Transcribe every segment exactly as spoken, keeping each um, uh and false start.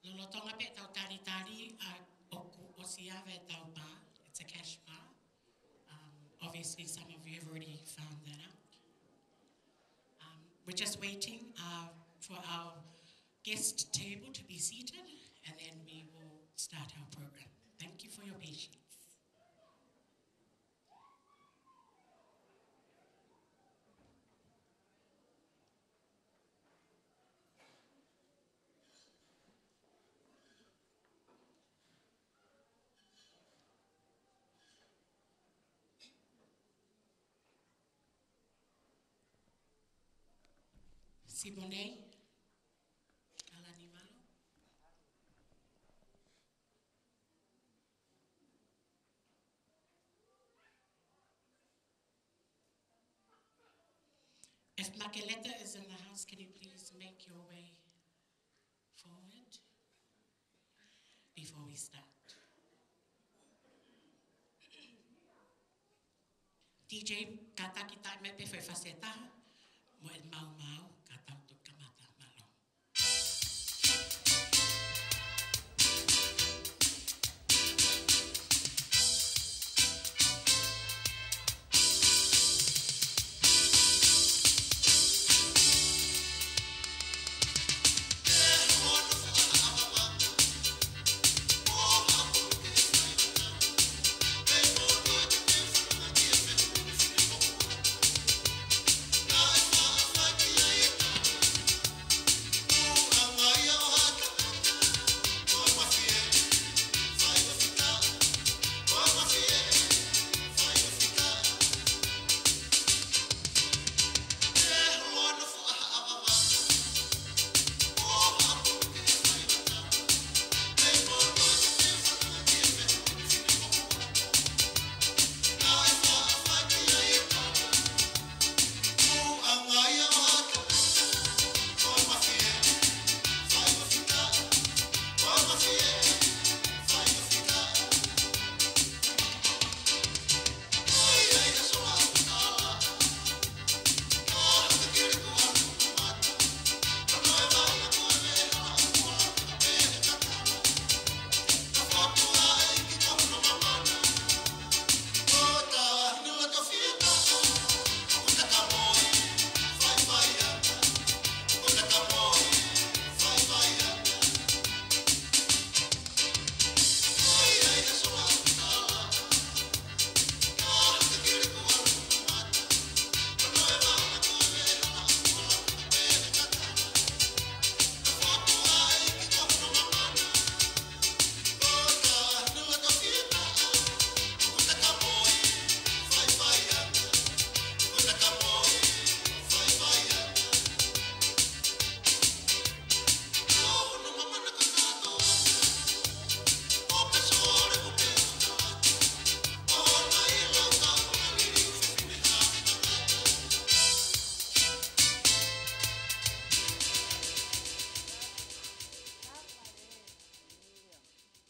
Lolotonga pē ʻetau talitali, ʻa, ʻoku ʻosi ava ʻetau pā, it's a cash bar. Um, obviously, some of you have already found that out. Um, we're just waiting, uh, for our guest table to be seated, and then we will start our program. Thank you for your patience. Simonei Alanimalo. If Makeleta is in the house, can you please make your way forward before we start? D J, kātaki taʻe mai pē foʻi fasi ʻe taha, mo e maumau, ka tau toki kamata. Mālō.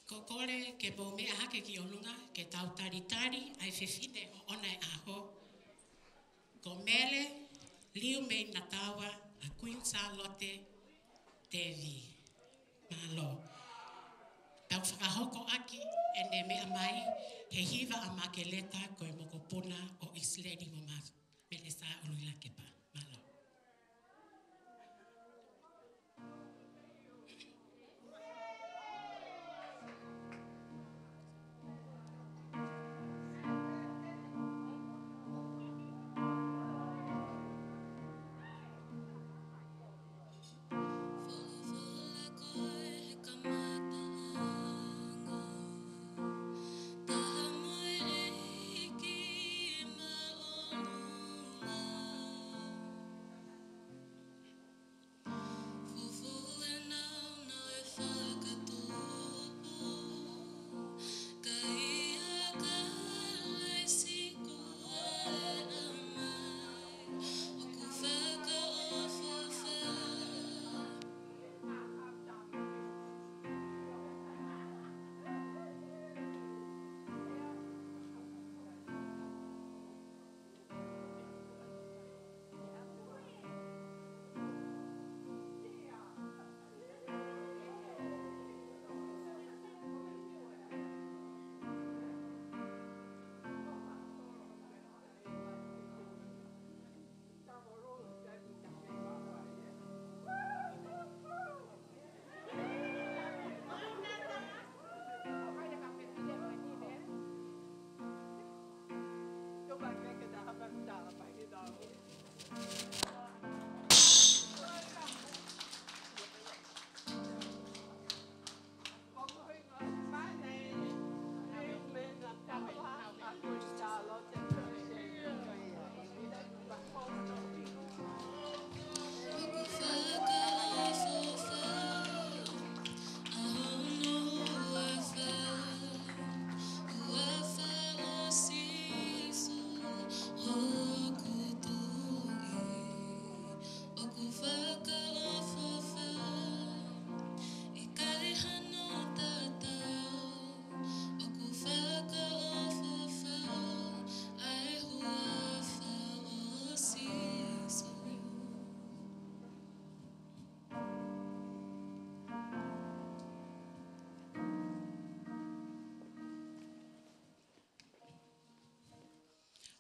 Ko e kole ke mou meʻa hake ki ʻolunga ke tau talitali ʻa e fefine hoʻona e ʻaho. Ko Mele Liumeinataua ʻa Queen Sālote Tevi. Mālō. Tau fakahoko ʻaki ʻene meʻa mai he hiva ʻa Makeleta ko e mokopuna ʻo ʻIsileli mo Mā-, Melesa ʻUluʻi Lakepa. Mālō.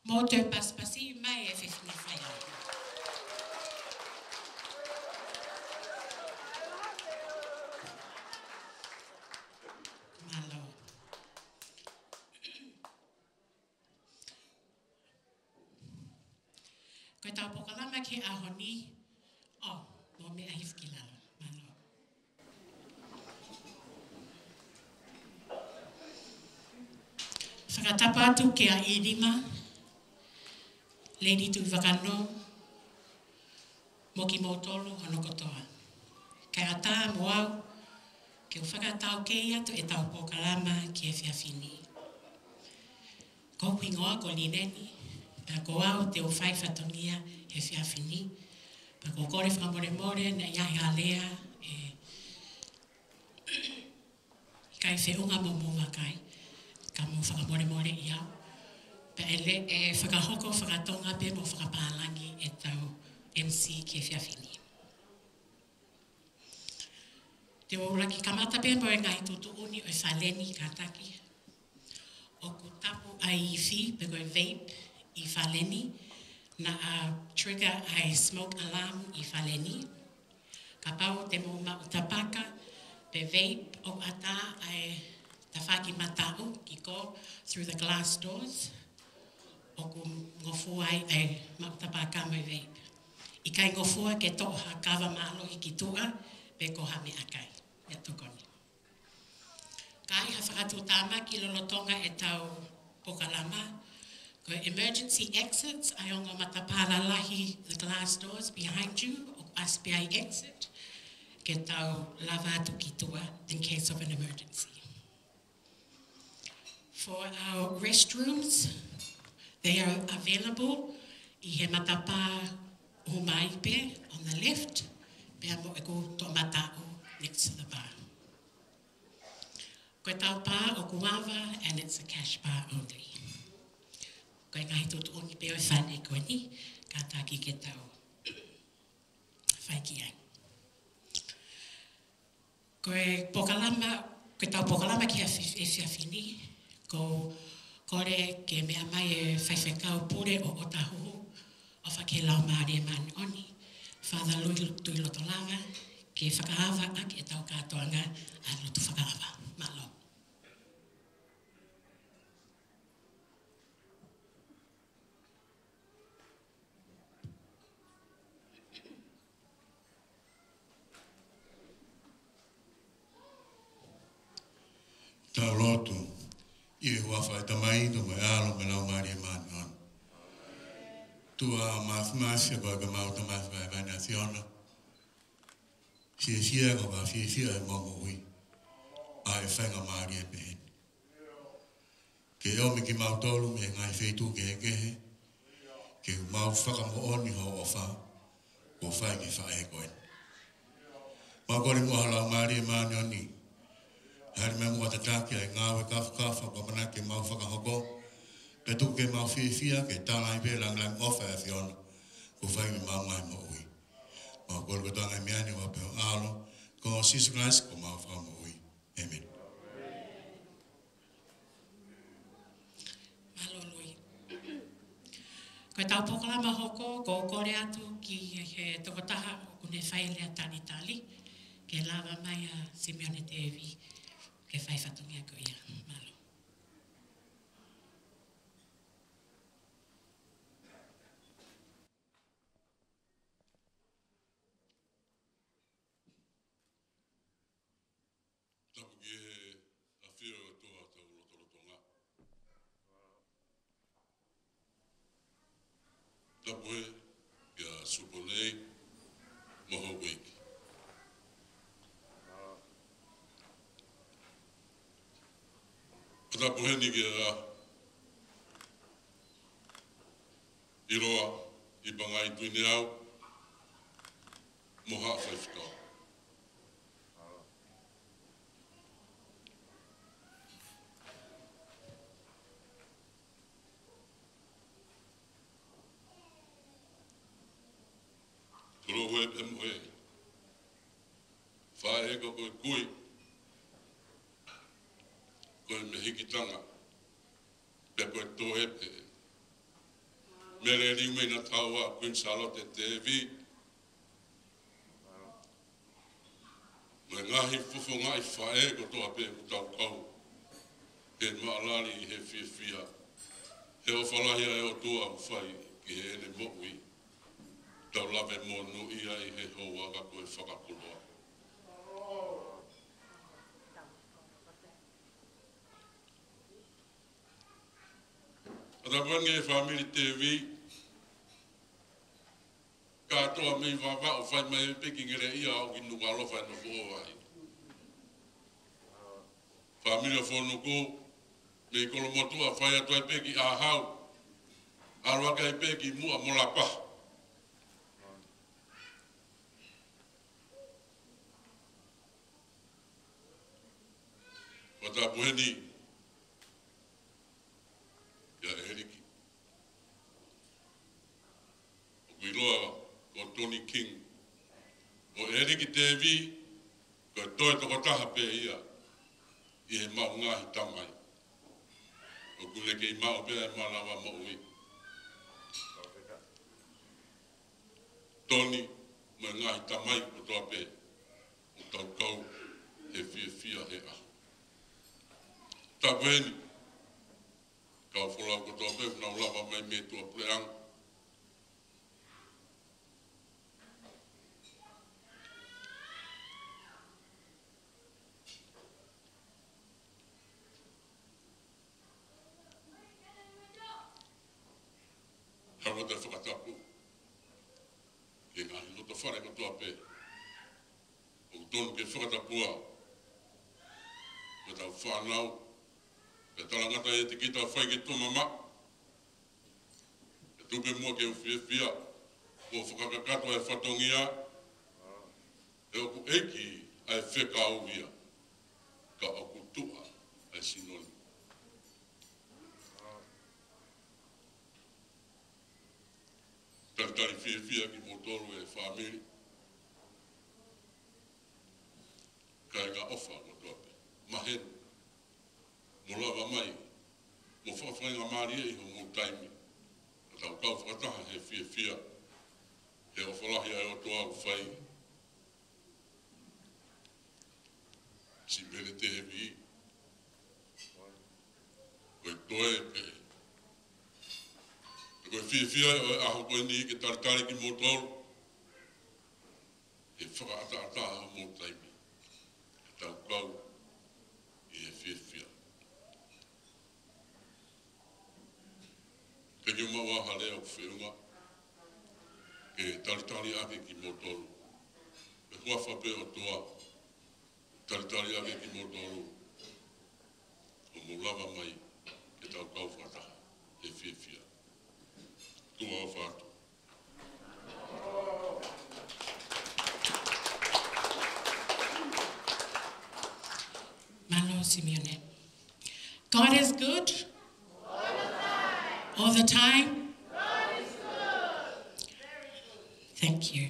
Mou toe pasipasi mai e fefine faiʻanga. Mālō. Ko ʻetau polokalama ki he ʻaho ni, ʻo, mou meʻa hifo ki lalo. Mālō. Fakatapu atu kia ʻIlima, Lady Tuʻivakanō, mo kimoutolu hono kotoa. Kae ʻatā mo au ke u fakataukei atu ʻetau polokalama ki he efiafi ni. Ko hoku hingoa ko Lineni, pea ko au te u fai fatongia he efiafi ni. Pea ʻoku ou kole fakamolemole naʻe ʻi ai ha lea ʻe ʻikai feʻunga mo hoʻomou vakai, ka mou fakamolemoleʻi au. Pea ʻe le-, ʻe fakahoko fakatonga pē mo fakapālangi ʻetau M C ki he efiafi ni. Te u ʻuluaki kamata pē mo e ngaahi tuʻutuʻuni ʻo e fale ni kātaki. ʻOku tapu ʻa e ifi pe ko e vape ʻi fale ni, naʻa trigger ʻa e smoke alarm ʻi fale ni. Kapau te mou maʻu tapaka pe vape, ʻoku ʻatā ʻa e tafaʻaki mataʻu ki kō through the glass doors. ʻOku ngofua ai ʻa e maʻu tapaka mo e vape. ʻIkai ngofua ke toʻo ha kava mālohi ki tuʻa pe ko ha meʻakai. ʻIa tokoni. Ka ʻi ai ha fakatuʻutāmaki lolotonga ʻetau polokalama, ko e emergency exits, ʻa e ongo matapā lalahi, the glass doors behind you, ʻoku ʻasi pē ai exit, ke tau lava atu ki tuʻa in case of an emergency. For our restrooms, they are available ʻi he matapā ʻo mai pē on the left, pea mo ʻeku toʻomataʻu next to the bar. Ko ʻetau pā ʻoku ava, and it's a cash bar only. Ko e ngaahi tuʻutuʻuni pē ʻo e fale ko eni, kātaki ke tau fai ki ai. Ko e polokalama, ko ʻetau polokalama ki he efi-, efiafi ni, ʻoku ou kole ke meʻa mai e faifekau pule ʻo ʻŌtāhuhu, ʻofa ki he Laumālie Māʻoniʻoni, Father Lui Tuʻilotolava, ke fakaava ʻaki ʻetau kātoanga ʻa e lotu fakaava. Mālō. Tau lotu. ʻI he huafa ʻo e Tamai, mo e ʻAlo, mo e Laumālie Māʻoniʻoni. ʻOtua māfimafi, ʻoku ʻikai ke mau Tamai fakahēvani ʻa e ʻAfiona. Fiefia ko e fiefia ʻemau moʻui ʻa e faingamālie pehē ni. Ke ʻomi kimautolu mei he ngaahi feituʻu kehekehe, ke mau fakamoʻoni hoʻo ʻofa, kuo fai ki he faʻē ko eni. Mau kole muʻa ho Laumālie Māʻoniʻoni, hali mai muʻa ʻo tataki ʻa e ngāue kāfakafa ʻoku ʻamanaki ke mau fakahoko, pea tuku ke mau fiefia ke tala ai pē e lāngilangi ʻofa ʻa e ʻAfiona, kuo fai ki heʻemau ngaahi moʻui. Mau kole kotoa e ngaahi meʻa ni ʻi he huafa ʻo ho ʻAlo, ko Sīsū Kalaisi ko homau Fakamoʻui. ʻĒmeni. Mālō Lui. Ko ʻetau polokalama hoko, ʻoku ou kole atu ki he tokotaha ʻoku ne fai e lea talitali, ke lava mai ʻa Simione Tevi, ke fai fatongia ko ia. Mālō. Tapu ki he ʻafio ʻa e ʻOtua ʻi hotau lotolotonga. Tapu ē kia Supo Nei mo hoku ʻeiki. Tapu heni kia ʻIloa ʻi Pangai Tuʻineau mo haʻa faifekau. Tolo ue pe mo e faʻē ko e kui, ko e mehikitanga, pe ko e toe pe. Mele Liu mei Nataua, Kuini Sālote Tēvī, mo e ngaahi fofongaʻi faʻē kotoa pē ʻoku tau kau he maʻalali ʻi he fiefia he ʻofa lahi ʻa e ʻOtua ʻoku fai ki heʻene moʻui. Tau lave monūʻia ʻi he houa ka ko e fakapuloa. Fakatapu ange ki he fāmili Tēvī, kātoa mei Vavaʻu fai mai pē ki Ngeleʻia ʻo ki Nukuʻalofa ʻi Nofoʻovai. Fāmili ʻo Fonuku mei Kolomotuʻa fai atu ai pē ki ʻAhau, ʻalu hake ai pē ki Muʻa mo Lapaha. Fakatapu heni kia ʻEliki. ʻOku ʻiloa ko Tony King. Ko ʻEliki Tēvī, ko e toe tokotaha pē ia ʻi he maʻu ngaahi tamai. ʻOku ne kei maʻu pē ʻa e malava moʻui. Tony, mo e ngaahi tamai kotoa pē ʻoku tau kau he fiefia he ʻaho. Tapu heni, kau folau kotoa pē ʻoku nau lava mai mei tuʻapuleʻanga. Haʻu atu e fakatapu ki he ngaahi loto fale kotoa pē ʻoku tonu ke fakatapua, ko ʻetau fānau, pea talangata ʻi he tikita fai ki tuʻa mamaʻo. Ke tuku pē muʻa ke u fiefia mo fakakakato e fatongia, he ʻoku ʻeiki ʻa e fekau ia, ka ʻoku tuʻa ʻa e sino ni. Talitali fiefia kimoutolu e fāmili, kāinga ʻofa kotoa pē. Maheni mo lava mai mo fakafaingamālieʻi homou taimi ka tau kau fakataha he fiefia he ʻofa lahi ʻa e ʻOtua ʻoku fai. Siʻi Mele Tēvī, ko e toe pē, ko e fiefia ʻo e ʻaho ko eni ke talitali kimoutolu he fakaʻataʻatā homou taimi ke tau kau ʻi he fiefia. Pea ke u maʻu ha lea ʻoku feʻunga ke talitali ʻaki kimoutolu. He huafa pē ʻOtua, talitali ʻaki kimoutolu ʻo mou lava mai ke tau kau fakataha he fiefia. Tuʻa ʻofa atu. Mālō Simione. God is good. All the time. Thank you.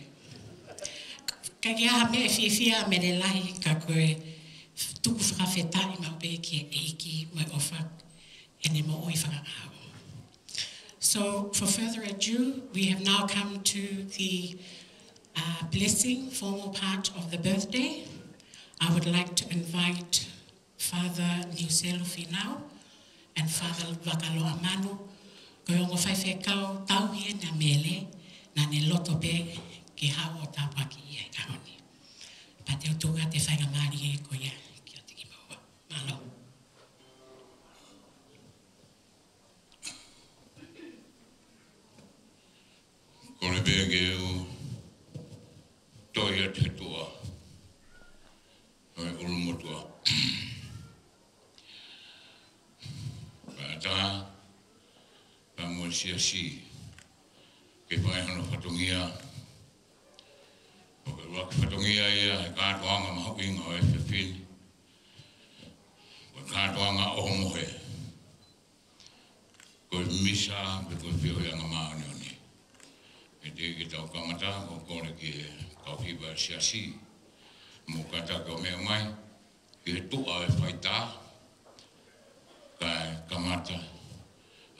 Ka ʻikai ha meʻa ʻe fiefia ai Mele lahi ka ko e tuku fakafetaʻi maʻu pē ki he ʻEiki mo e ʻofa ʻene moʻui fakaʻaho. So, for further ado, we have now come to the uh, blessing, formal part of the birthday. I would like to invite Father Niuselu Finau and Father Vakaloa Manu, ko e ongo faifekau tauhi ʻena Mele, naʻa ne loto pē ke haʻu ʻo tāpuakiʻi ʻa e ʻaho ni. Pea te u tuku atu e faingamālie ko ia kiate kimoua. Mālō. Kole pē ke u toe atu he tuʻa ʻo e ʻulumotuʻa. Pea tā, pea mo e siasi, ke fai hono fatongia, ʻo ke ʻuluaki fatongia ia he kātoanga mahuʻinga ʻo e efiafi ni. Ko e kātoanga ʻohomohe. Ko e misa, pe ko e feohiʻanga māʻoniʻoni. He teʻeki ke tau kamata, ko e kole ki he kau hiva siasi, mou kātaki ʻo meʻa mai ki he tuʻa ʻo e faitā, kae kamata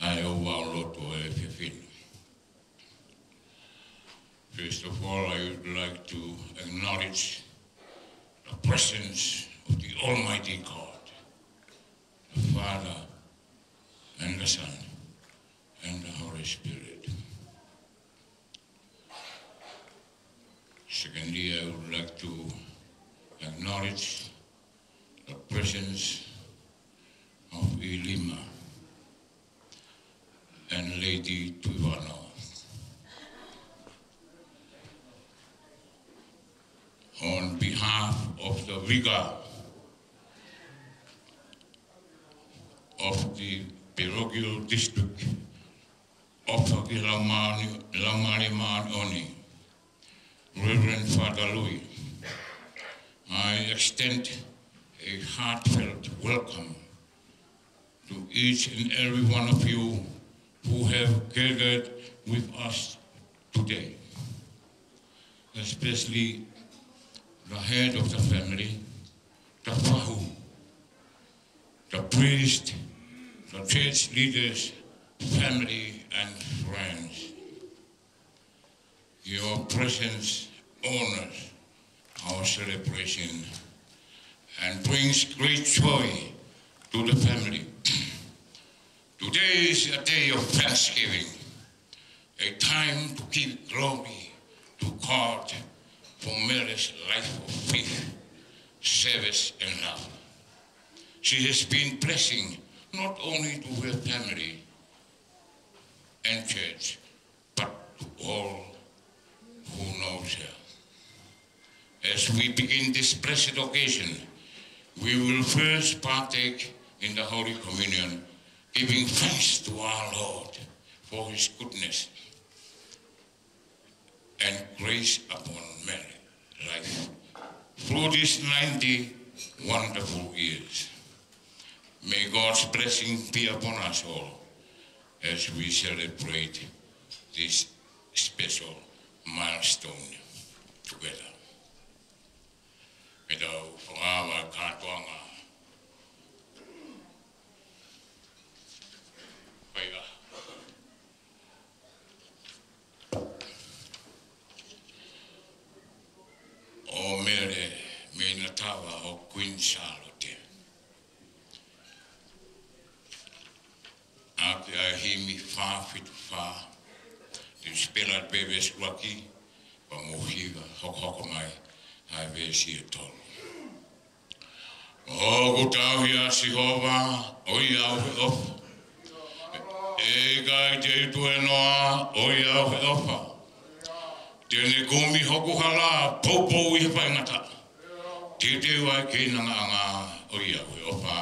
ʻa e ouau lotu ʻo e efiafi ni. All, I would like to acknowledge the presence of the Almighty God, the Father, and the Son, and the Holy Spirit. Secondly, I would like to acknowledge the presence of ʻIlima and Lady Tuivano. On behalf of the vicar of the parochial district of Fakalaumālie, Laumālie Māʻoniʻoni, Reverend Father Louis, I extend a heartfelt welcome to each and every one of you who have gathered with us today, especially the head of the family, the fahu, the priest, the church leaders, family, and friends. Your presence honors our celebration and brings great joy to the family. Today is a day of thanksgiving, a time to give glory to God for Mary's life of faith, service, and love. She has been blessing not only to her family and church, but to all who knows her. As we begin this blessed occasion, we will first partake in the Holy Communion, giving thanks to our Lord for his goodness and grace upon Mary's life through these ninety wonderful years. May God's blessing be upon us all as we celebrate this special milestone together. Pea tau fakaava kātoanga. Pea ʻo Mele Meinatava ʻo Kuini Sālote. ʻAki ʻa e himi fā fitu fā, Tusipela pē veesi ʻuluaki, pea mou hiva hokohoko mai ʻa e veesi ʻe tolu. ʻOku tauhi ʻa Sihova, ʻoiauē ʻofa. ʻE ʻikai te u tuēnoa, ʻoiauē ʻofa. Te ne kumi hoku hala poupou ʻi he faingataʻa. Teuteu ʻa e keinangaʻanga, ʻoiauē ʻofa.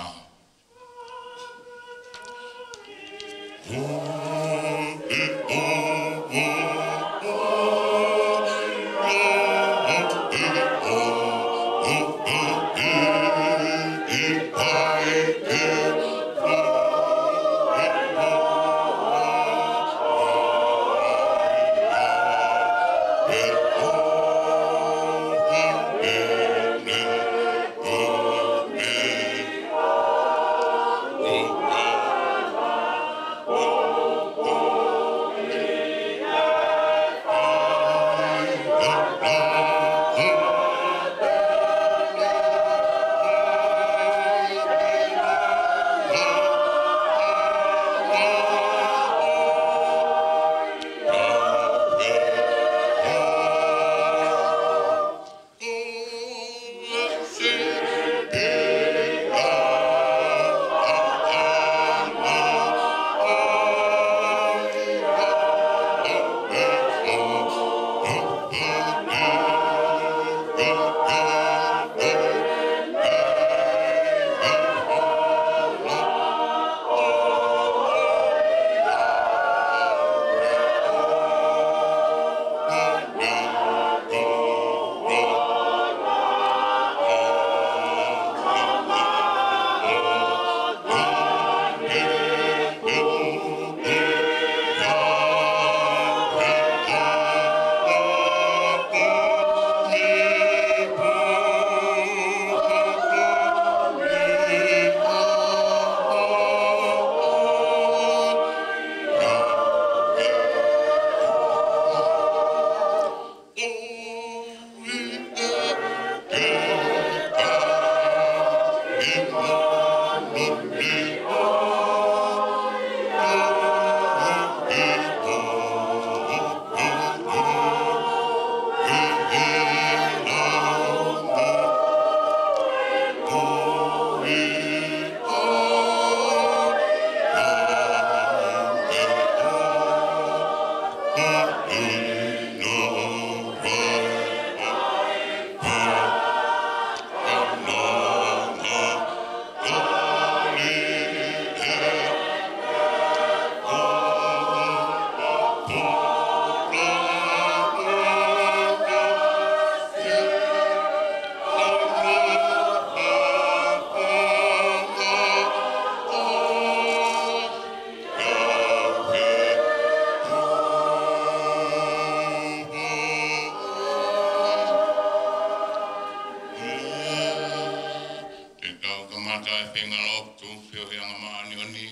Ke tau kamata e feinga lotu feohi anga māʻoniʻoni.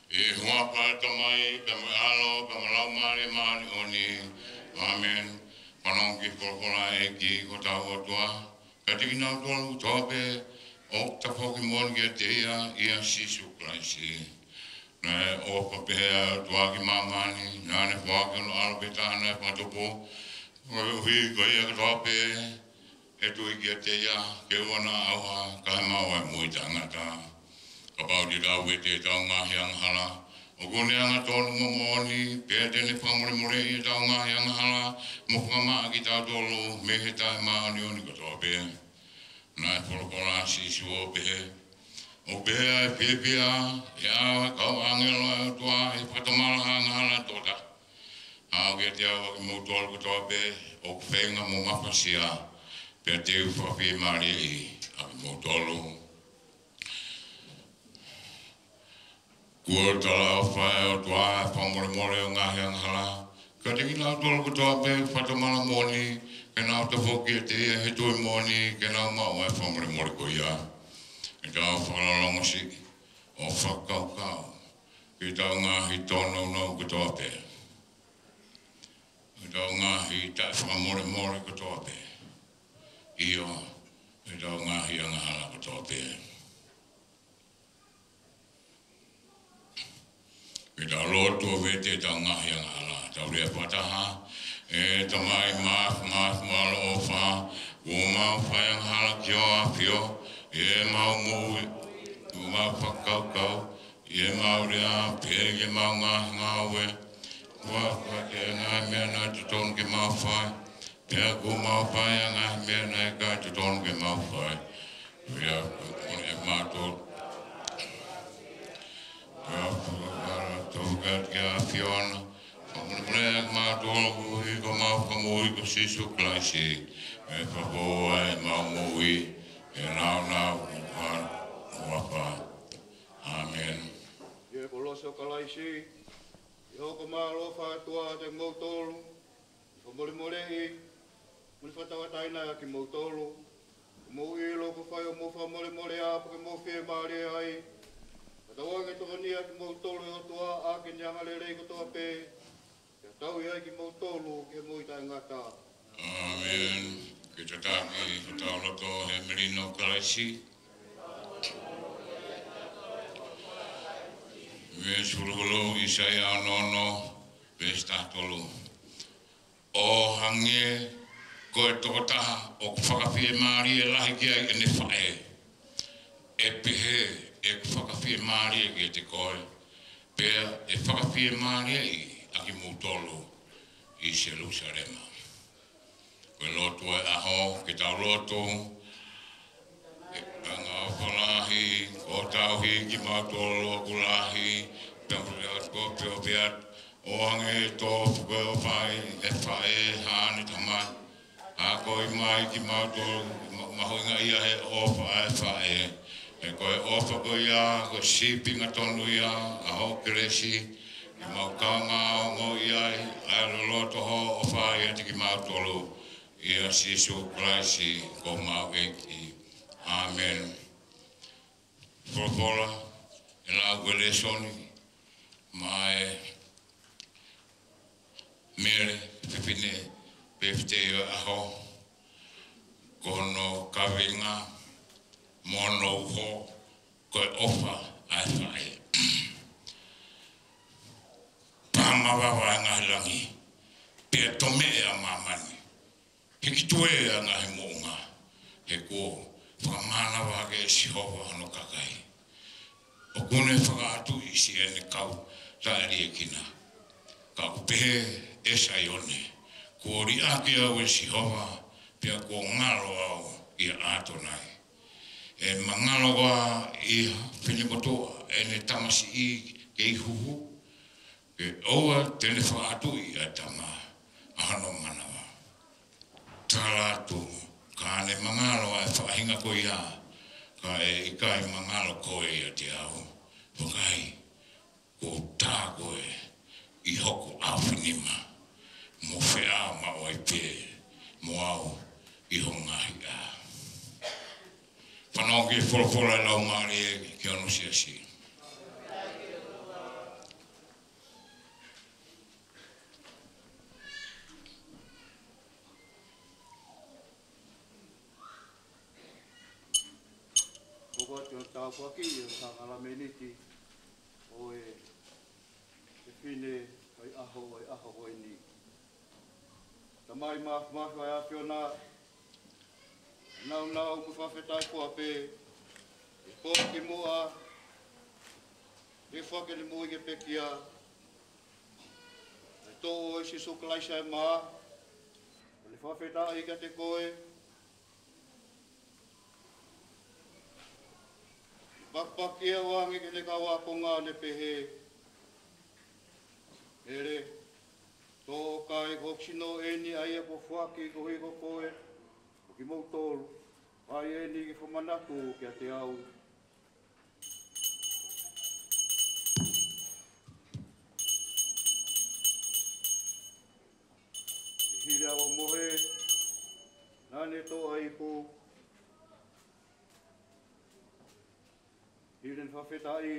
ʻI he huafa ʻo e Tamai, pea mo e ʻAlo, pea mo e Laumālie Māʻoniʻoni. ʻĀmeni. Fanongo ki he folofola ʻa e ʻEiki ko hotau ʻOtua. Kiate kinautolu kotoa pē ʻoku tafoki moʻoni kiate ia, ʻia Sīsū Kalaisi. Naʻe ʻofa pehē ʻa e ʻOtua ki māmani, naʻa ne foaki hono ʻAlo pē taha naʻe fakatupu, koeʻuhi ko ia kotoa pē ʻe tui kiate ia, ke ʻoua naʻa ʻauha, ka ʻe maʻu ʻa e moʻui taʻengata. Kapau te tau vete ʻetau ngaahi angahala, ʻoku ne angatonu mo moʻoni, pea te ne fakamolemoleʻi ʻetau ngaahi angahala, mo fakamaʻa kitautolu mei he taʻemāʻoniʻoni kotoa pē. Naʻe folofola ʻa Sīsū ʻo pehē, ʻoku pehē ʻa e fiefia, ʻe ʻave ʻa e kau ʻāngelo ʻa e ʻOtua, ʻi he fakatomala angahala ʻa e tokotaha. Haʻu kiate au ʻa kimoutolu kotoa pē ʻoku feinga mo mafasia, pea te u fakafiemālieʻi ʻa kimoutolu. Kuo talaʻofa ʻa e ʻOtua ʻa e fakamolemole ʻo e ngaahi angahala kiate kinautolu kotoa pē ʻoku fakatomala moʻoni, ke nau tafoki kiate ia he tui moʻoni, ke nau maʻu ʻa e fakamolemole ko ia. Ke tau fakalongolongo siʻi ʻo fakakaukau ki heʻetau ngaahi tōnounou kotoa pē, ʻetau ngaahi taʻefakamolemole kotoa pē, ʻio, ʻetau ngaahi angahala kotoa pē. Ke tau lotu ʻo vete ʻetau ngaahi angahala. Tau lea fakataha. ʻE Tamai māfimafi mo ʻaloʻofa, kuo mau fai angahala ki ho ʻAfio, ʻi heʻemau moʻui, ʻi heʻemau fakakaukau, ʻi heʻemau lea, pea ʻi heʻemau ngaahi ngāue. Kuo mau fai ʻa e ngaahi meʻa naʻe totonu ke mau fai, pea kuo mau fai ʻa e ngaahi meʻa naʻe ʻikai totonu ke mau fai. Pea ko e mātou pea fakakala tau kati ki he ʻAfiona, fakamolemole ʻa e mātou koeʻuhi ko homau Fakamoʻui ko Sīsū Kalaisi, ʻe fakafou ai ʻemau moʻui, ʻi he nāunau ʻo hono huafa. ʻĀmeni. ʻIo, ko e kolosi ʻo Kalaisi, ʻi he hoko mai ʻa e ʻaloʻofa ʻa e ʻOtua kiate kimoutolu, fakamolemoleʻi mo ne fakatauʻatāinaʻi ʻa kimoutolu. Mou ʻilo kuo fai hoʻomou fakamolemole ʻa e ʻaho ke mou fiemālie ai. Ka tauange ʻa e tokoni ʻa kimoutolu ʻe he ʻOtua ʻaki ʻene angalelei kotoa pē, pea tauhi ai kimoutolu ki he moʻui taʻengata. ʻĀmeni. Ke tataki hotau loto he melino ʻo Kalaisi. Veesi huluhulu, ʻĪsaia ono ono, veesi taha tolu. ʻO hangē ko e tokotaha ʻoku fakafiemālie lahi ki ai ʻene faʻē, ʻe pehē ʻeku fakafiemālie kiate koe, pea ʻe fakafiemālieʻi ʻa kimoutolu ʻi Selūsalema. Ko e lotu ʻo e ʻaho, ke tau lotu. ʻE Tamai ʻoku lahi, kuo tauhi kimautolu ʻoku lahi, pea mo e ʻOtua pē ʻo pehē atu, ʻo hangē ko e ʻofa ʻa e faʻē ki heʻene tamai. Akoʻi mai kimautolu, ma-, mahuʻingaʻia he ʻofa ʻa e faʻē. He ko e ʻofa ko ia, ko e sīpinga tonu ia ʻa hoʻo kelesi, ke mau kaungā ongoʻi ai ʻa e loloto hoʻo ʻofa ʻiate kimautolu, ʻia Sīsū Kalaisi ko homau ʻEiki. ʻĀmeni. Folofola, ʻe lau ko e lēsoni maʻa e Mele, fefine, pefitei ʻo e ʻaho, ko hono kaveinga mo hono uho, ko e ʻofa ʻa e faʻē. Pā mavava ʻa e ngaahi langi, pea tomeʻe ʻa māmani. Hiki tuē ʻa e ngaahi moʻunga, he kuo fakamānava hake ʻe Sihova hono kakai. ʻOku ne fakaʻatuʻi siʻene kau taʻeliekina. Ka ʻoku pehē ʻe Saione, kuo liʻaki au ʻe Sihova, pea kuo ngalo au ʻia ʻAtonai. ʻE mangalo ʻa ia finemotuʻa ʻene tamasiʻi kei huhu, ke ʻoua te ne fakaʻatuʻi ʻa e tama ʻa hono manava. Tala atu, ka ne mangalo ʻa e faʻahinga ko ia, ka ʻe ʻikai mangalo koe ʻiate au. Vakai, kuo tā koe ʻi hoku ʻaofinima, mo feʻao maʻu ai pē mo au ʻi ho ngaahi ʻā. Fanongo ki he folofola ʻa e Laumālie ki hono siasi. Ko ʻetau tāpuaki ʻi he sākalamēniti ʻo e, e fefine ʻo e ʻaho, ʻo e ʻaho ko eni. Tamai Māfimafi ʻa e ʻAfiona, nāunau mo fakafetaʻi koā pē, ʻi he pō kimuʻa, ʻi he fakeni moʻui ki he pekia, ʻi he toʻo ʻo Sīsū Kalaisi ʻa e mā, ʻo ne fakafetaʻi kiate koe, pakipaki ʻo ange ki heʻene kau ākonga ʻo ne pehē, Mele, tō ʻo kai, ko hoku sino eni ʻa ia kuo foaki koeʻuhi ko koe, mo kimoutolu, fai eni ke fakamanatu kiate au. Hili ʻa e mohe, naʻa ne toʻo ʻa e ipu, hili ʻene fakafetaʻi,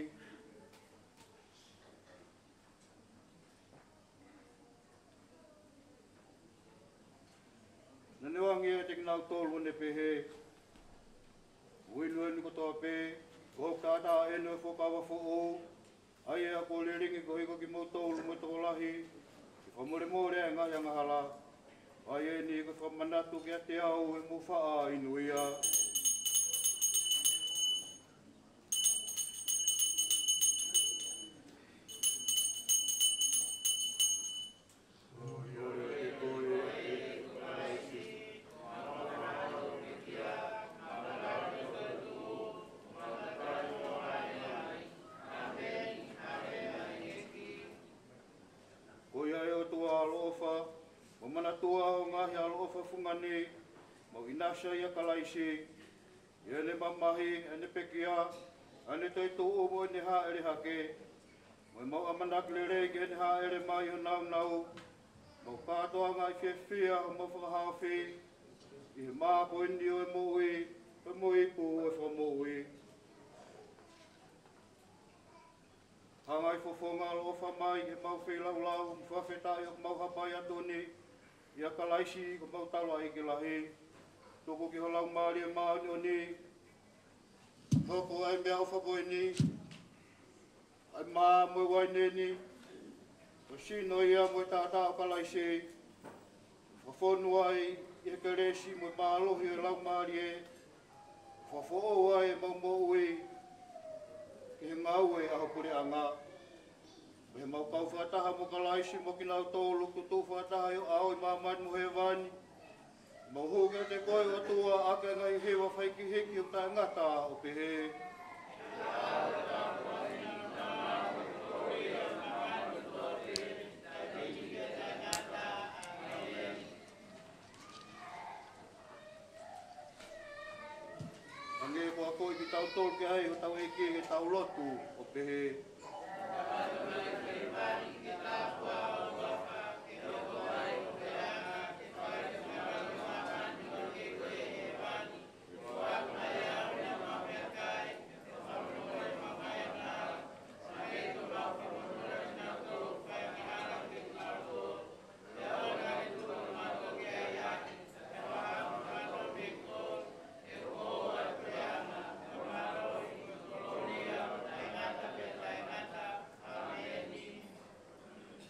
naʻa ne ʻoange ʻiate kinautolu ʻo ne pehē, Ko ʻeni ʻeni kotoa pē, ko hoku taʻataʻa ʻeni ʻo e fuakava foʻou, ʻa ia kuo lilingi koeʻuhi ko kimoutolu mo e tokolahi, ke fakamolemole ʻa e ngaahi angahala. Fai eni ko e fakamanatu kiate au ʻi hoʻomou faʻa inu ia. Ko ia ʻe ʻOtua ʻaloʻofa, mou manatua hoʻo ngaahi ʻaloʻofa fungani, mou ʻinasi ʻia Kalaisi, ʻi heʻene mamahi, ʻene pekia, ʻene toetuʻu mo ʻene hāʻele hake, mo ʻemau ʻamanaki lelei ki heʻene hāʻele mai ʻo nāunau, mou kātoanga ʻi he fiefia ʻo ʻemau fakahaofi, ʻi he mā ko eni ʻo e moʻui, pea mo e ipu ʻo e fakamoʻui. Hanga ʻi he fofonga ʻaloʻofa mai ki heʻemau feilaulau, mo fakafetaʻi ʻoku mau hapai atu ni, ʻia Kalaisi ko homau taulaʻeiki lahi, tuku ki ho Laumālie Māʻoniʻoni, hoko ʻa e meʻaʻofa ko eni, ʻa e mā mo e uaine ni, ko e sino ia mo e taʻataʻa ʻo Kalaisi, fakafonu ai ʻi he kelesi mo e mālohi ʻo e Laumālie, fakafoʻou ai ʻemau moʻui ki he ngāue ʻa ho puleʻanga. Mo ʻemau kau fakataha mo Kalaisi mo kinautolu ʻoku tuʻu fakataha ʻi ho ʻao ʻi māmani mo hēvani. Mau hū kiate koe ʻOtua ʻaki ʻa e ngaahi hiva fakahīkihiki ʻo taʻengata ʻo pehē. Hangē ko e akoʻi kitautolu ki ai ʻe hotau ʻEiki, ke tau lotu ʻo pehē.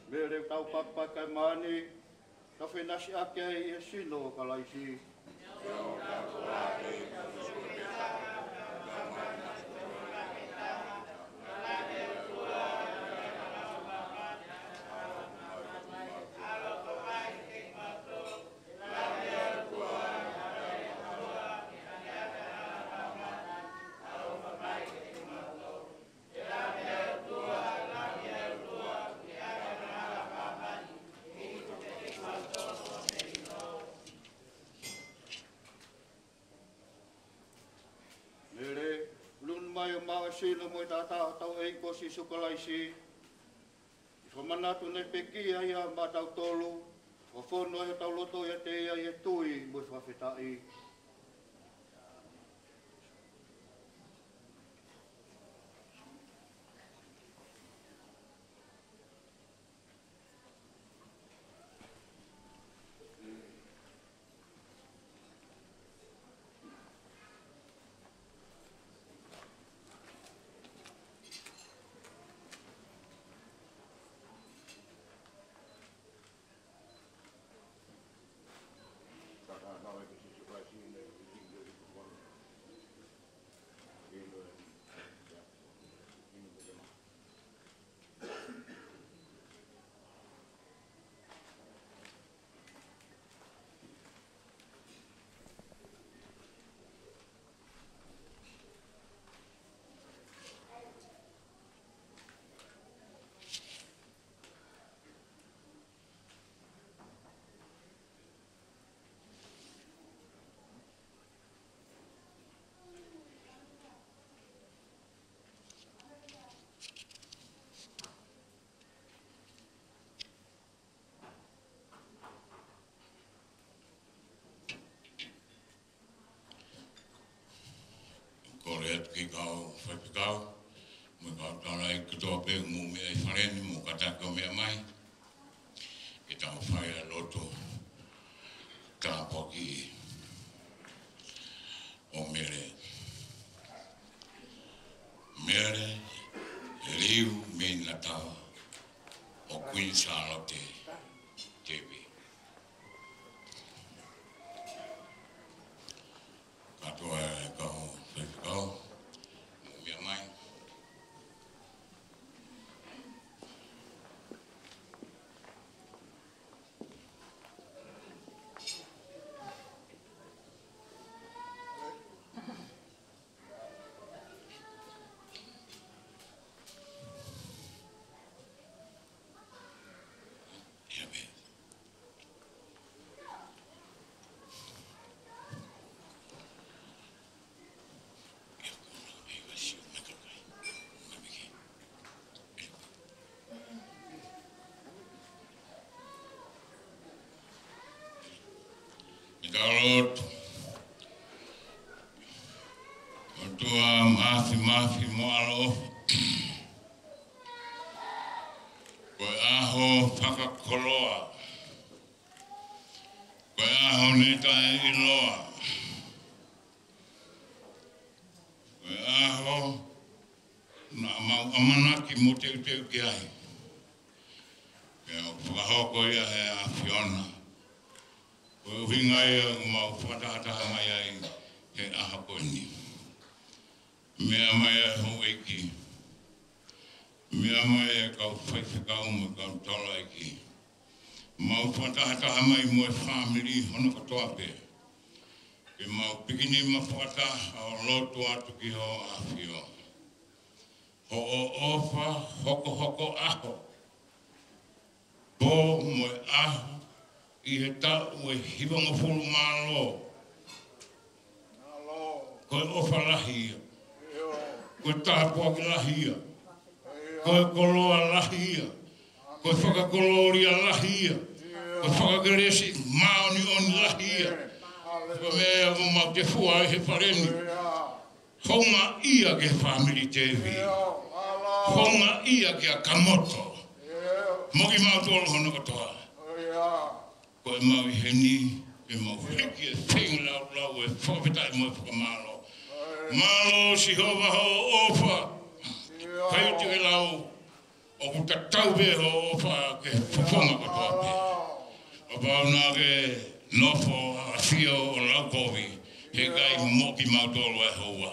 Mele, ʻoku tau pakipaki ʻi he māmani, tau fenāsiʻaki ai ʻi he sino ʻo Kalaisi. Mele, ʻuluaki mai ʻo maʻu e sino mo e taʻataʻa ʻo hotau ʻEiki ko Sīsū Kalaisi, ʻi he fakamanatu naʻe pekia ia maʻatautolu, ʻo fonu ai hotau loto ʻiate ia ʻi he tui mo e fakafetaʻi. Kole atu ki he kau faifekau, mo e kau taulaʻeiki kotoa pē ʻoku mou meʻa ʻi fale ni, mou kātaki ʻo meʻa mai. Ke tau fai ʻa e lotu tāpuaki ʻo Mele. Mele Liu mei Natala, ʻo Kuini Sālote Tevi. Kātoa e kau faifekau, mou meʻa mai. Ke tau lotu. ʻOtua Māfimafi mo ʻaloʻofa, ko e ʻaho fakakoloa, ko e ʻaho ne taʻeʻiloa, ko e ʻaho naʻa mau ʻamanaki mo teuteu ki ai. Pea ʻoku fakahoko ia ʻe he ʻAfiona. Ko e ʻuhinga ia ʻoku mau fakatahataha mai ai he ʻaho ko eni. Meʻa mai ʻa e houʻeiki. Meʻa mai e kau faifekau mo e kau taulaʻeiki. Mau fakatahataha mai mo e fāmili hono kotoa pē. Ke mau pikinima fakataha ʻo lotu atu ki ho ʻAfio. Hoʻo ʻofa hokohoko ʻaho, pō mo e ʻaho ʻi he taʻu ʻe hivangofulu mā lō. Ko e ʻofa lahi ia. Ko e tāpuaki lahi ia. Ko e koloa lahi ia. Ko e fakakolōlia lahi ia. Ko e fakakelesi māʻoniʻoni lahi ia. Ko e meʻa ʻoku mau tefua ai he fale ni. Houngaʻia ki he fāmili Tevi. Houngaʻia kia Kamoto. Mo kimautolu hono kotoa. Ko e mau ʻi heni, ke mau hiki e feinga laulau e fakafetaʻi mo e fakamālō. Mālō Sihova hoʻo ʻofa. Kai te ke lau. ʻOku tatau pē hoʻo ʻofa ki he fofonga kotoa pē. Kapau naʻa ke nofo ʻafio ʻo laukovi, heʻikai moʻo kimautolu ʻa e houa.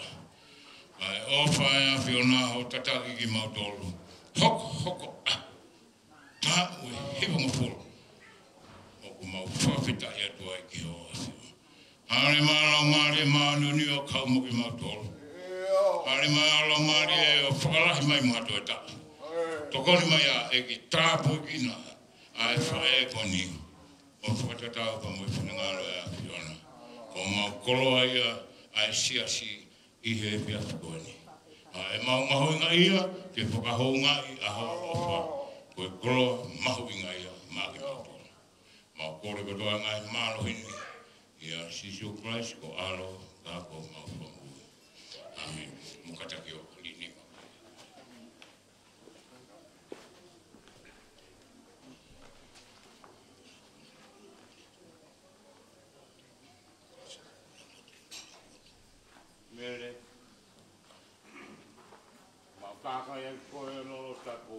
ʻA e ʻofa ʻa e ʻAfiona ʻoku tataki kimautolu. Hokohoko ʻa. Taʻu ʻe hivangofulu ʻoku mau fakafetaʻi atu ai ki hoʻo ʻAfio. Haʻele mai ʻa e Laumālie Māʻoniʻoni ʻo kau mo kimautolu. Haʻele mai ʻa e Laumālie ʻo fakalahi mai mo ha toe taʻu. Tokoni mai ʻEiki, tāpuekina ʻa e faʻē ko eni ʻo fakatatau pea mo e finangalo ʻo e ʻAfiona. Ko homau koloa ia ʻa e siasi ʻi he efiafi ko eni. ʻA e mau mahuʻinga ia ke fakahoungaʻi ʻa hoʻo ʻofa, ko e koloa mahuʻinga ia maʻa kimautolu. Mau kole kotoa e ngaahi mālohi ni ʻia Sīsū Kalaisi ko ho ʻAlo, ka ko homau Fakamoʻui. ʻĀmeni. Mou kātaki ʻo lī nima. Mele, mau kākaaʻi koe ʻi he lolo tapu.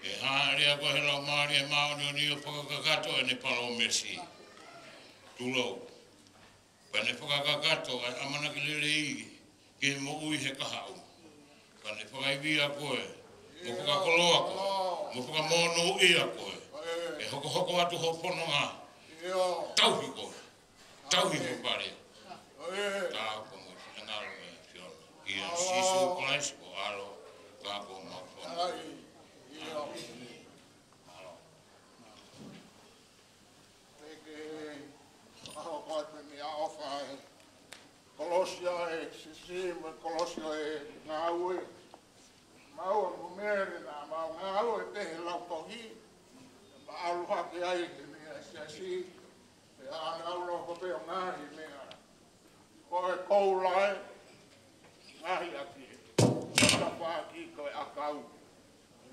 ʻE hā leva koe ʻe he Laumālie Māʻoniʻoni ʻo fakakakato ʻene palōmesi. Tulou. Pea ne fakakakato ʻa e ʻamanaki lelei ki he moʻui he kahaʻu. Pea ne fakaivia koe, mo fakakoloa koe, mo fakamonūʻia koe. ʻE hokohoko atu ho fononga, tauhi koe, tauhi ho fale. Ka ko e finangalo ʻo e ʻAfiona. ʻIa Sīsū Kalaisi ko ho ʻAlo, ka ko homau Fakamoʻui. Pea ke fakahoko atu e meʻaʻofa ʻa e kolosi ʻa e siasi mo e kolosi ʻo e ngāue. Mau ʻa mo Mele naʻa mau ngāue pē he lautohi. Mau ʻalu hake ai he meʻa siasi. Pea ʻalu ʻo nofo pē ʻo ngaahi meʻa. Ko e koula ē, ngaahi ʻaki ē. Tafaʻaki ko e ʻakau.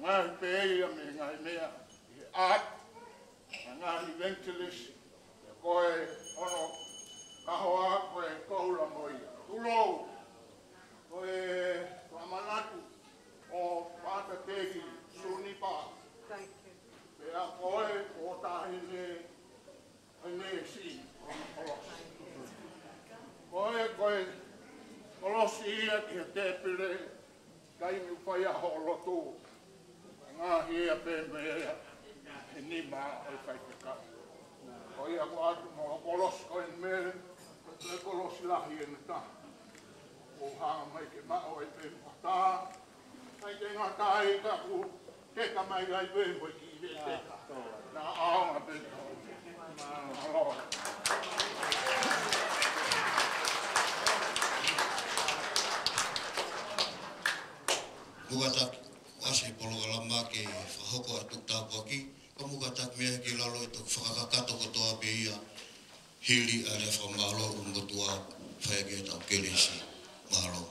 Ngaahi pē ia mei he ngaahi meʻa ʻi he ʻapi, ngaahi evangelist, ko e ono kahoa ko e koula mo ia. Tulou, ko e fakamanatu ʻo Pātā Teki Sunipa. Pea ko e ʻo tahi ne ʻo e meesi, ʻo e kolosi. Ko e, ko e kolosi ia ki he tēpile, kae ʻikai fai ʻa hoʻo lotu. Ngaahi ia pē mei he nima ʻo e faifekau. Ko ia ko atu mo e kolosi ko e Mele, ko e kolosi lahi ʻe taha. ʻO hanga mai ke maʻu ai pē mo ha taha. ʻIkai ke ngata ai ka kuo teka mai ai pē mo e kiʻi veʻe teka. Naʻa ʻaonga pē. Mālō. Mou kātaki, ʻosi e polokalama ke fakahoko atu e tāpuaki, ka mou kātaki mei he lalo ʻi he toki fakakakato kotoa pē ia. Hili ʻa e lea fakamālō ʻa e motuʻa, fai ʻaki ʻetau kelesi. Mālō.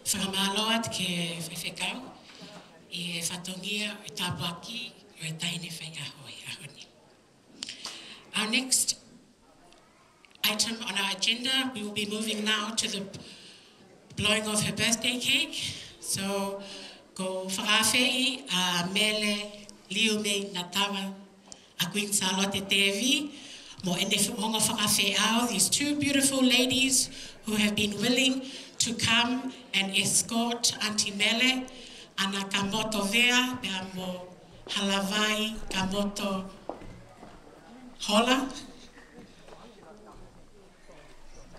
Fakamālō atu ki he faifekau ʻi he fatongia ʻo e tāpuaki ʻo e taʻahine faiʻaho ʻi he ʻaho ni. Our next item on our agenda, we will be moving now to the blowing of her birthday cake. So, ʻoku ou fakaafeʻi ʻa Mele Liumei Natava, ʻa Queen Sālote Tēvī, mo ʻene ongo fakafeʻao, these two beautiful ladies who have been willing to come and escort Aunty Mele, ʻAna Kamoto Vea, pea mo Halavai Kamoto Hola.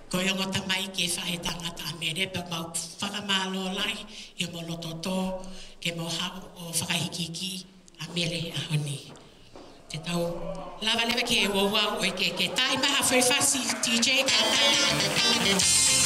Ko e ongo tamaiki ʻa e faʻētangata ʻa Mele, pea mau fakamālō lahi ʻi hoʻomou loto tō ke mou haʻu ʻo fakahīkihikiʻi ʻa Mele he ʻaho ni. Te tau lava leva ke ouau ʻo e keke. Taaʻi mai ha foʻi fasi, DJ, kātaki.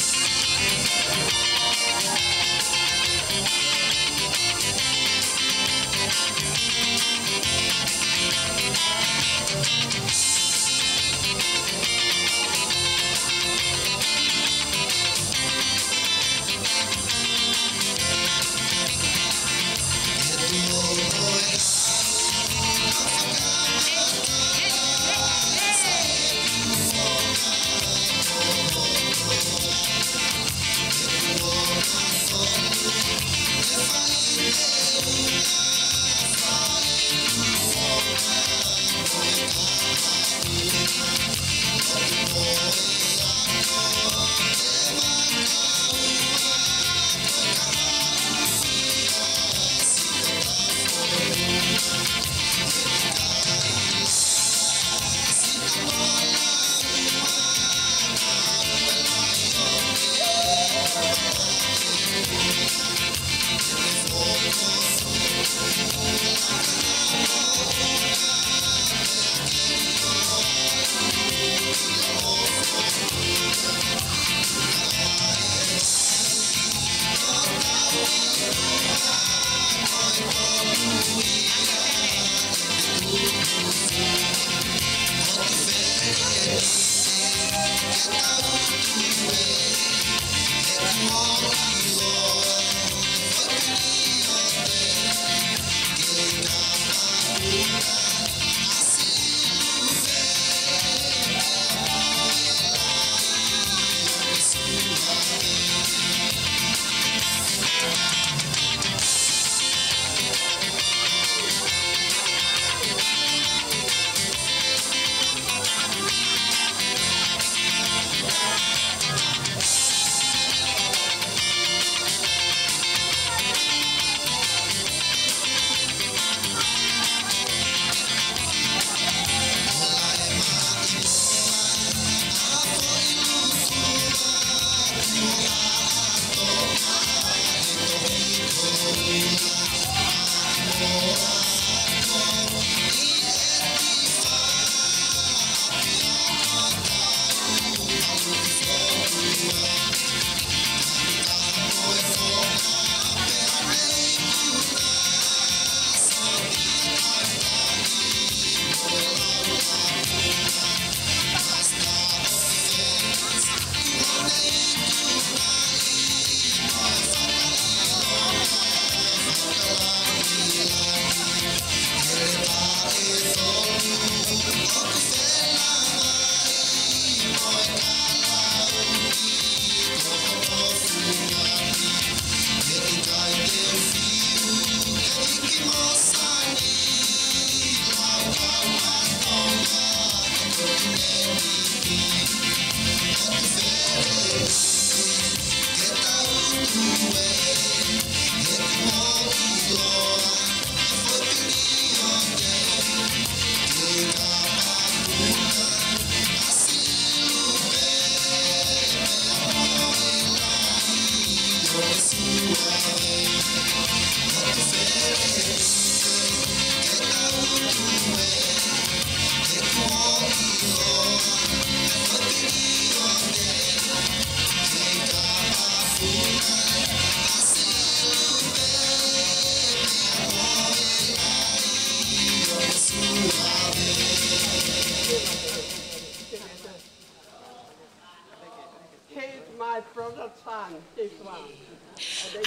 Here's my brother Tan, this one.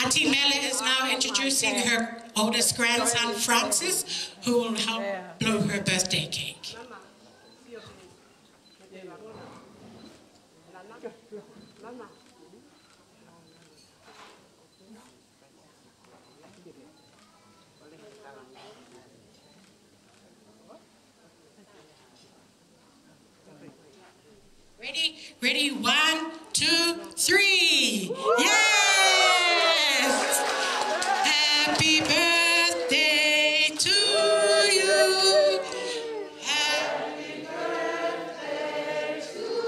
Auntie Mele is now introducing her oldest grandson, Francis, who will help blow her birthday cake. Ready, ready, one, two, three. Yes! Happy birthday to you. Happy birthday to you.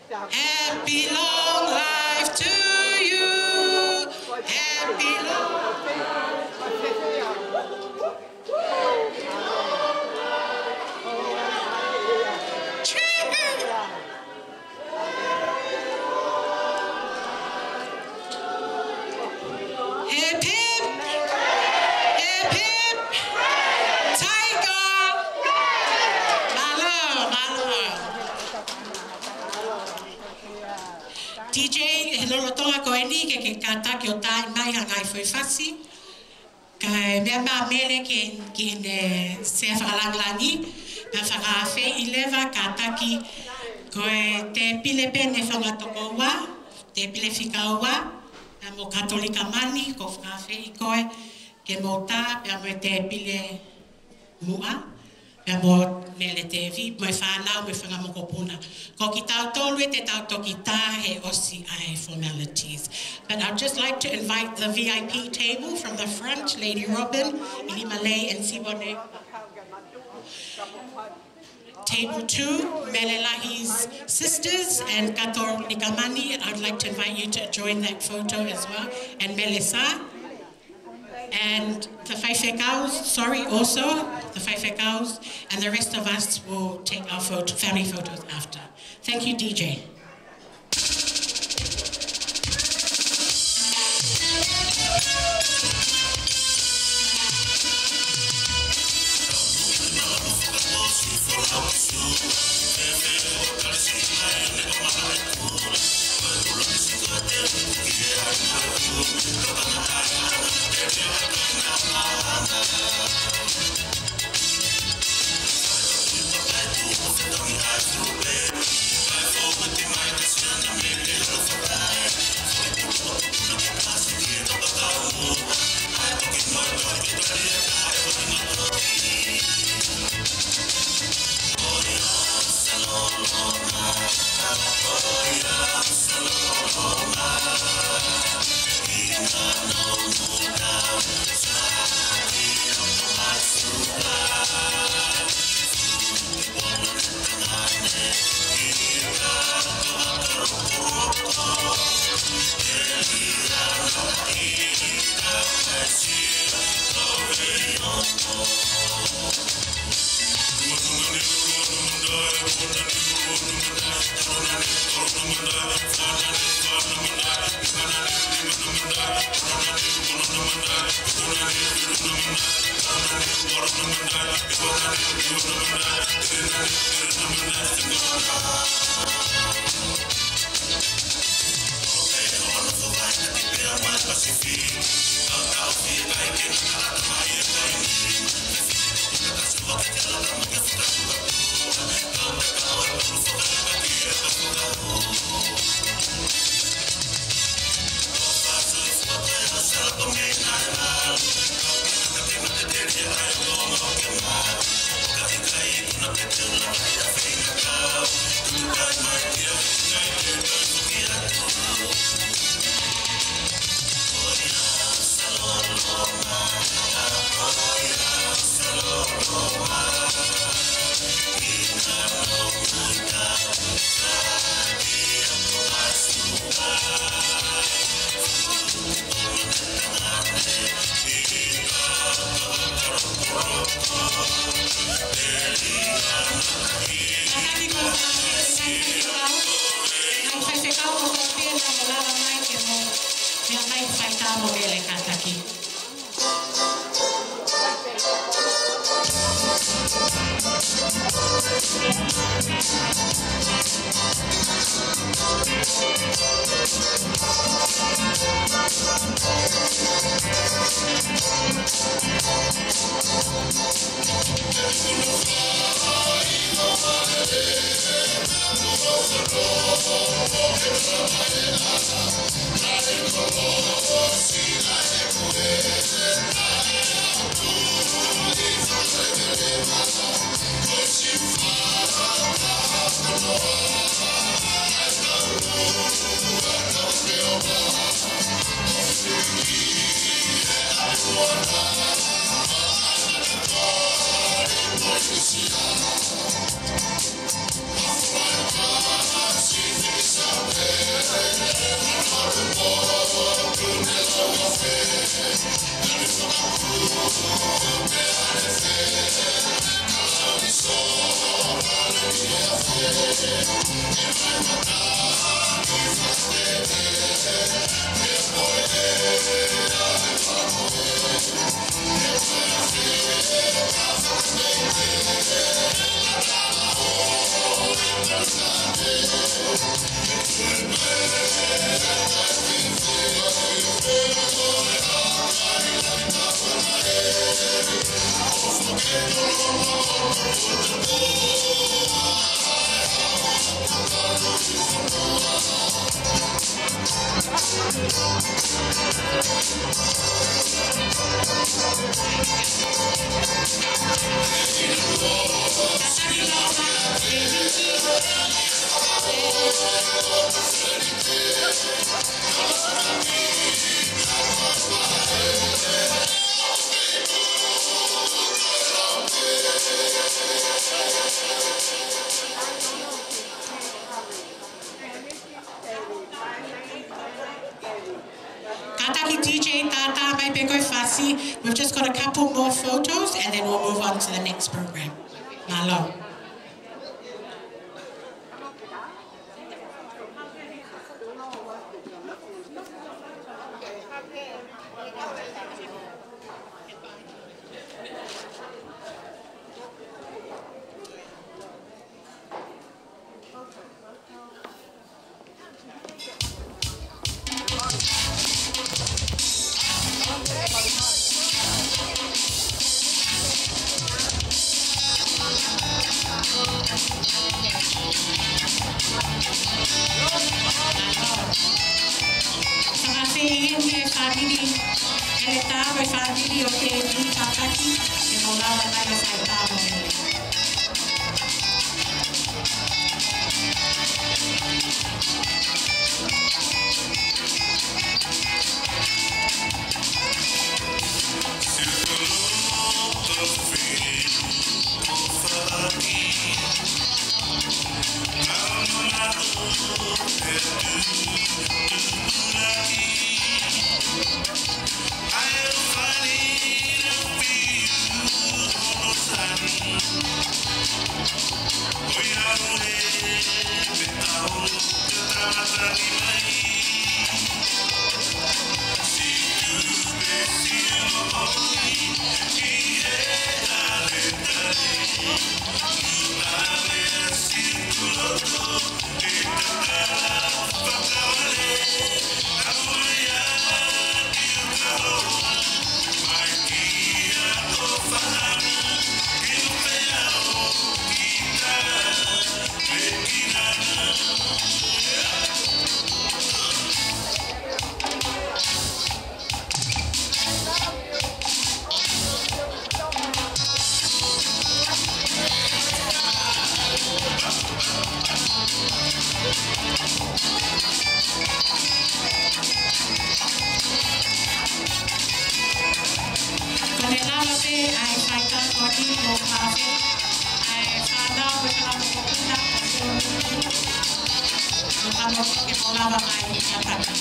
Happy long life to you. Happy long Hip, hip. Hip, hip. Tiger. Mālō, mālō. D J, he lolotonga ko eni ke ke kātaki ʻo tā mai ha ngaahi foʻi fasi. Kae meʻa mai Mele ke, ke ne sea fakalāngilangi, pea fakaafeʻi leva kātaki ko e tēpile pē ʻe fanga toko ua, tēpile fika ua, pea mo Katolika Mani, ʻoku fakaafeʻi koe ke mou tā, pea mo e tēpile muʻa, pea mo Mele Tevi, mo e fānau, mo e fanga mokopuna. Ko kitautolu ē te tau toki tā he ʻosi ʻa e formalities. But I'd just like to invite the V I P table from the front, Lady Robin, ʻIlimalei and Sibone. Table two, Mele Lahi's sisters and Katolika Mani. I'd like to invite you to join that photo as well. And Mele Sa. And the faifekaus, sorry, also the faifekaus, and the rest of us will take our photo, family photos after. Thank you, D J. Kātaki mo e faifekau, mo e faifekau ko Tena mo lava mai ke mo meʻa mai fai tamo mele kātaki. Kātaki D J, tātā mai pē ko e fā See, we've just got a couple more photos and then we'll move on to the next program. Mālō. Fakafeʻiloaki ki he fāmili, he leta mo e fāmili ʻo Tēvita Taki, ke mou lava mai ʻo fai tāpuaki. Ko e lava pē ʻa e fai tāpuaki mo Pāfē, ʻa e fānau mo e kau mokopuna ʻo Sione Niu. Mo e kau mokopuna ke mou lava mai ʻi he ʻapiako.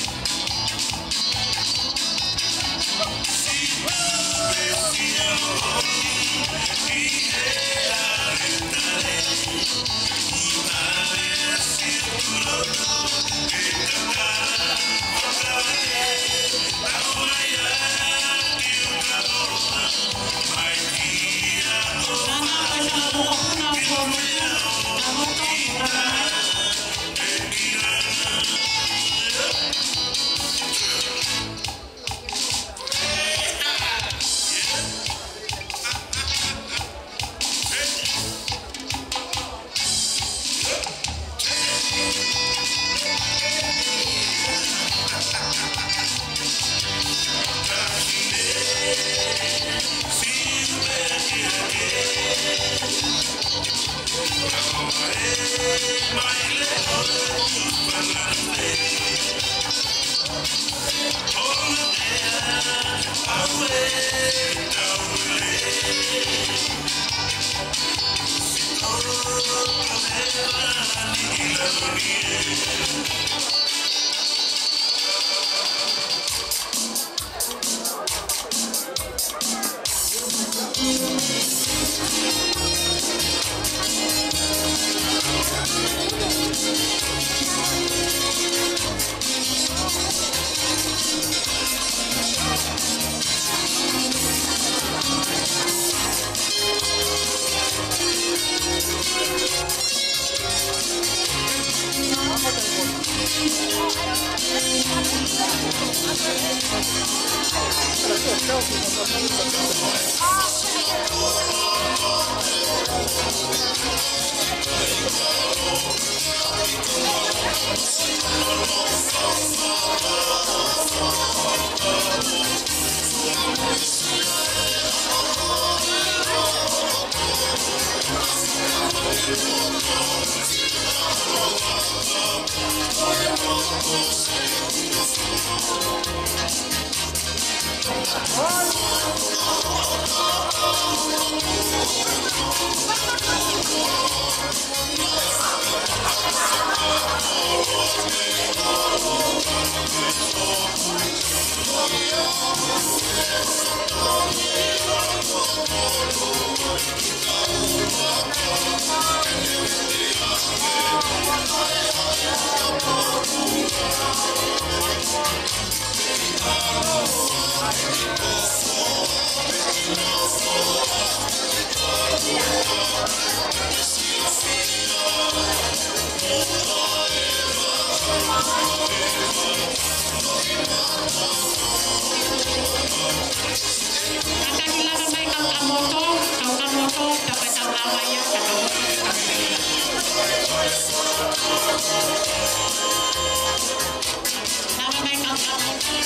Lava mai kau kau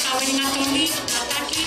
kau ringa toni, kātaki.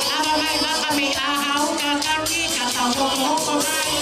Lava mai vaka mei ʻahau, kātaki, ka tau hokohoko mai.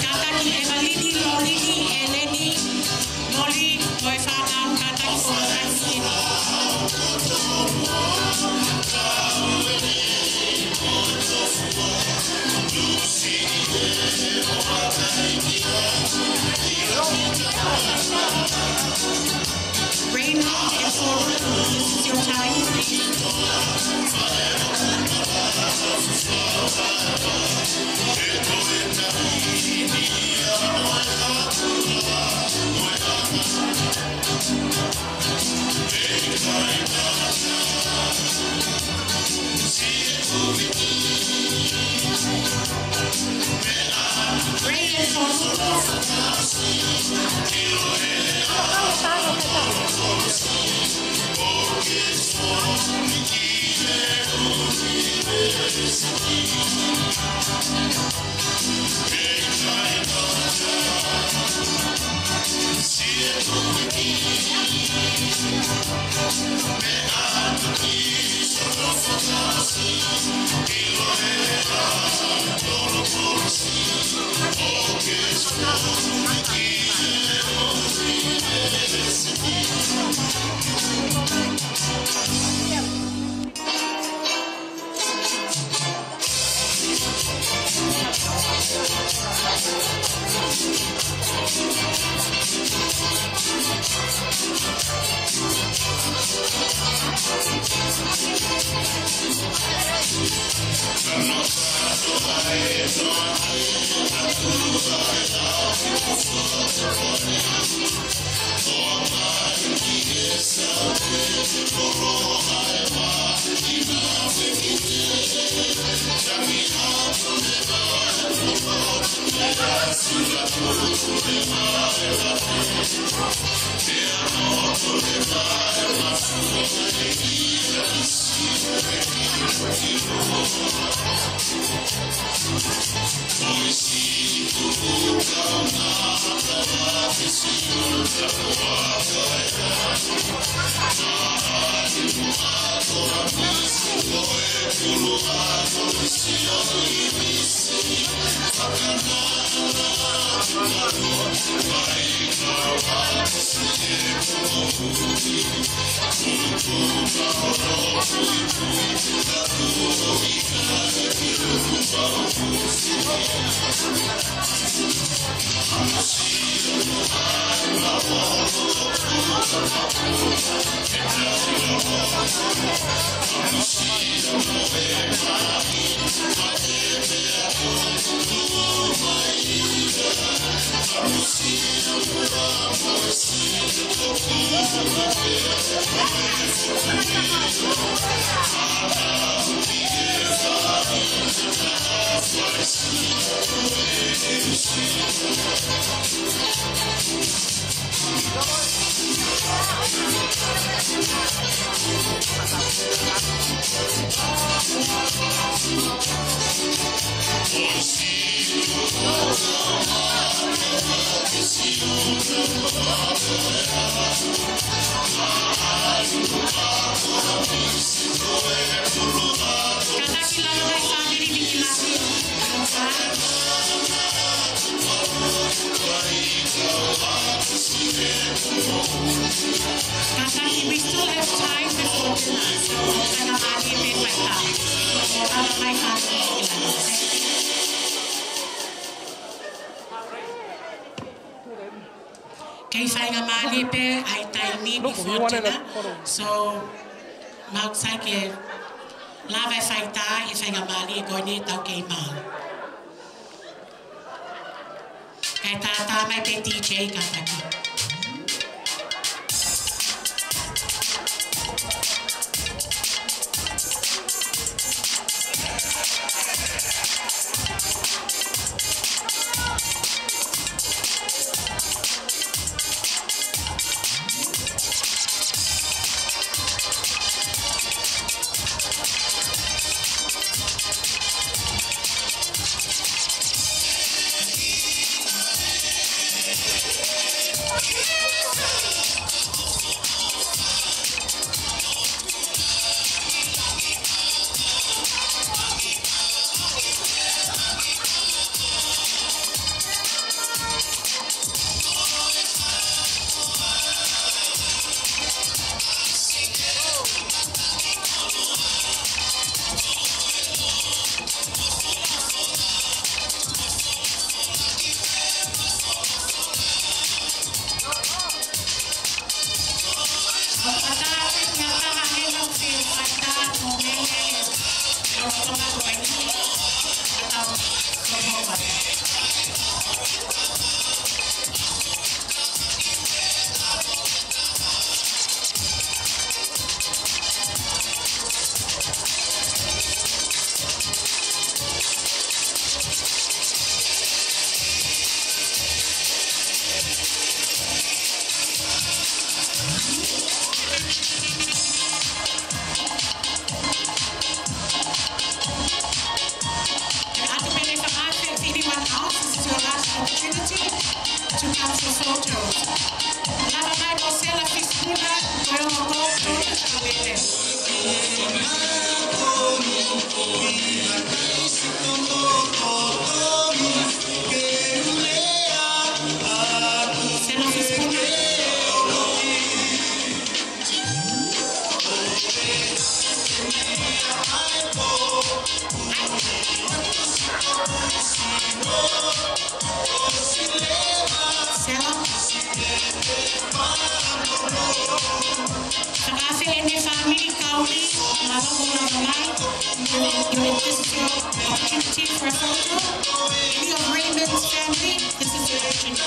Kātaki ʻEvalini, Lolini, ʻEleni, Loli, ko e fānau, kātaki ko e fānau. Raymond and Soren, this is your time. Kātaki, lava mai fāmili Mickey Mouse. Kātaki, we still have time before dinner, so faingamālie pē faitā. Lava mai fāmili Mickey Mouse. Kei faingamālie pē ʻa e taimi before dinner. So, mau sai ke lava e faitā he faingamālie ko eni ʻetau kei maau. Kae tātā mai pē D J, kātaki. Atu pē ʻe fakafe, if anyone else, this is your last opportunity to come for photos. Lava mai mo Sela Fisikula, ko e ongo kō, kō, kō, kō, kō. Sela Fisikula. Sela. Fakafe ʻene fāmili Kauli, mālō hoʻo lava mai. This is your opportunity for a photo. Any of Raymond's family, this is your opportunity.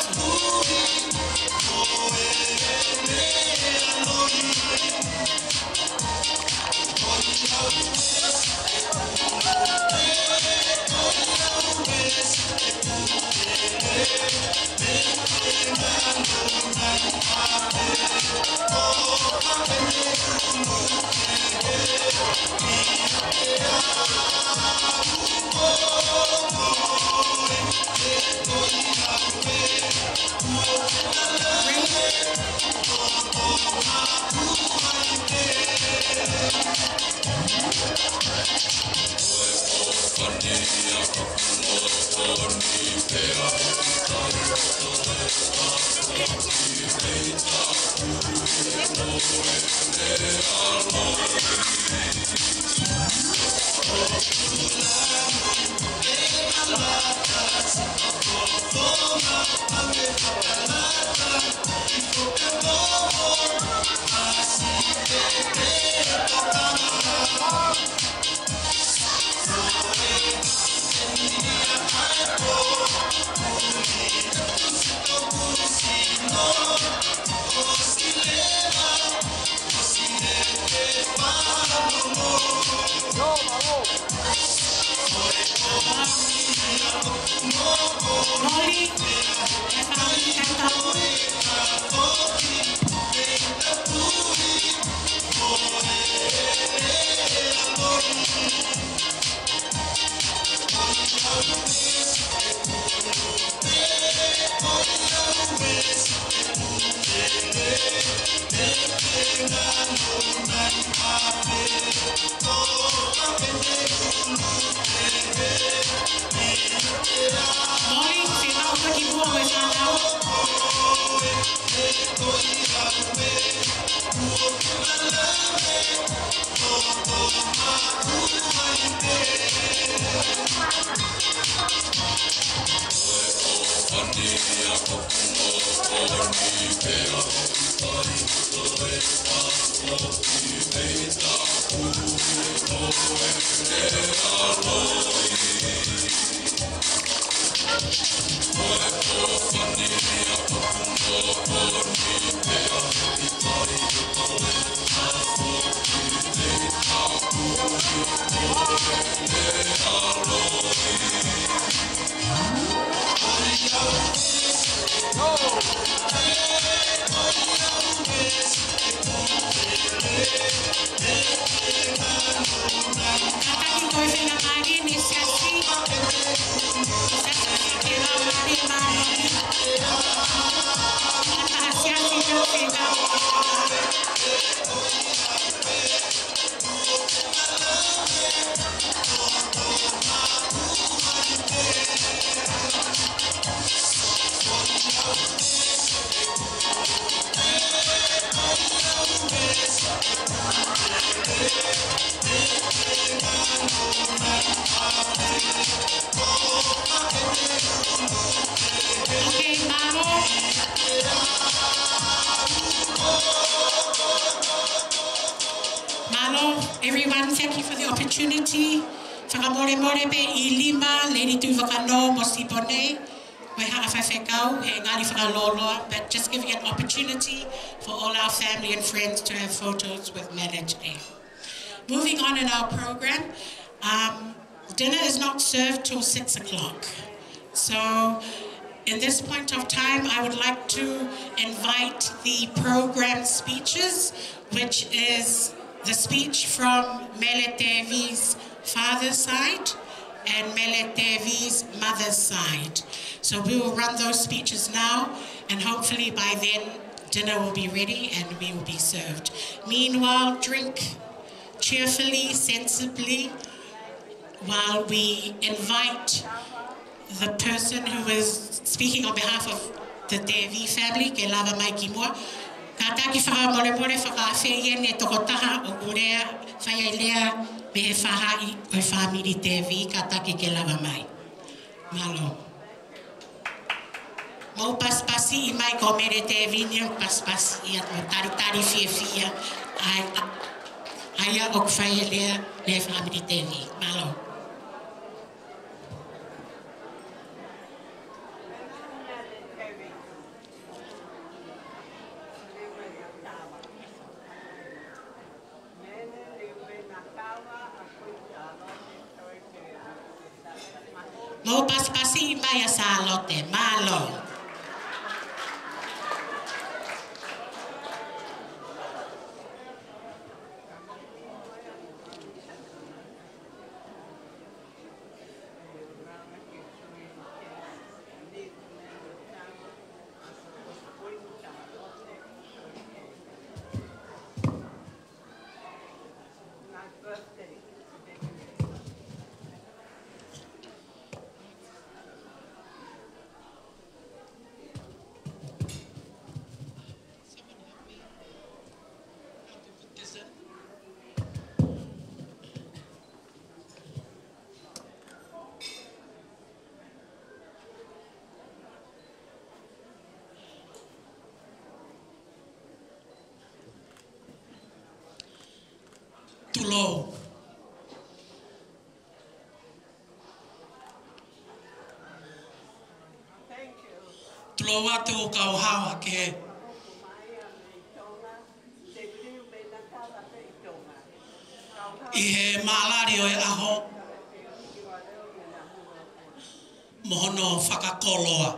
Okay, mālō. Mālō, everyone, thank you for the opportunity. Fakamolemole pē ʻi lima, Lady Tuʻivakanō mo Sipone, mo e Haʻa Faifekau, he ngali fakalōloa, but just giving an opportunity for all our family and friends to have photos with Mele today. Moving on in our program, um, dinner is not served till six o'clock. So, in this point of time, I would like to invite the program speeches, which is the speech from Mele Tevi's father's side and Mele Tevi's mother's side. So we will run those speeches now, and hopefully by then dinner will be ready and we will be served. Meanwhile, drink cheerfully, sensibly, while we invite the person who is speaking on behalf of the Tevi family ke lava mai ki muʻa. Kātaki fakamolemole fakaafeʻi ʻene tokotaha ʻoku lea, fai ai lea mei he faʻahi ʻo e fāmili Tevi, kātaki ke lava mai. Mālō. Mou pasipasiʻi mai ko Mele Tevi ni, pasipasiʻi atu, talitali fiefia. ʻA ia, ʻa ia ʻoku fai e lea mei he fāmili Tevi. Mālō. Mou pasipasiʻi mai ʻa Sālote, mālō. Tulou. Tulou atu kau haoa ke ʻi he mālali ʻo e ʻaho mo hono fakakoloa.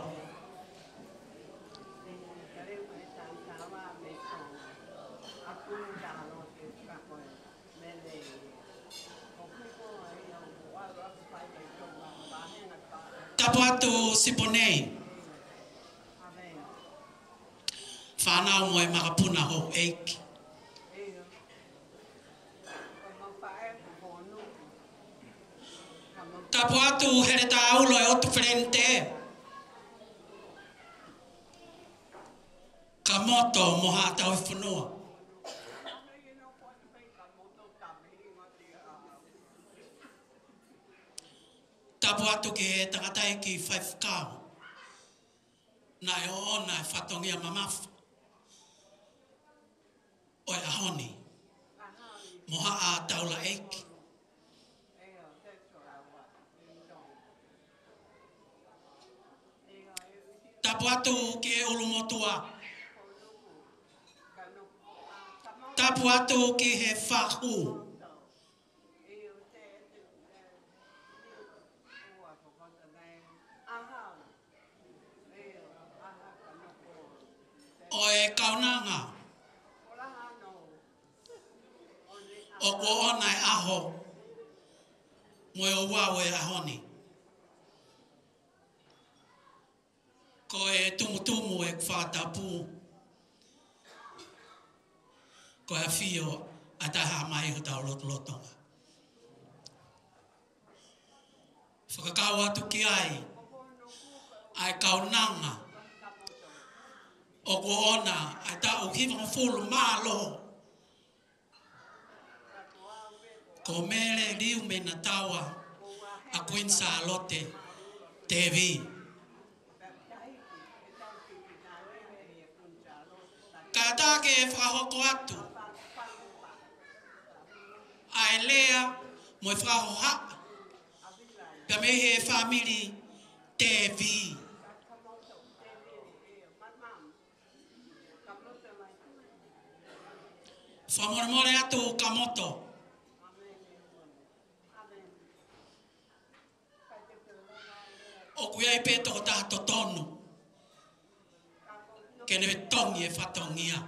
Tapu atu Siponei. Fānau mo e makapuna houʻeiki. Tapu atu Heletā Ulo e ʻOtu Felenite. Kamoto mo Haʻa Tauhi Fonua. Tapu atu ki he tangataʻeiki faifekau naʻe ʻoʻona e fatongia mamafa ʻo e ʻaho ni mo Haʻa Taulaʻeiki. Tapu atu ki he ʻulumotuʻa. Tapu atu ki he fahu ʻo e kaunanga ʻoku ʻoʻona e ʻaho mo e ouau e ʻaho ni. Ko e tumutumu ʻeku fakatapu, ko e ʻafio ʻa e Taʻehāmai ʻi hotau lotolotonga. Fakakau atu ki ai ʻa e kaunanga ʻoku ʻoʻona ʻa e taʻu hivangofulu mā ua, ko Mele Liu Mena Taua ʻa Kuini Sālote Tevi. Kātaki ke fakahoko atu ʻa e lea mo e fakahohaʻa pea mei he fāmili Tevi. Fakamolemole atu Kamoto. ʻOku ʻi ai pē tokotaha totonu ke ne fetongi e fatongia.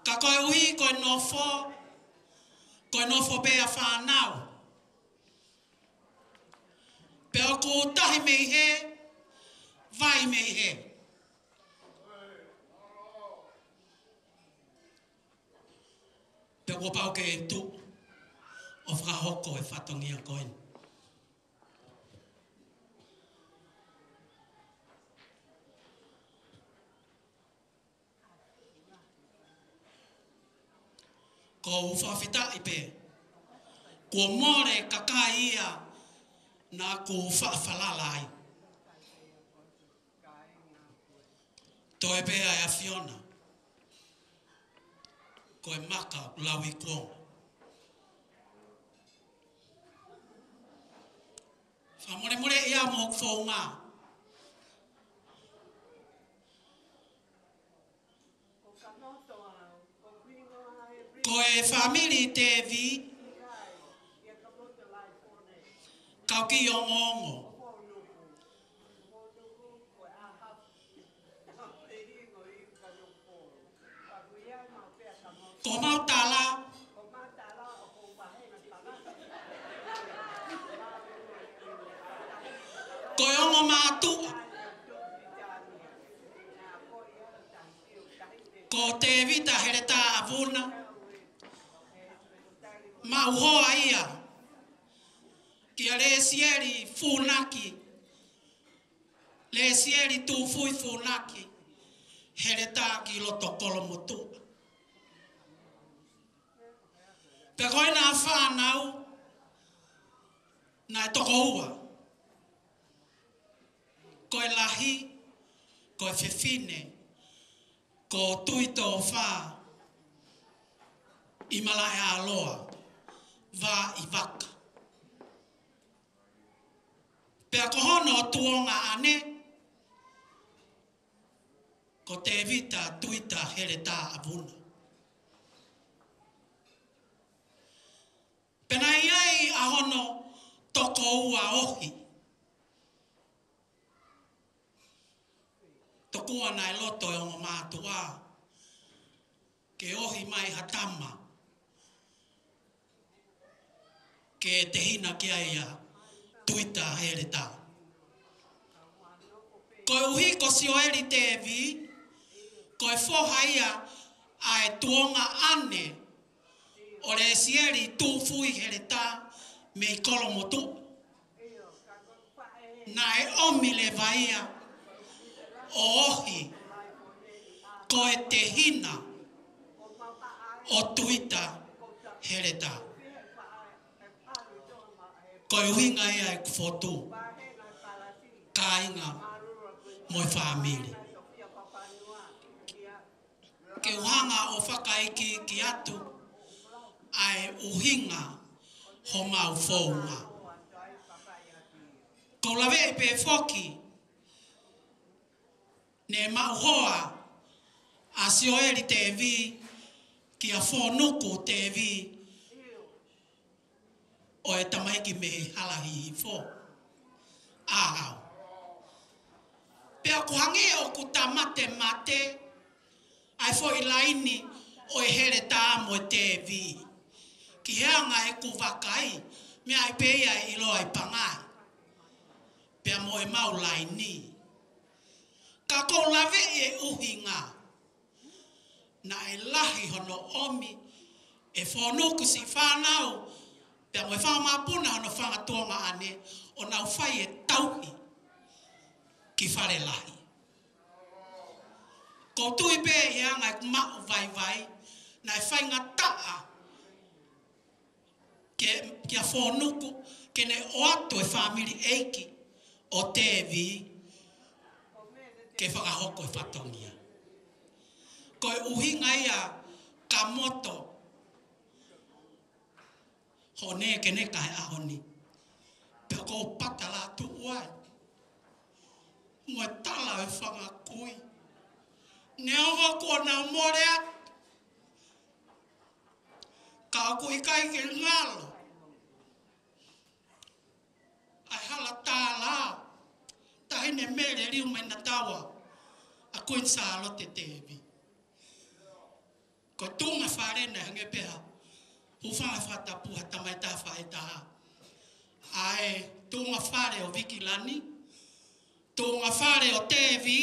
Ka koeʻuhi ko e nofo, ko e nofo pē ʻa fānau. Pea ʻoku tahi mei hē, vai mei hē. Pea kuo pau ke tuʻu ʻo fakahoko e fatongia ko eni. Ko u fakafetaʻi pē kuo mole kakai ia naʻa ku faʻa falala ai. Toe pē ʻa e ʻAfiona, ko e maka ʻoku lauikuonga. Fakamolemoleʻi au mo hoku founga. Ko e fāmili Tevi, kau kiʻi ongoongo. Ko mau tala, ko e ongo mātuʻa, ko Tēvita Heletā ʻAvuna, maʻu hoa ia kia Lesieli Funaki, Lesieli Tufui Funaki, Heletā ki loto Kolomotuʻa. Pea ko ʻena fānau naʻe toko ua. Ko e lahi, ko e fefine, ko Tuitōfā, ʻi Malaʻealoa, vā ʻi Vaka. Pea ko hono tuongaʻane, ko Tēvita Tuita Heletā ʻa Vuna. Pea naʻe ʻi ai ʻa hono tokoua ohi. Tokua naʻe loto e ongo mātuʻa ke ohi mai ha tama ke tehina ki ai ʻa Tuita Heletā. Koeʻuhi ko Sioeli Tēvi, ko e foha ia ʻa e tuongaʻane ʻo Lesieli Tufui Heletā mei Kolomotuʻa. Naʻe ʻomi leva ia ʻo ohi ko e tehina ʻo Tuita Heletā. Ko e ʻuhinga ia ʻeku fotu, kāinga mo e fāmili. Ke u hanga ʻo fakaikiiki atu ʻa e ʻuhinga homau founga. Ko u laveʻi pē foki, ne maʻu hoa ʻa Sioeli Tēvi kia Fonuku Tēvi, ʻo e tamaiki mei Hala Hihifo, ʻa au. Pea ʻoku hangē ʻoku tāmatemate ʻa e foʻi laini ʻo e Heletā mo e Tēvi. Ki he anga ʻeku vakai, meʻa ai pē ia ʻe ʻiloa ʻi Pangai. Pea mo e mau laini. Ka ko u laveʻi e ʻuhinga. Naʻe lahi hono ʻomi ʻe Fonuku siʻi fānau, pea mo e fanga mapuna hono fanga tuongaʻane, ʻo nau fai e tauhi ki Fale Lahi. Ko u tui pē ʻi he anga ʻeku maʻu vaivai, naʻe faingataʻa ke, kia Fonuku, ke ne ʻoatu e fāmili ʻeiki ʻo Tēvi ke fakahoko e fatongia. Ko e ʻuhinga ia ka moto hoʻo nekeneka he ʻaho ni. Pea ko u patala tuʻu ai mo e tala e fanga kui. Neongo kuo nau mole atu, ka ʻoku ʻikai ke ngalo ʻa e hala tālā, Taʻahine Mele Liumainataua, ʻa Kuini Sālote Tēvi. Ko e tuʻunga fale naʻe hangē pē ha hūfanga fakatapu ha tamai taha faʻē taha. ʻA e tuʻunga fale ʻo Vikilani, tuʻunga fale ʻo Tēvi,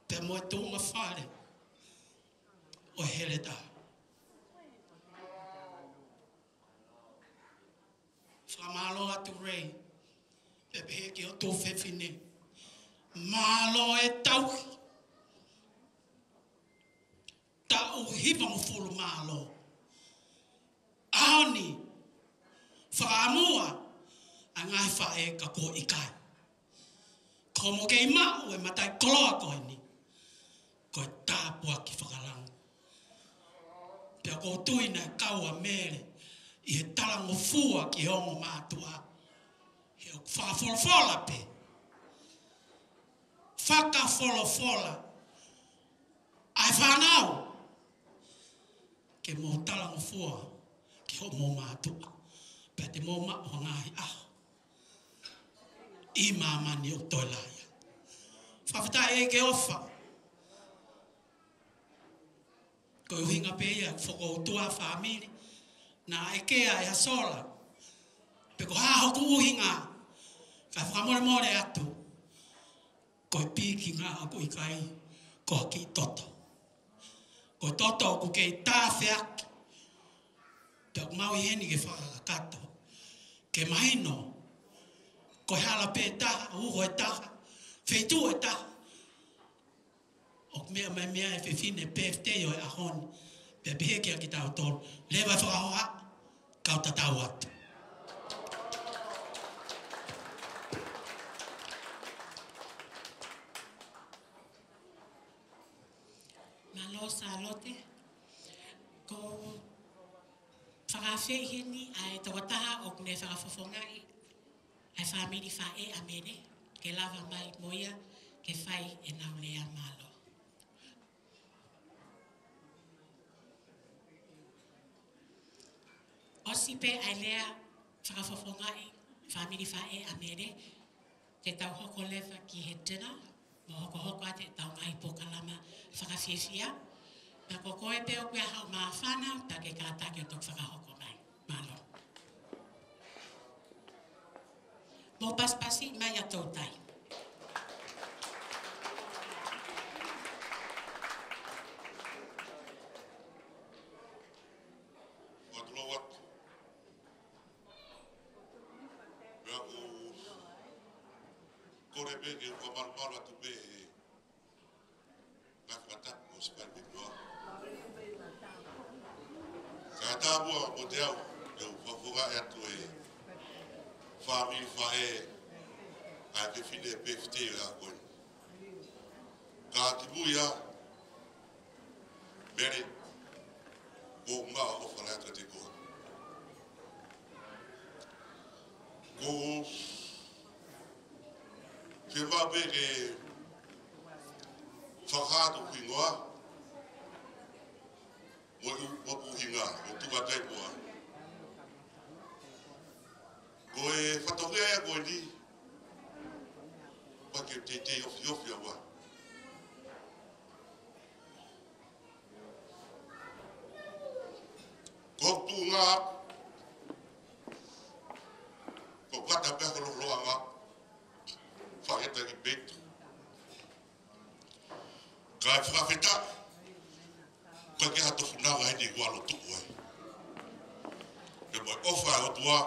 pea mo e tuʻunga fale ʻo Heletā. Fakamālō atu Ray, pea pehē ki ho tuofefine. Mālō e tauhi. Taʻu hivangofulu mālō. ʻAho ni, fakaʻamua ʻa e ngaahi faʻē ka kuo ʻikai. Ko hoʻomo kei maʻu e mataʻikoloa ko eni, ko e tāpuaki fakalangi. Pea ko u tui naʻe kau ʻa Mele ʻi he talangofua ki he ongo mātuʻa. He ʻoku fakafolofola pē. Fakafolofola ʻa e fānau ke mou talangofua ki hoʻomou mātuʻa. Pea te mou maʻu ha ngaahi ʻaho ʻi māmani ʻoku toe lahi ai. Fakafetaʻi ʻEiki ʻofa. Ko e ʻuhinga pē ia ʻeku fokoutua fāmili, naʻe ʻeke ʻe ha sola pe ko e hā hoku ʻuhinga, ka fakamolemole atu. Ko e pikinga ʻoku ʻikai ko ha kiʻi toto. Ko e toto ʻoku kei tāfeaki. Pea ʻoku mau ʻi heni ke fakakakato, ke mahino ko e hala pē ʻe taha, uho ʻe taha, feituʻu ʻe taha. ʻOku meʻa mai mei ai e fefine pēfitei ʻo e ʻaho ni. Pea pehē kia kitautolu, leva e fakahoha, kau tatau atu. Mālō Sālote. Ko u Fakaafeʻi heni ʻa e tokotaha ʻoku ne fakafofongaʻi ʻa e fāmili faʻē ʻa Mele, ke lava mai mo ia ke fai ʻenau lea. Mālō. ʻOsi pē ʻa e lea fakafofongaʻi fāmili faʻē ʻa Mele, te tau hoko leva ki he tena, mo hokohoko atu ʻetau ngaahi polokalama fakafiefia. Pea ko koe pē ʻoku ʻi ai haʻo māfana, pea ke kātaki ʻo toki fakahoko mai. Mālō. Mou pasipasi mai ʻa Toutai. Ua tulou atu. Pea ʻoku kole pē ke u fakamalumalu atu pē he ngaahi fakatapu ʻosi fai pē muʻa. Kae tāpua mo te au, ke u fakafofongaʻi atu e fāmili faʻē ʻa e fefine pefitei ʻa ko eni. Ka kimui ā, Mele, ko e ʻofa lahi atu kiate koe. Ko e fiemaʻu pē ke fakahā hoku hingoa, mo e u-, mo hoku ʻuhinga, ʻo tuku atu ai muʻa. Ko e fatongia ia ko eni, ʻoku ʻikai ke teitei ofiofi au ai. Ko hoku tuʻunga, ko e kata pē holoholoʻanga, faʻeta ki petu. Kae fakafetaʻi, ʻoku ʻikai ke ha tofunanga heni ʻoku ou ʻalu ʻo tuʻu ai. Pea mo e ʻofa ʻa e ʻOtua,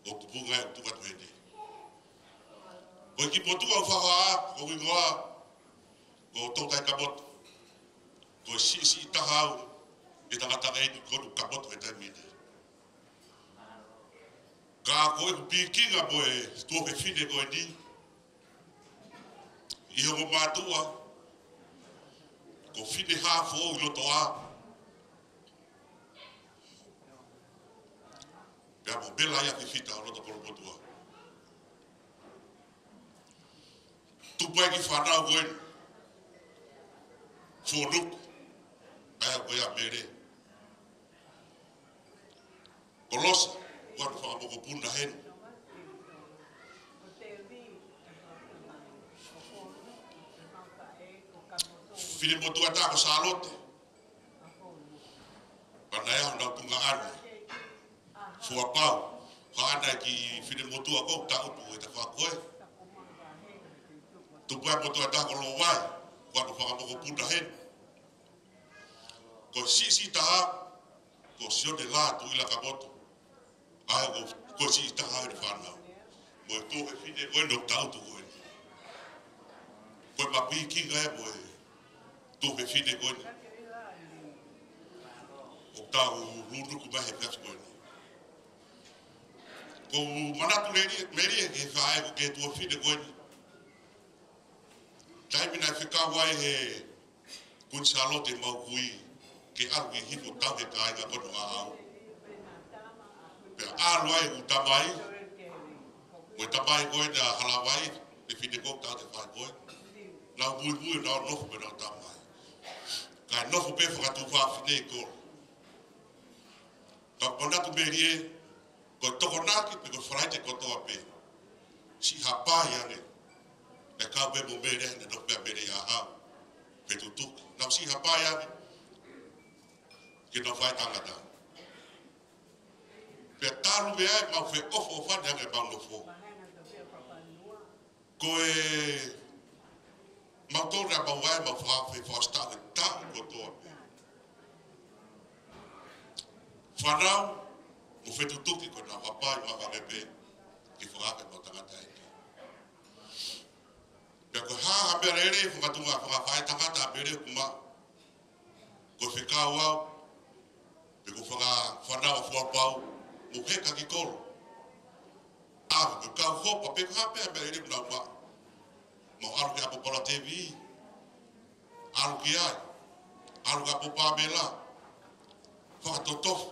ʻoku tupu ngai ʻoku tuʻu atu heni. Ko e kiʻi motuʻa ʻoku ou fakahā, ko hoku hingoa, ko Toutai Kamoto. Ko e siʻisiʻi taha au ʻi he tangata ʻeni kuo u kamoto he taimi ni. Ka ko ʻeku pikinga mo e tuofefine ko eni, ʻi he ongo mātuʻa, ko Fine Hā Foʻou ʻi Lotoʻā, pea mo Mele ia Fifita ʻo Lotokolomotuʻa. Tupu ai e kiʻi fānau ko eni, Fonuku, ʻa ia ko ia Mele. Kolosa, ʻoku ʻi ai hono fanga mokopuna heni. Finemotuʻa taha ko Sālote. Pea naʻe ʻi ai honau tuongaʻane. Fua pau. Haʻana e kiʻi finemotuʻa ko ē ʻoku tangutu he tafaʻaki ko ē. Tupu ai e motuʻa taha ko Lovai. ʻOku ʻi ai hono fanga mokopuna heni. Ko e siʻisiʻi taha, ko Sione Lā Tuʻila Kamoto. ʻA ia ko, ko e siʻisiʻi taha ʻi he fānau. Mo e tuofefine ko eni ʻoku tangutu ko eni. Ko e mapikinga ia mo e tuofefine ko eni ʻoku tau lūnuku mai he efiafi ko eni. ʻOku ou manatu lelei, lelei ki he faʻē ko ē ki he tuofefine ko eni. Taimi naʻe fekau ai he Kuini Sālote ʻemau kui ke ʻalu ki Hihifo ʻo tauhi e kāinga ko eni ʻo aʻu. Pea ʻalu ai ʻeku tamai, mo e tamai ko ē naʻe hala vai, e fefine ko ē ʻoku tau te fai ko ē. Nau muimui, nau nofo pē ʻenau tamai. Kae nofo pē fakatuofefine ʻi kolo. Ka ʻoku ou manatu Mele ē, ko e Tokonaki pe ko e Falaite kotoa pē. Siʻi hapai ange. Naʻe kau pē mo Mele, naʻe nofo pē ʻa Mele ʻia au. Fetuʻutuʻu. Naʻa nau siʻi hapai ange. Ke nau fai tangata. Pea talu mei ai ʻemau feʻofoʻofani ange ʻemau nofo. Ko e mautolu naʻa mau ō ai, mau faka-, fe-, fakasitaʻu he taʻu kotoa pē. Fānau, mo Fetuʻutuʻu ko ʻenau hapai maʻu ange pē, ke fakaake ʻemau tangataʻeiki. Pea ko e hā ha meʻa lelei, fakatunga, fakafaʻētangata ʻa Mele ʻoku maʻu. Ko e fekau au, pe ko e fanga fānau ʻa Fuapau, mou heka ki kolo. ʻA, pe ko e kau hopa, pe ko e hā pē ha meʻa lelei ʻoku nau maʻu. Mau ʻalu ki ʻapi ʻo Pala Tevi, ʻalu ki ai, ʻalu ki ʻapi ʻo Pamela. Fakatotofo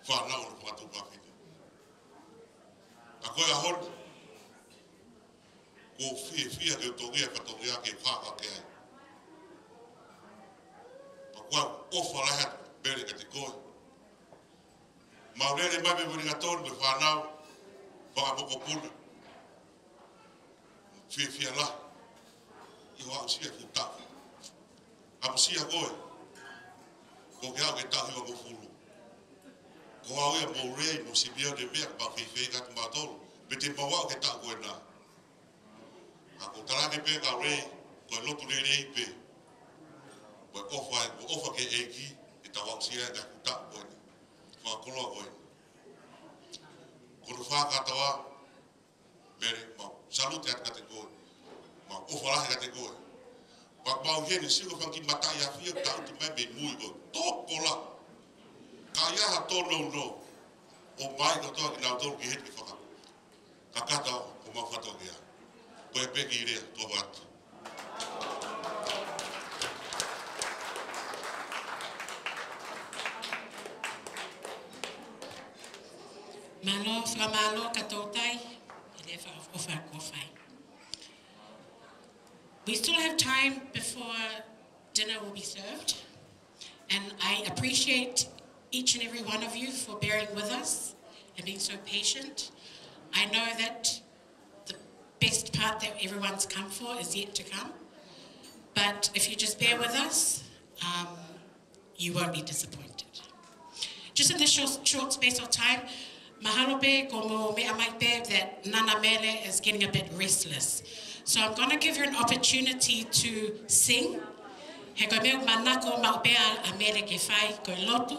fānau ʻo e fanga tuofāfine. Ka ko e ʻaho ni, ʻoku ou fiefia ke u tongia e fatongia ke fakahoko ai. Pea ʻoku ou ʻofa lahi atu, Mele, kiate koe. Mau lele mai mei Uelingatoni mo e fānau, fanga mokopuna. Fiefia lahi ʻi hoʻo aʻusia e fuʻu taʻu. Aʻusia koe, ko e aʻu ki he taʻu hivangofulu. Ko au ia mo Lei mo Simione, meʻa, ka mau feifeinga atu mautolu, pe te mau aʻu ki he taʻu ko ena. Ka ʻoku ou talaange pē kia Lei, ko e lotu lelei pē. Ko e ʻofa, ko e ʻofa ki he ʻEiki, ke tau aʻusia e ngaahi fuʻu taʻu ko eni. Fakakoloa ko eni. Ko hono fakakātoa, Mele, mau salute atu kiate koe. Mau ʻofa lahi kiate koe. Pea mau ʻi heni, sio ki he fanga kiʻi mataʻi afi ʻoku tangutu mai mei mui ko ē. Tokolahi. Ka ʻi ai ha tōnounou, ʻomai kotoa kinautolu ki heni ke fakakakato homau fatongia. Ko ia pē ki he lea, tuʻa atu. Mālō, fakamālō ki he toutai, ʻi he lea fakaʻofoʻofa kuo fai. We still have time before dinner will be served, and I appreciate each and every one of you for bearing with us and being so patient. I know that the best part that everyone's come for is yet to come, but if you just bear with us, um, you won't be disappointed. Just in this short, short space of time, mahalo pē kuo mou meʻa mai pē that Nana Mele is getting a bit restless. So I'm gonna give her an opportunity to sing. He ko e meʻa ʻoku manako maʻu pē ʻa Mele ke fai, ko e lotu,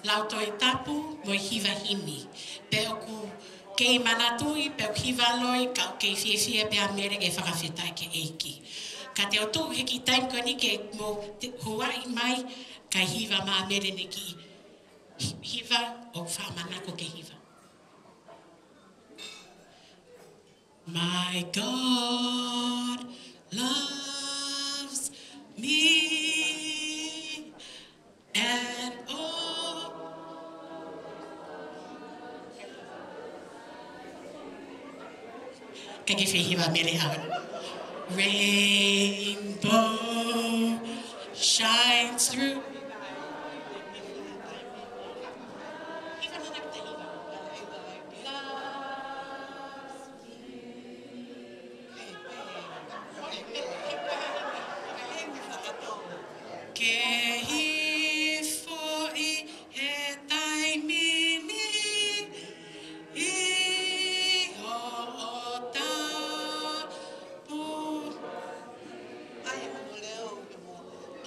lau Tohi Tapu, mo e hiva himi. Pea ʻoku kei manatuʻi, pea ʻoku hiva loi, ka ʻoku kei fiefia pē ʻa Mele ke fakafetaʻi ki he ʻEiki. Ka te u tuku he kiʻi taimi ko eni ke mou te-, huaʻi mai, kae hiva mai ʻa Mele ʻene kiʻi hi-, hiva ʻoku faʻa manako ke hiva. My God loves me and all. Kae ke fie hiva ʻa Mele hau. Rainbow shines through. Ke hifo ʻi he taimi ni ʻi hoʻo tapu.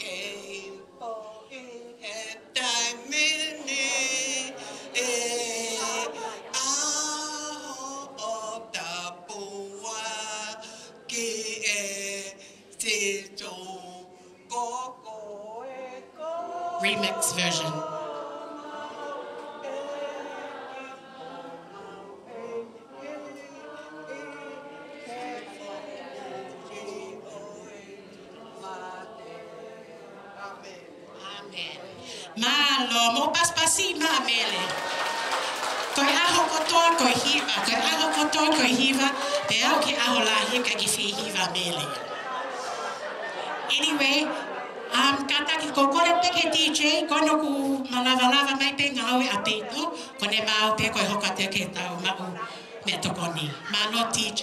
Ke hifo ʻi he taimi ni ʻi hoʻo tapu ʻa ki he Sīsū ko koe ko. Remix version. ʻĀmeni. Mālō, mou pasipasi maʻa Mele. Ko e ʻaho kotoa ko e hiva, ko e ʻaho kotoa ko e hiva, pea aʻu ki he ʻaho lahi kae ke fie hiva ʻa Mele. Anyway, um, kātaki, ko e kole pē ki he D J, ko ena ʻoku malava lava mai pē ngāue ʻaupito, ko ʻene maau pē ko e hoko atu ki heʻetau maʻu meʻatokoni. Mālō D J.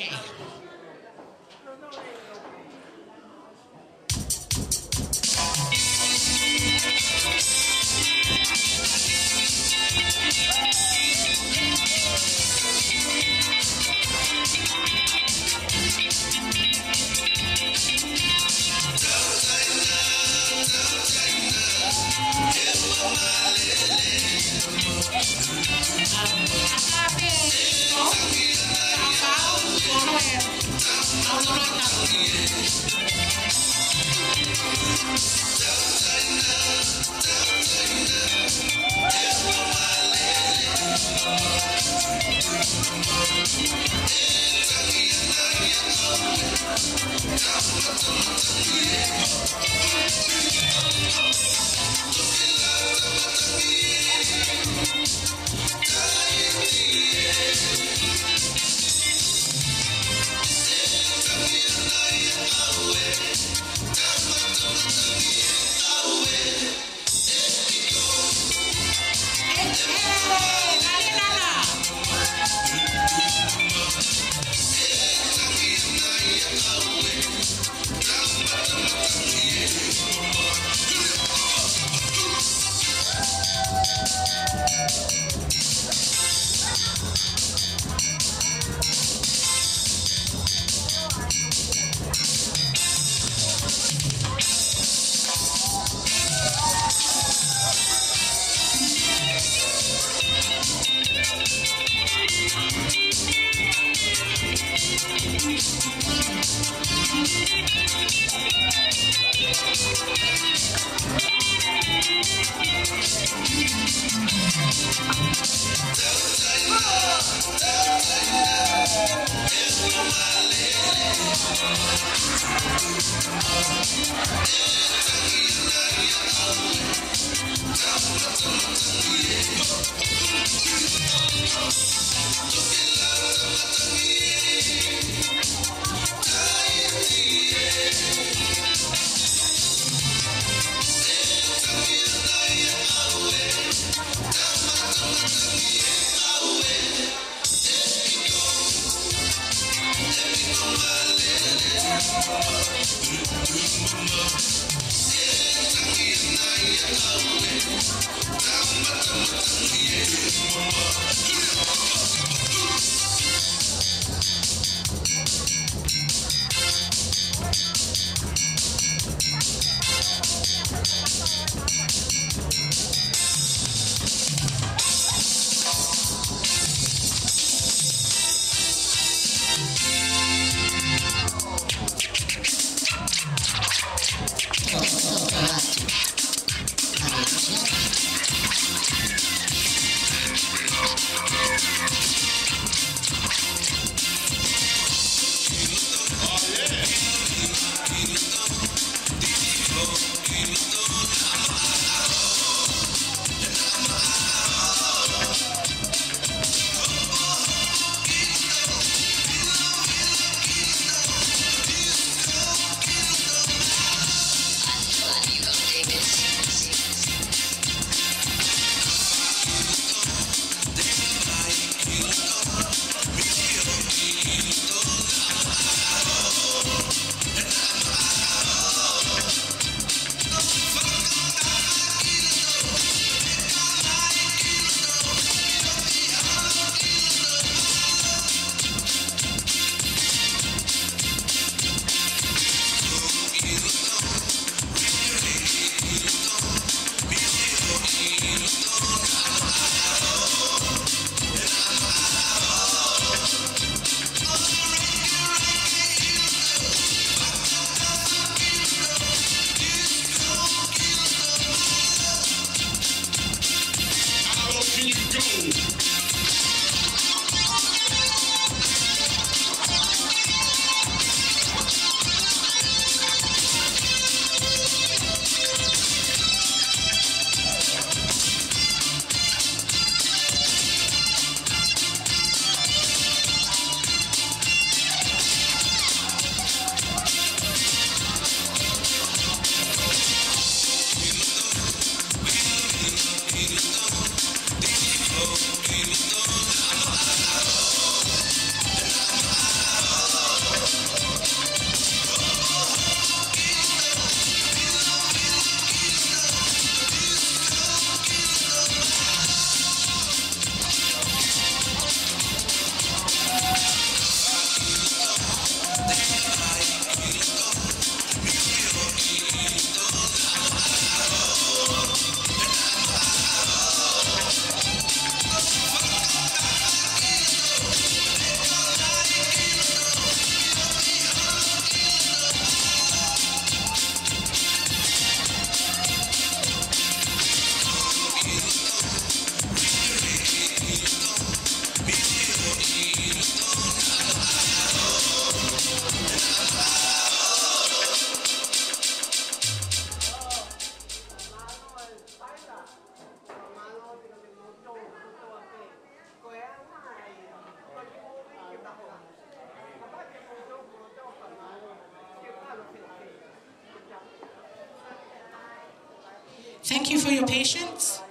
Thank you for your patience.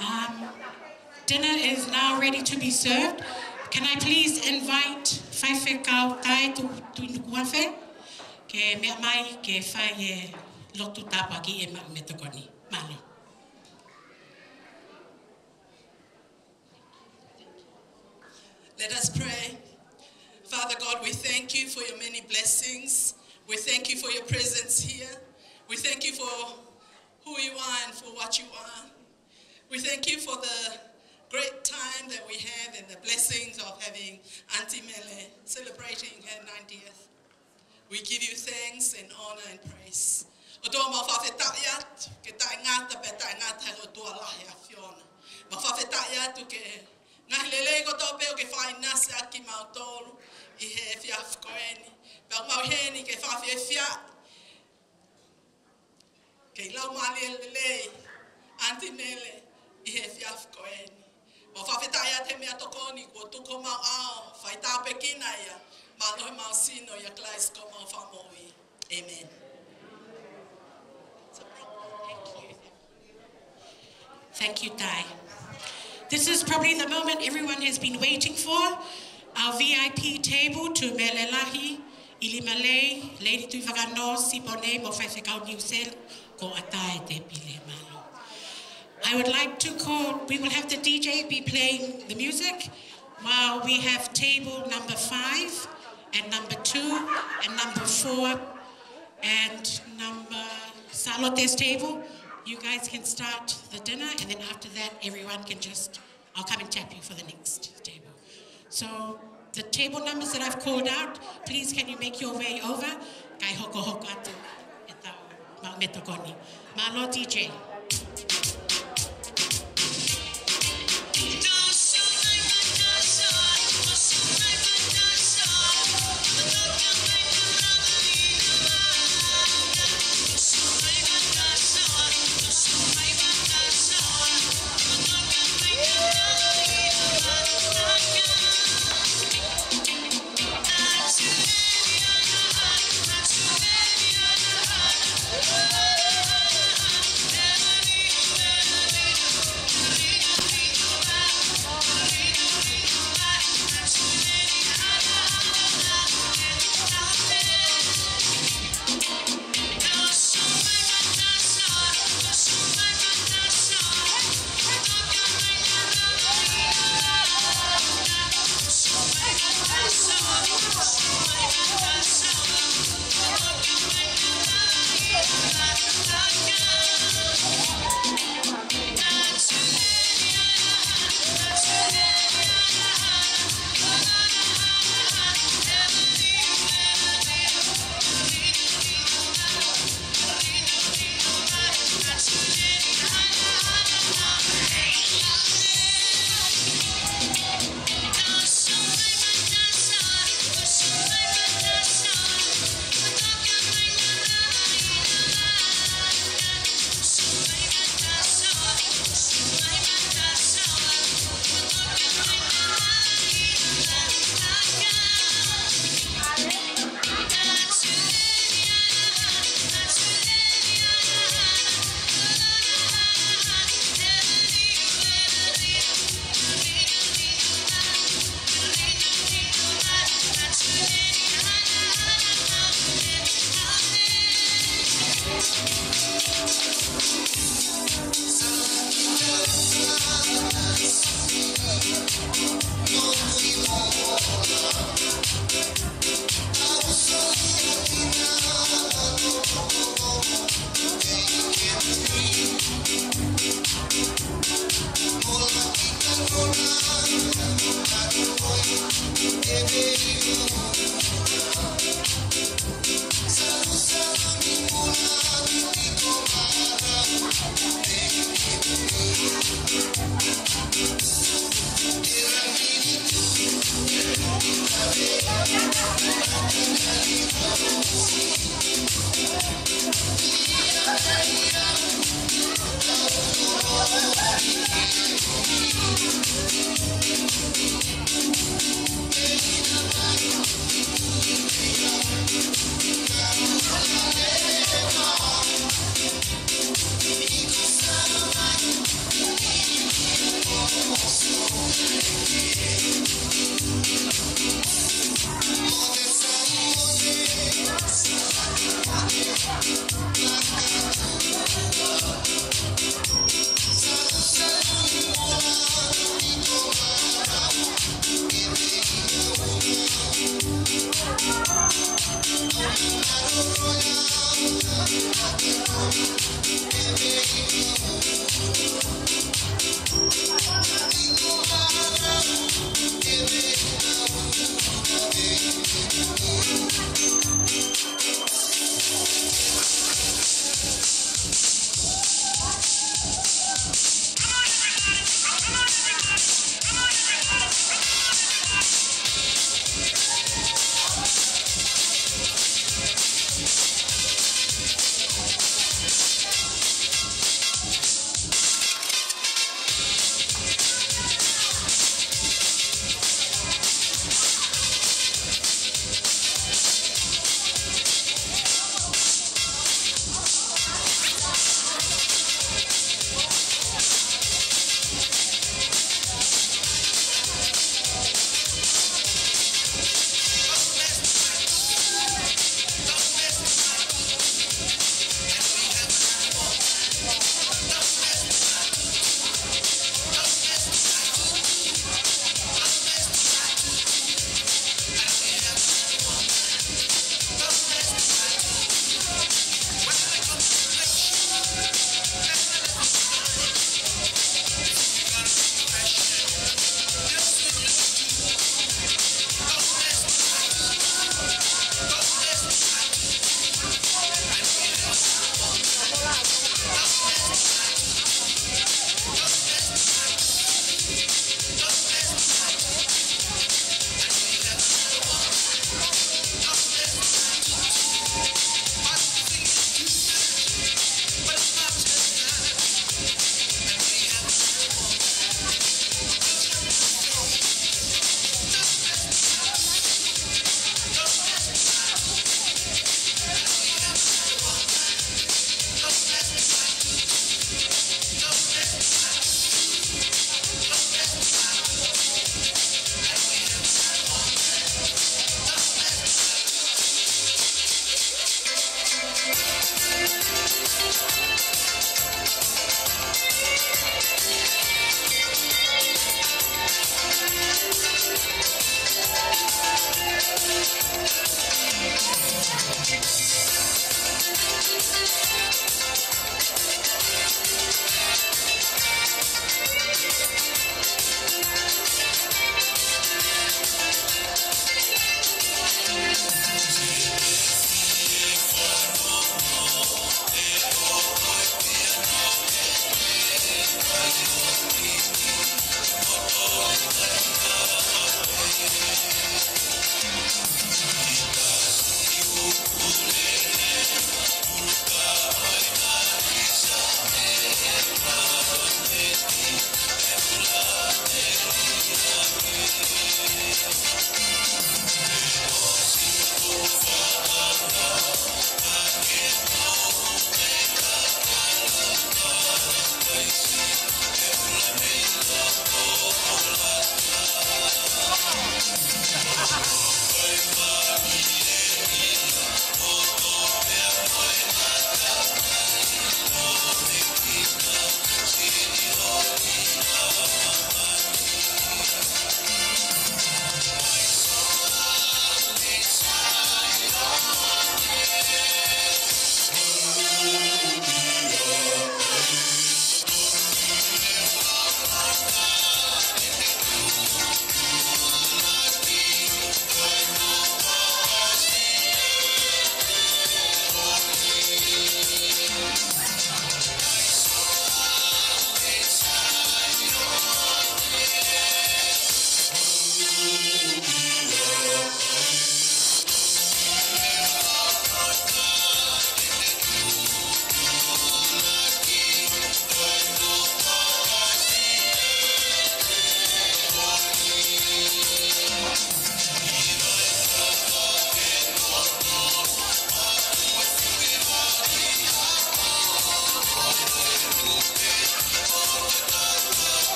Um, dinner is now ready to be served. Can I please invite Faifekau Tae Tu, Tuʻinukuafe ke meʻa mai ke fai e lotu tāpuaki ʻe maʻu mei he tokoni. Mālō. Let us pray. Father God, we thank you for your many blessings. We thank you for your presence here. We thank you for who you are and for what you are. We thank you for the great time that we have and the blessings of having Auntie Mele celebrating her ninetieth. We give you thanks and honor and praise. ʻOtua, mau fakafetaʻi atu, ke taʻengata pea taʻengata he ʻOtua lahi ʻa e ʻAfiona. Mau fakafetaʻi atu ki he ngaahi lelei kotoa pē ʻoku ke fakaʻinasi ʻaki kimautolu ʻi he efiafi ko eni. Pea ʻoku mau ʻi heni ke fakafiefia, ke lau mālie lelei, Aunty Mele, ʻi he efiafi ko eni. Mau fakafetaʻi atu he meʻatokoni kuo tuku homau ʻao, fai tāpuekina ia, mālohi homau sino ʻia Kalaisi ko homau Fakamoʻui. ʻĒmeni. Thank you, Tai. This is probably the moment everyone has been waiting for. Our V I P table, Tuʻi Mele Lahi, ʻIlima Lei, Lady Tuʻivakanō, Sipone, mo Faifekau Niu Sila, ko ʻAtae Tepile Malo. I would like to call, we will have the D J be playing the music while we have table number five and number two and number four and number Salote's table. You guys can start the dinner, and then after that, everyone can just, I'll come and tap you for the next table. So the table numbers that I've called out, please can you make your way over? Kae hokohoko atu ʻetau meʻatokoni. Mālō D J.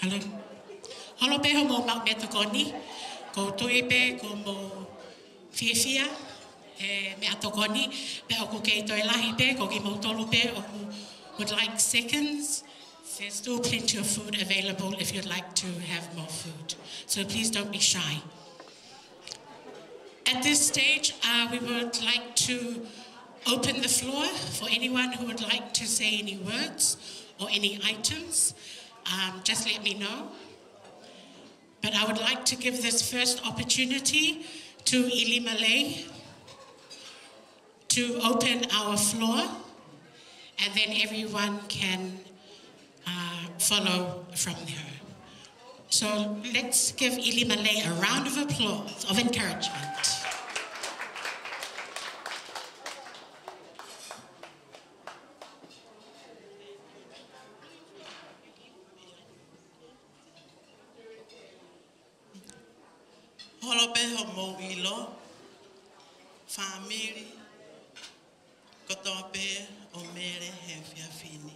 Hello. Holo pē hoʻomou maʻu meʻatokoni, ʻoku ou tui pē kuo mou fiefia he meʻatokoni, pea ʻoku kei toe lahi pē, ko kimoutolu pē ʻoku would like seconds. There's still plenty of food available if you'd like to have more food. So please don't be shy. At this stage, uh, we would like to open the floor for anyone who would like to say any words or any items. Um, just let me know. But I would like to give this first opportunity to Ilimalei to open our floor, and then everyone can uh, follow from her. So let's give Ilimalei a round of applause, of encouragement. Holo pē hoʻomou ʻilo, fāmili kotoa pē ʻo Mele he efiafi ni.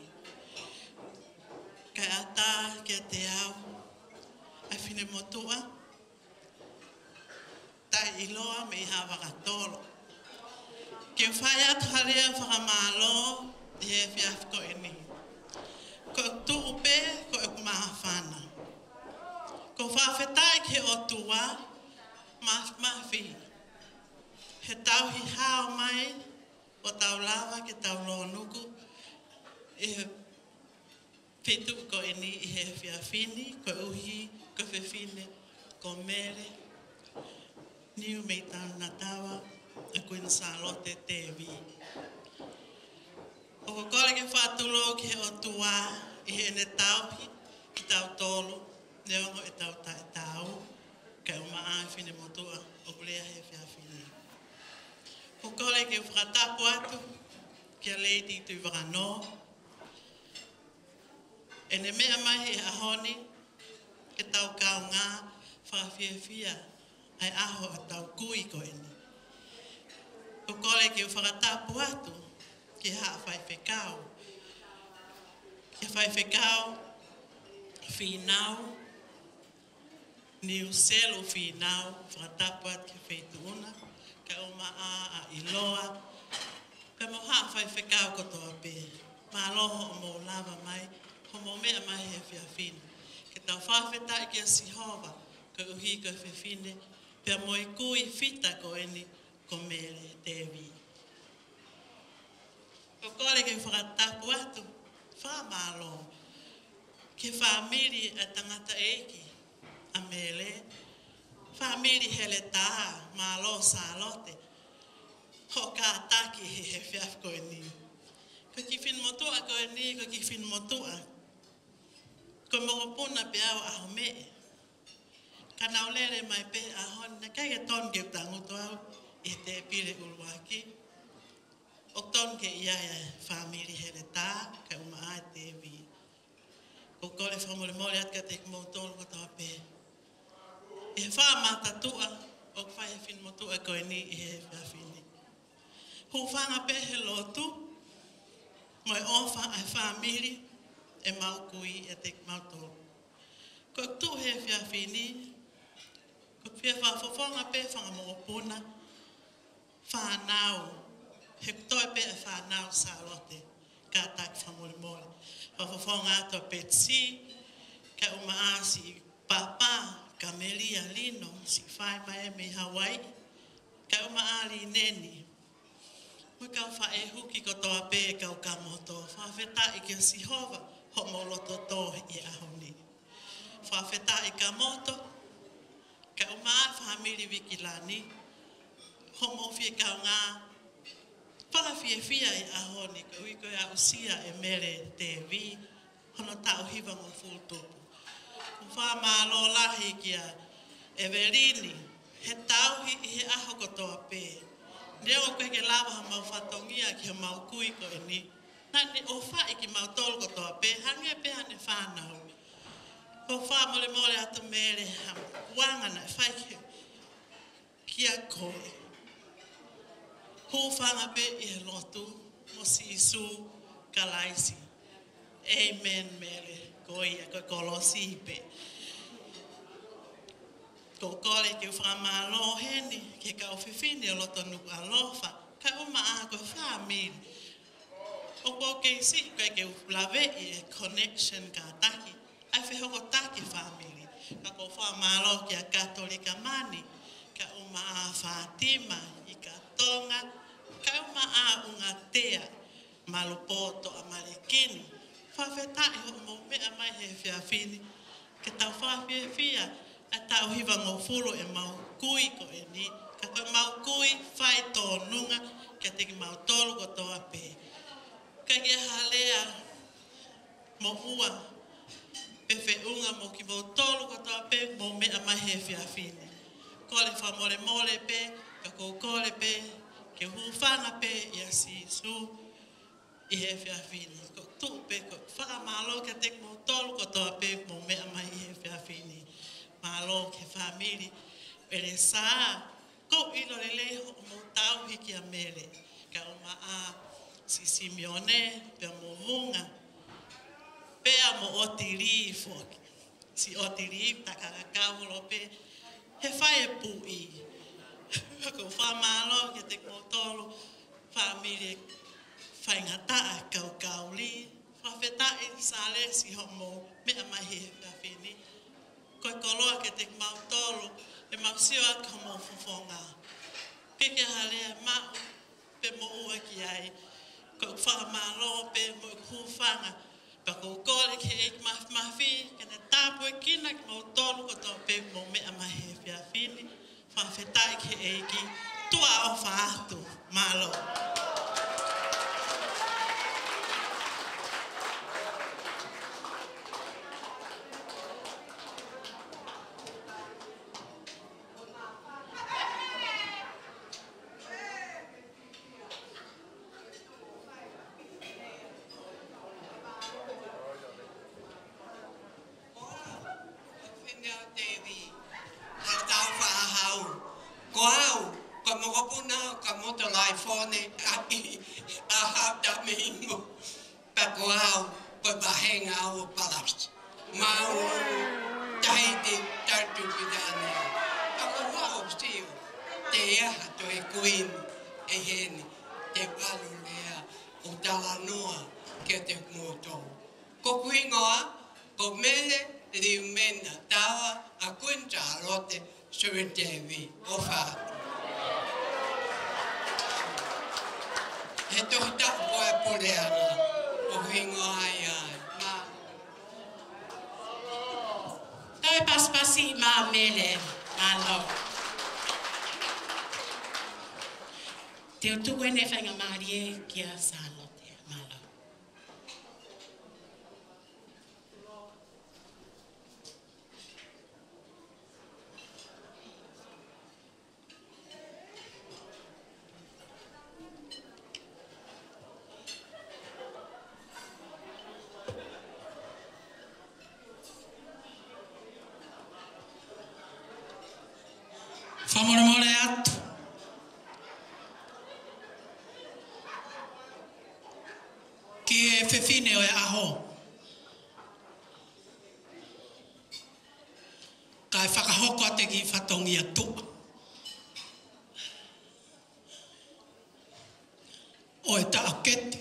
Kae ʻatā kiate au ʻa e finemotuʻa taʻeʻiloa mei Havakatolo ke u fai atu ha lea fakamālō ʻi he efiafi ko eni. Ko e tuʻu pē ko e māfana. Ko e fakafetaʻi ki he ʻOtua Māfimafi he tauhi hao mai ʻo tau lava ke tau lōnuku ʻi he feituʻu ko eni ʻi he efiafi ni, koeʻuhi ko e fefine ko Mele Niu mei Taunatawa, ʻa Kuini Sālote Tēvī. ʻOku ou kole ke fakatulou ki he ʻOtua ʻi heʻene tauhi kitautolu, neongo ʻetau taʻetaau, kae ʻumaʻā e finemotuʻa ʻoku lea he efiafi ni. ʻOku ou kole ke fakatapu atu kia Lady Tuʻivakanō, ʻene meʻa mai he ʻaho ni ke tau kaungā fakafiefia ʻa e ʻaho ʻo ʻetau kui ko eni. ʻOku ou kole ke u fakatapu atu ki he haʻa faifekau, ki he faifekau Fīnau, Niu Selu Fīnau, fakatapu atu ki he feituʻu na, kae ʻumaʻā ʻa ʻIloa, pea mo e haʻa faifekau kotoa pē. Mālō hoʻomou lava mai, hoʻomou meʻa mai he efiafi ni. Ke tau fakafetaʻi kia Sihova, koeʻuhi ko e fefine, pea mo e kui fita ko eni ko Mele Tēvī. ʻOku ou kole ke fakatapu atu, fakamālō ki he fāmili ʻa e tangataʻeiki ʻa Mele, fāmili Heletā, mālō Sālote, hoʻo kātaki he efiafi ko eni. Ko e kiʻi finemotuʻa ko eni, ko e kiʻi finemotuʻa, ko e mokopuna pē au ʻa Home. Ka naʻa ku lele mai pē he ʻaho ni, naʻe ʻikai ke tonu ke u tangutu au ʻi he tēpile ʻuluaki. ʻOku tonu ke ʻi ai ʻa e fāmili Heletā, kae ʻumaʻā ʻa Tēvī. ʻOku ou kole fakamolemole atu kiate kimoutolu kotoa pē ʻi he fakamatatuʻa ʻoku fai he finemotuʻa ko eni ʻi he efiafi ni. Hūfanga pē he lotu mo e ʻofa ʻa e fāmili ʻemau kui ʻiate kimautolu. Ko e tuʻu he efiafi ni, ko e fie fakafofonga pē fanga mokopuna, fānau, he ʻoku toe pē ʻa e fānau Sālote, kātaki fakamolemole. Fakafofonga atu ʻa Petsy, kae ʻumaʻā siʻi pāpā, Kamelia Lino, siʻi fai mai mei Hawaiʻi, kae ʻumaʻā Lineni. Mo e kau faʻē huki kotoa pē, kau Kamoto, fakafetaʻi kia Sihova hoʻomou loto tō he ʻaho ni. Fakafetaʻi Kamoto, kae ʻumaʻā fāmili Vikilani, hoʻomou fie kaungā fakafiefia he ʻaho ni, koeʻuhi ko e aʻusia ʻe Mele Tēvī hono taʻu hivangofulu tupu. ʻOku fakamālō lahi kia ʻEvelini he tauhi ʻi he ʻaho kotoa pē. Neongo ʻoku ʻikai ke lava haʻamau fatongia ki heʻemau kui ko eni, naʻa ne ʻofaʻi kimautolu kotoa pē, hangē pē haʻane fānau. ʻOku ou fakamolemole atu Mele ha kuanga naʻe fai ki he kia koe. Hūfanga pē ʻi he lotu mo Sīsū Kalaisi. ʻĒmeni, Mele. Ko ia, ko e kolosi pē. ʻOku ou kole ke u fakamālō heni ki he kau fefine ʻo loto Nukuʻalofa, kae ʻumaʻā ko e fāmili. ʻOku ou kei siʻi ʻikai ke u laveʻi e connection kātaki ʻa e fehokotaki fāmili. Ka ʻoku ou fakamālō kia Katolika Mani, kae ʻumaʻā maʻa Fātima ʻi Katonga, kae ʻumaʻā ʻUngatea, Malupoto ʻa Malekini. Fakafetaʻi hoʻomou meʻa mai he efiafi ni. Ke tau fakafiefia ʻa e taʻu hivangofulu ʻemau kui ko eni, ka ko ʻemau kui faitōnunga kiate kimautolu kotoa pē. Kae kehe ha lea moʻua pe feʻunga mo kimoutolu kotoa pē mou meʻa mai he efiafi ni. Kole fakamolemole pē, ka ʻoku ou kole pē ke hūfanga pē ʻia Sīsū ʻi he efiafi ni. ʻOku ou tuʻu pē ʻo fakamālō kiate kimoutolu kotoa pē mou meʻa mai he efiafi ni. Mālō ki he fāmili ʻElesā, ʻoku ou ʻilo lelei hoʻomou tauhi kia Mele, kae ʻumaʻā Sisimione, pea mo Vunga, pea mo ʻOtilī foki. Siʻi ʻOtilī, takanga kau holo pē he fai e puʻi. ʻOku ou fakamālō kiate kimoutolu fāmili faingataʻa kaukauli. Fakafetaʻi Sālesi hoʻomou meʻa mai he efiafi ni. Ko e koloa kiate kimautolu, ʻemau sio ʻaki hoʻomou fofonga. Pea ke ha lea maʻu pe moʻua ki ai, ʻoku ou fakamālō pē mo ʻeku hūfanga. Pea ʻoku ou kole ki he ʻEiki Māfimafi ke ne tāpuekina kimoutolu kotoa pē mou meʻa mai he efiafi ni. Fakafetaʻi ki he ʻEiki, tuʻa ʻofa atu. Mālō. Fenea Tevi, ʻa tau faʻahau. Ko au, ko e mokopuna ʻo Kamoto Laifone, ʻa ʻi, ʻa Haʻa Tamingo. Pea ko au, ko e vāhenga au ʻo Palasi. Maʻu Tahiti, Tautuku Pilitānia. Pea ko au ʻoku sio, te ʻi ai ha toe kuini ʻi heni, te u ʻalu lea ʻo talanoa kiate kimoutolu. Ko hoku hingoa, ko Mele Liumena Taua ʻa Kuini Sālote Sueni Tevi, ʻofa atu. He tohi tapu ko e puleʻanga, ko hoku hingoa ia. Mā. Toe pasipasi maʻa Mele, mālō. Te u tuku ʻene faingamālie kia Sālote, mālō. Fakamolemole atu ki he fefine ʻo e ʻaho. Kae fakahoko atu e kiʻi fatongia tuʻa ʻo e taʻokete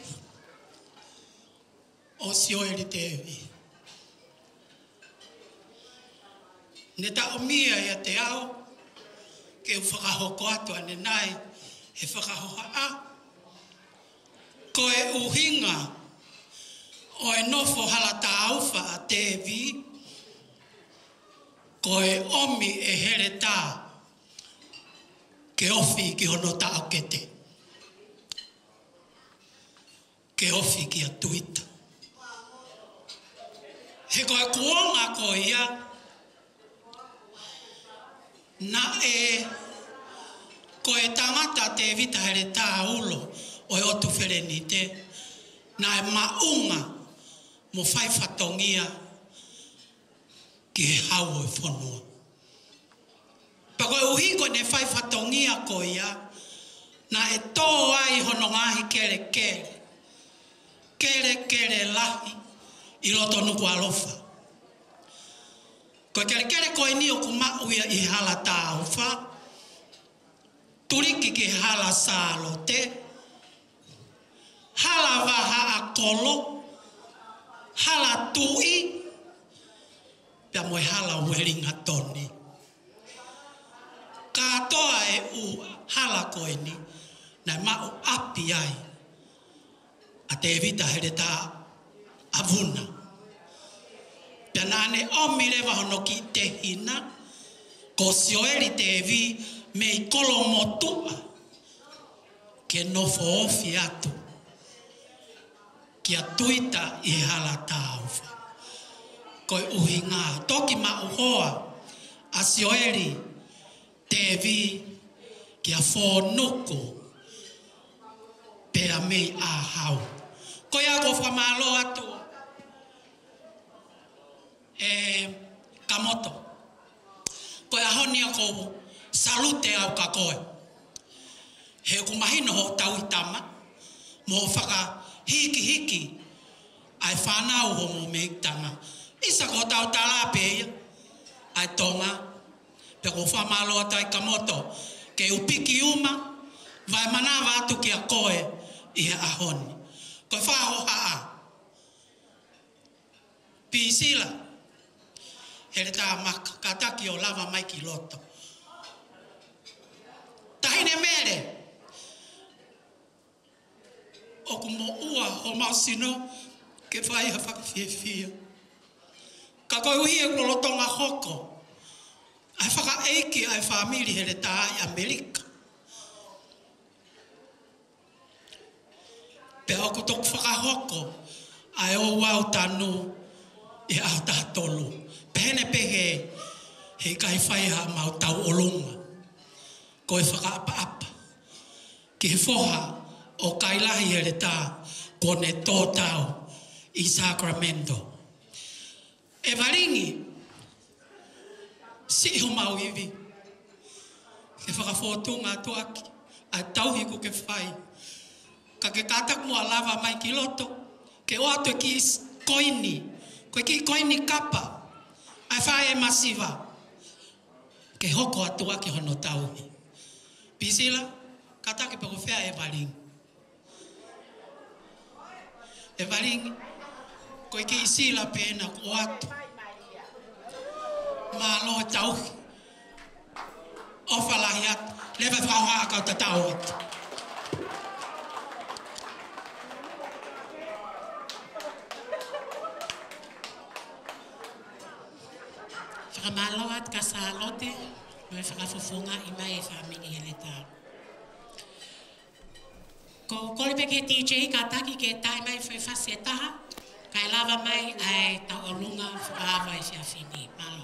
ʻo Sioeli Tevi. Ne taʻomia ʻiate au ke u fakahoko atu ʻanenai he fakahohaʻa. Ko e ʻuhinga ʻo e nofo hala tāufa ʻa Tevi, ko e ʻomi e heletā ke ofi ki hono taʻokete, ke ofi kia Tuita. He ko e kuonga ko ia, naʻe, ko e tangata Tēvita Heletā Ulo ʻo e ʻOtu Felenite, naʻe maʻunga mo fai fatongia ki he hau ʻo e fonua. Pea koeʻuhi ko ʻene fai fatongia ko ia, naʻe tō ai hono ngaahi kelekele, kelekele lahi ʻi loto Nukuʻalofa. Ko e kelekele ko eni ʻoku maʻu ia ʻi he hala tāufa, tuliki ki he hala Sālote, hala Vahaʻakolo, hala Tuʻi, pea mo e hala Uelingatoni. Kātoa e ʻū hala ko eni, naʻe maʻu ʻapi ai ʻa Tēvita Heletā ʻa Vuna. Pea naʻa ne ʻomi leva hono kiʻi tehina, ko Sioeli Tēvi mei Kolomotuʻa, ke nofo ofi atu kia Tuita ʻi he hala Tāufa. Ko e ʻuhinga, toki maʻu hoa ʻa Sioeli Tēvi kia Fōnuku pea mei ʻAhau. Ko ia ʻoku ou fakamālō atu ē Kamoto. Ko e ʻaho ni ʻoku ou salute au kia koe. He ʻoku mahino hoʻo tauhi tama, mo hoʻo fakahikihiki ʻa e fānau hoʻomo mei Tonga. ʻIsa ko hotau tala pē ia ʻa e Tonga. Pea ʻoku ou fakamālō atu ai Kamoto, ke u piki uma, vaemanava atu kia koe ʻi he ʻaho ni. Ko e fakahohaʻa. Pisila Heletā Maka, kātaki ʻo lava mai ki loto. Taʻahine Mele, ʻoku moʻua homau sino ke fai ha fakafiefia. Ka koeʻuhi ʻoku lolotonga hoko ʻa e fakaʻeiki ʻa e fāmili Heletā ʻi ʻAmelika, pea ʻoku toki fakahoko ʻa e ouau tanu ʻi he ʻaho taha tolu. Pehē ni pē he, heʻikai fai haʻamau tauʻolunga. Ko e fakaʻapaʻapa ki he foha ʻo Kailahi Heletā, kuo ne tō tau ʻi Sacramento. ʻE Valingi, siʻi homau ivi, ke fakafōtunga atu ʻaki ʻa e tauhi kuo ke fai. Ka ke kātaki muʻa ʻo lava mai ki loto, ke ʻoatu e kiʻi s-, koini, ko e kiʻi koini kapa, ʻa e fai e masiva, ke hoko atu ʻaki hono tauhi. Pisila, kātaki pē ko fē ʻe Valingi. ʻE Valingi, ko e kiʻi sila pē ena kuo ʻoatu. Mālō e tauhi. ʻOfa lahi atu. Leva e fakahohaʻa kau tatau atu. Fakamālō atu kia Sālote, mo e fakafofongaʻi mai e fāmili Heletā. Ko e kole pē ki he D J kātaki ke taʻe mai foʻi fasi ʻe taha, kae lava mai ʻa e tauʻolunga fakaava ʻi he efiafi ni. Mālō.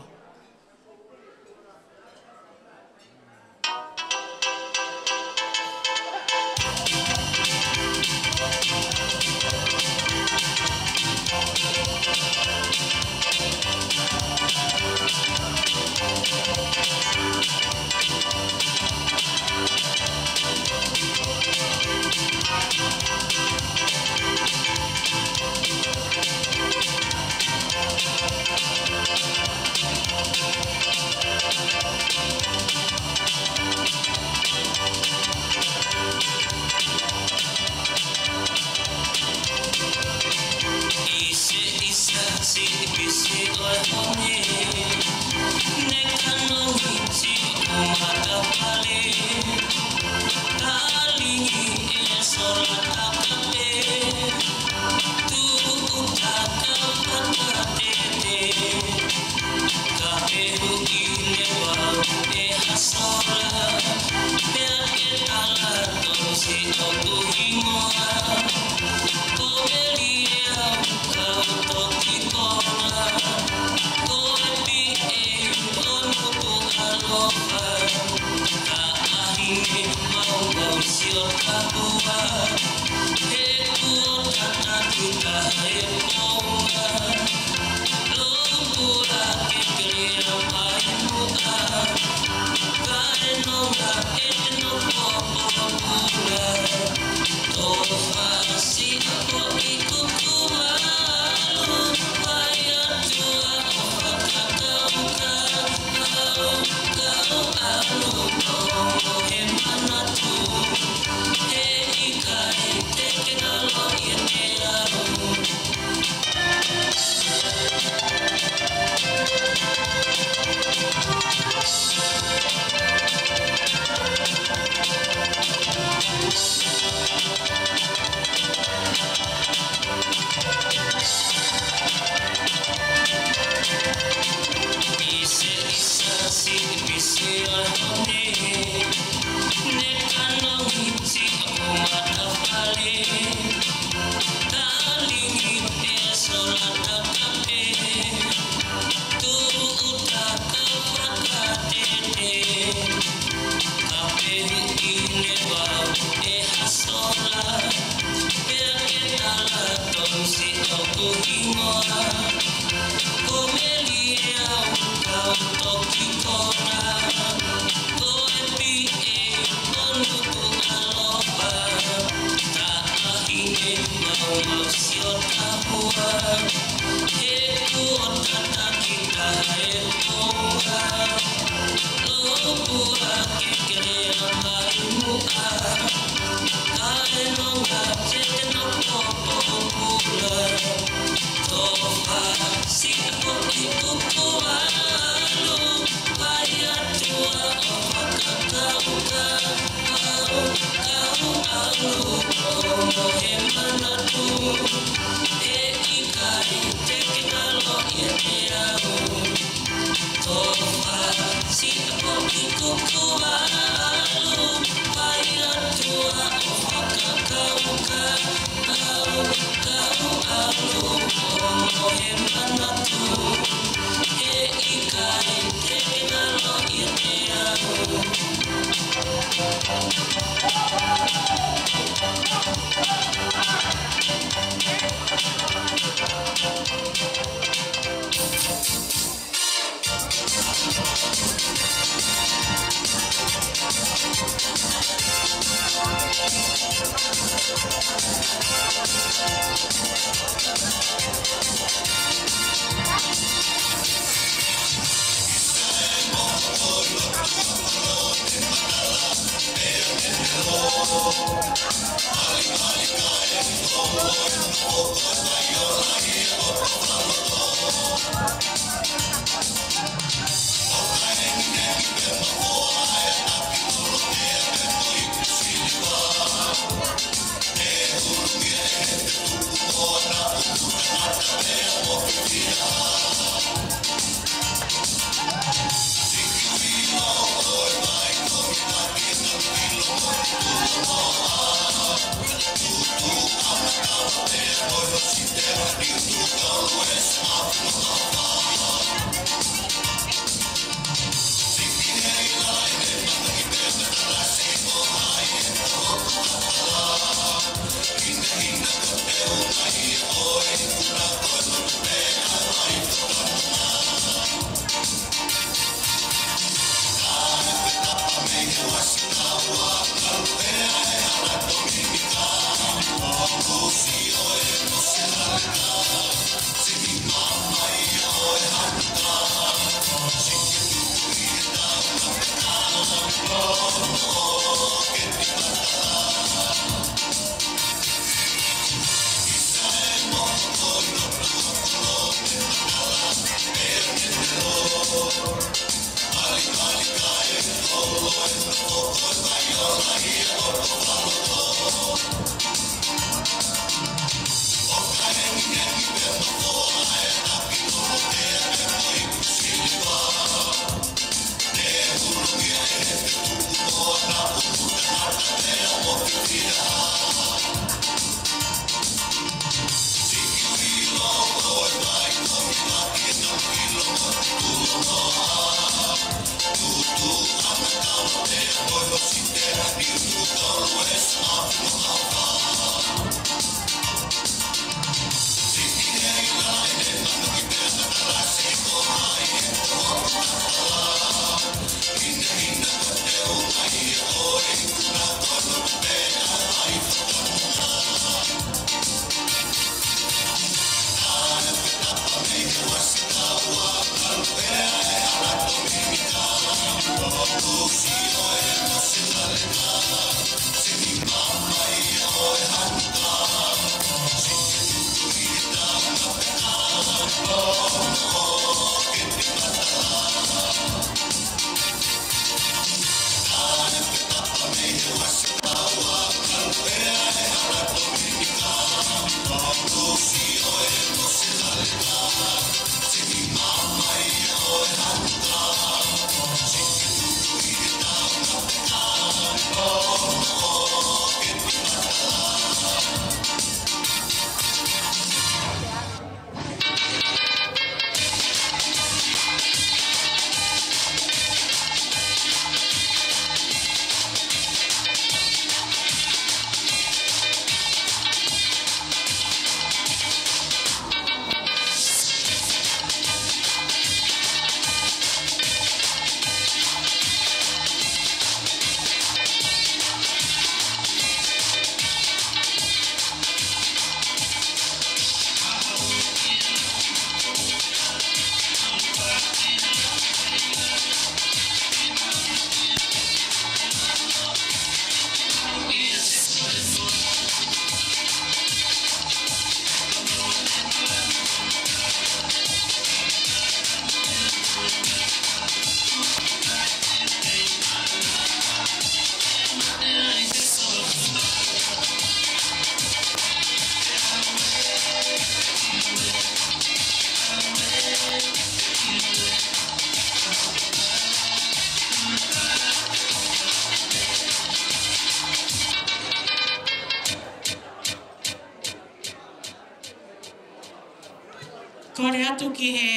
Kole atu ki he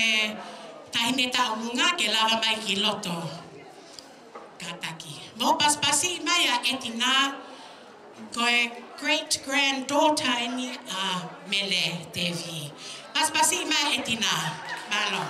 taʻahine taʻu nunga ke lava mai ki loto. Kātaki. Mou pasipasi mai ʻa ʻEtina, ko e great granddaughter eni ʻa Mele Tevi. Pasipasi mai ʻEtina. Mālō.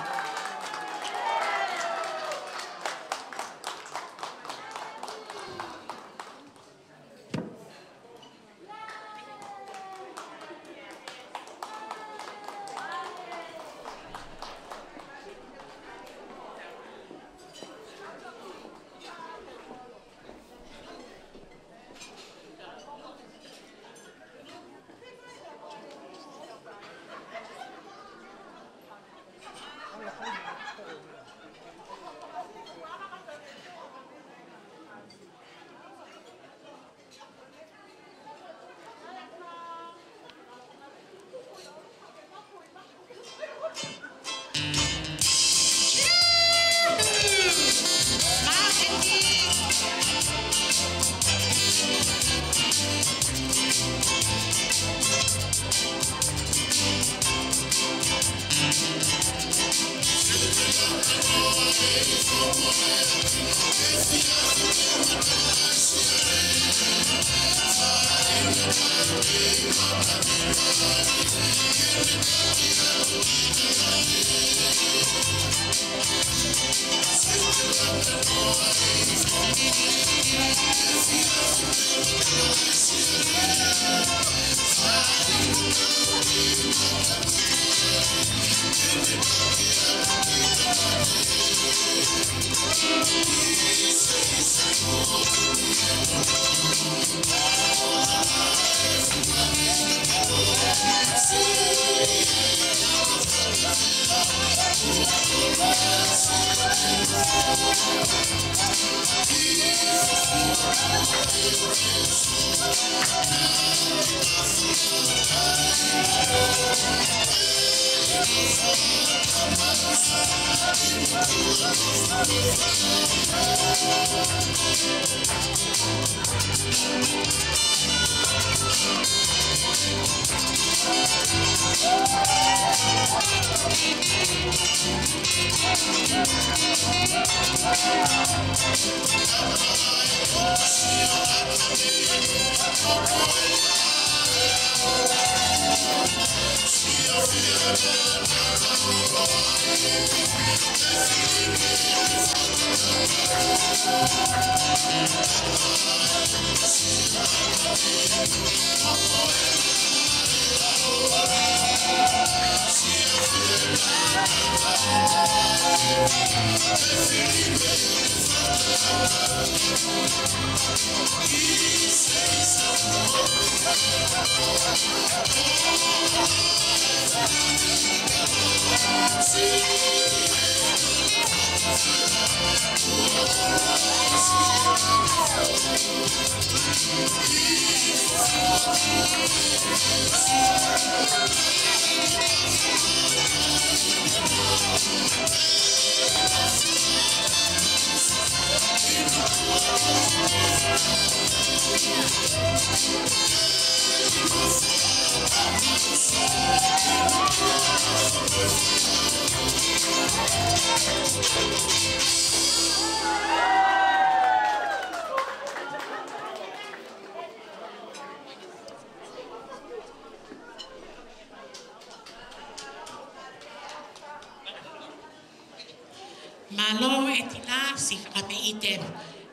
Mālō ʻEtina, siʻi fakameʻite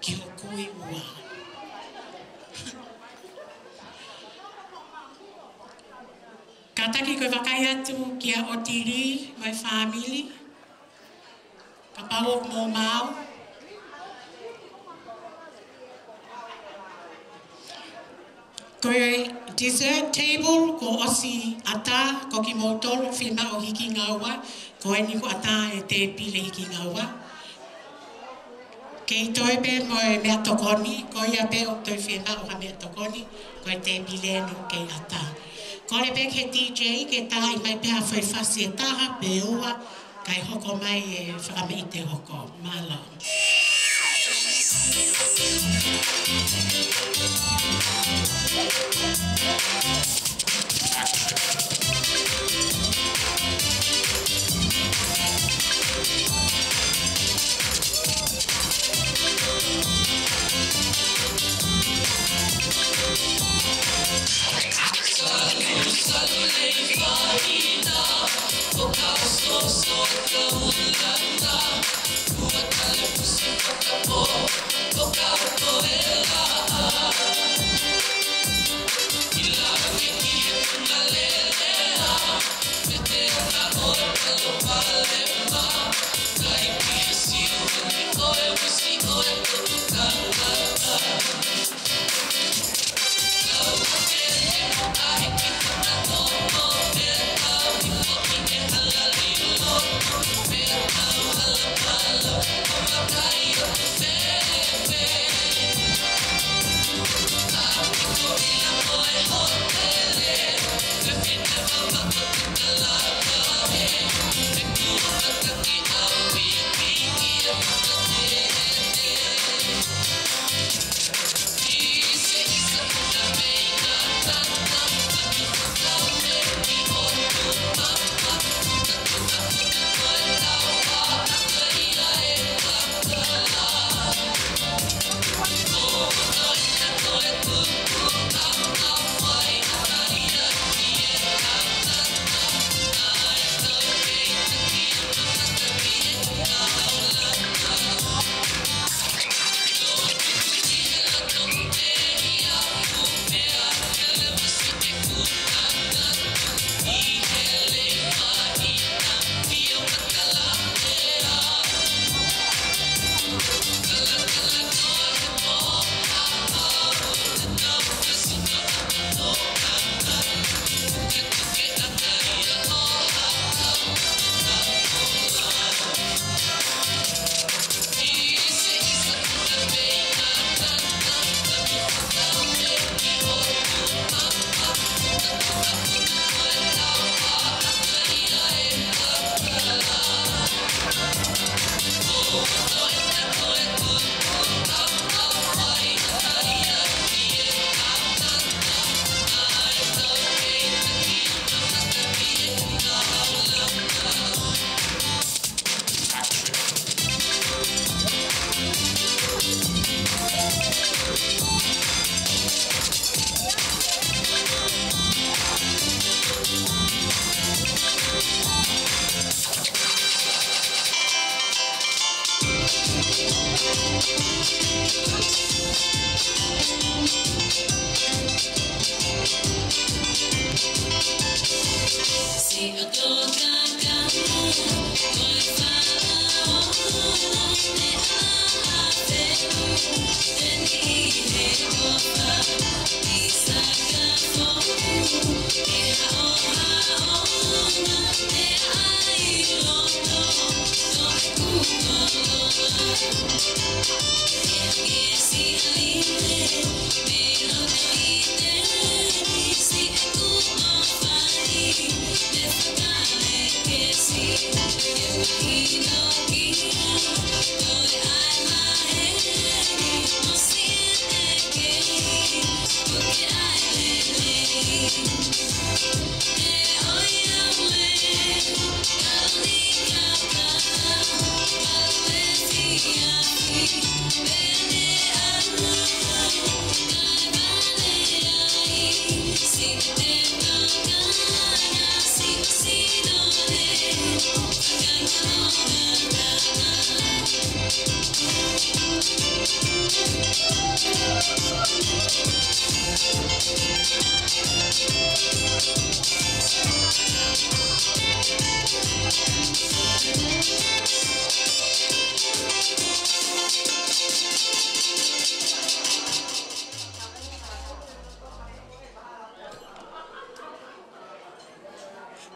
ki hoku kui ua. Kātaki ko e vakai atu kia ʻOtili mo e fāmili. Kapau ʻoku mou maau. Ko e dessert table kuo ʻosi ʻatā, ko kimoutolu fiemaʻu hiki ngaua, ko eni kuo ʻatā e tēpile hiki ngaua. Kei toe pē mo e meʻatokoni, ko ia pē ʻoku toe fiemaʻu ha meʻatokoni, ko e tēpile eni ʻoku kei ʻatā. Kole pē ki he D J ke tā mai pē ha foʻi fasi ʻe taha pe ua, kae hoko mai e fakameʻite hoko. Mālō.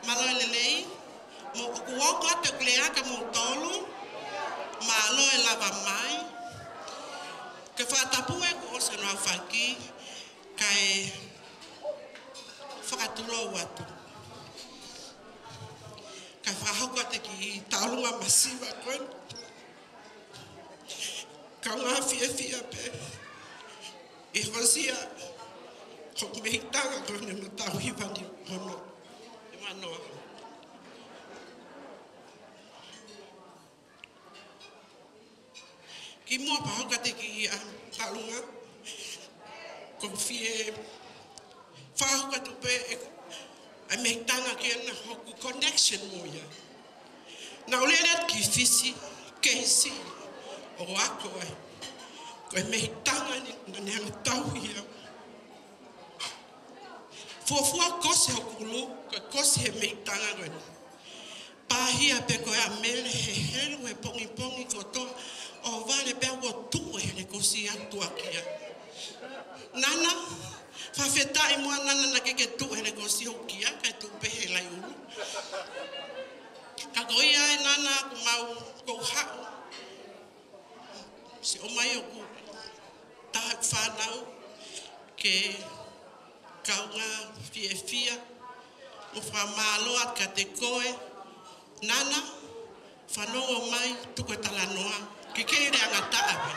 Mālō e lelei, mo ʻoku ou ʻoatu ʻeku lea kiate kimoutolu, mālō e lava mai, ke fakatapu ē kuo ʻosi hono aofaki, kae fakatulou atu. Kae fakahoko atu e kiʻi tauʻolunga masiva ko eni. Kaungā fiefia pē ʻi he hosia hoku mehikitanga ko eni mo e tau hiva ni hono e manoa. Kimuʻa pea hoko atu e kiʻi, ʻa, tauʻolunga, ʻoku ou fie fakahoko atu pē ʻeku ʻA e mehikitanga ko ena hoku connection mo ia. Naʻá ku lele atu ki Fisi, Keisi, ʻo ako ai. Ko e mehikitanga ni naʻá ne hanga ʻo tauhi au. Fuofua kosi hoku kulu, ko e kosi he mehikitanga ko ena. Pāhia pē ko ē ʻa Mele he helu he pongipongi kotoa, ʻo vale pē au ʻo tuʻu he lekosi ʻo tuʻu ʻo kia. Nana, fakafetaʻi muʻa Nana naʻá ke kei tuʻu he lekosi ʻo kia, kae tuʻu pē he laiulu. Ka ko ia ē Nana, ʻoku mau, ʻoku ou haʻu. Siʻi ʻomai hoku taha fānau ke kaungā fiefia mo fakamālō atu kiate koe. Nana, fanongo mai, tuku e talanoa, ke ke lea ngata ʻave.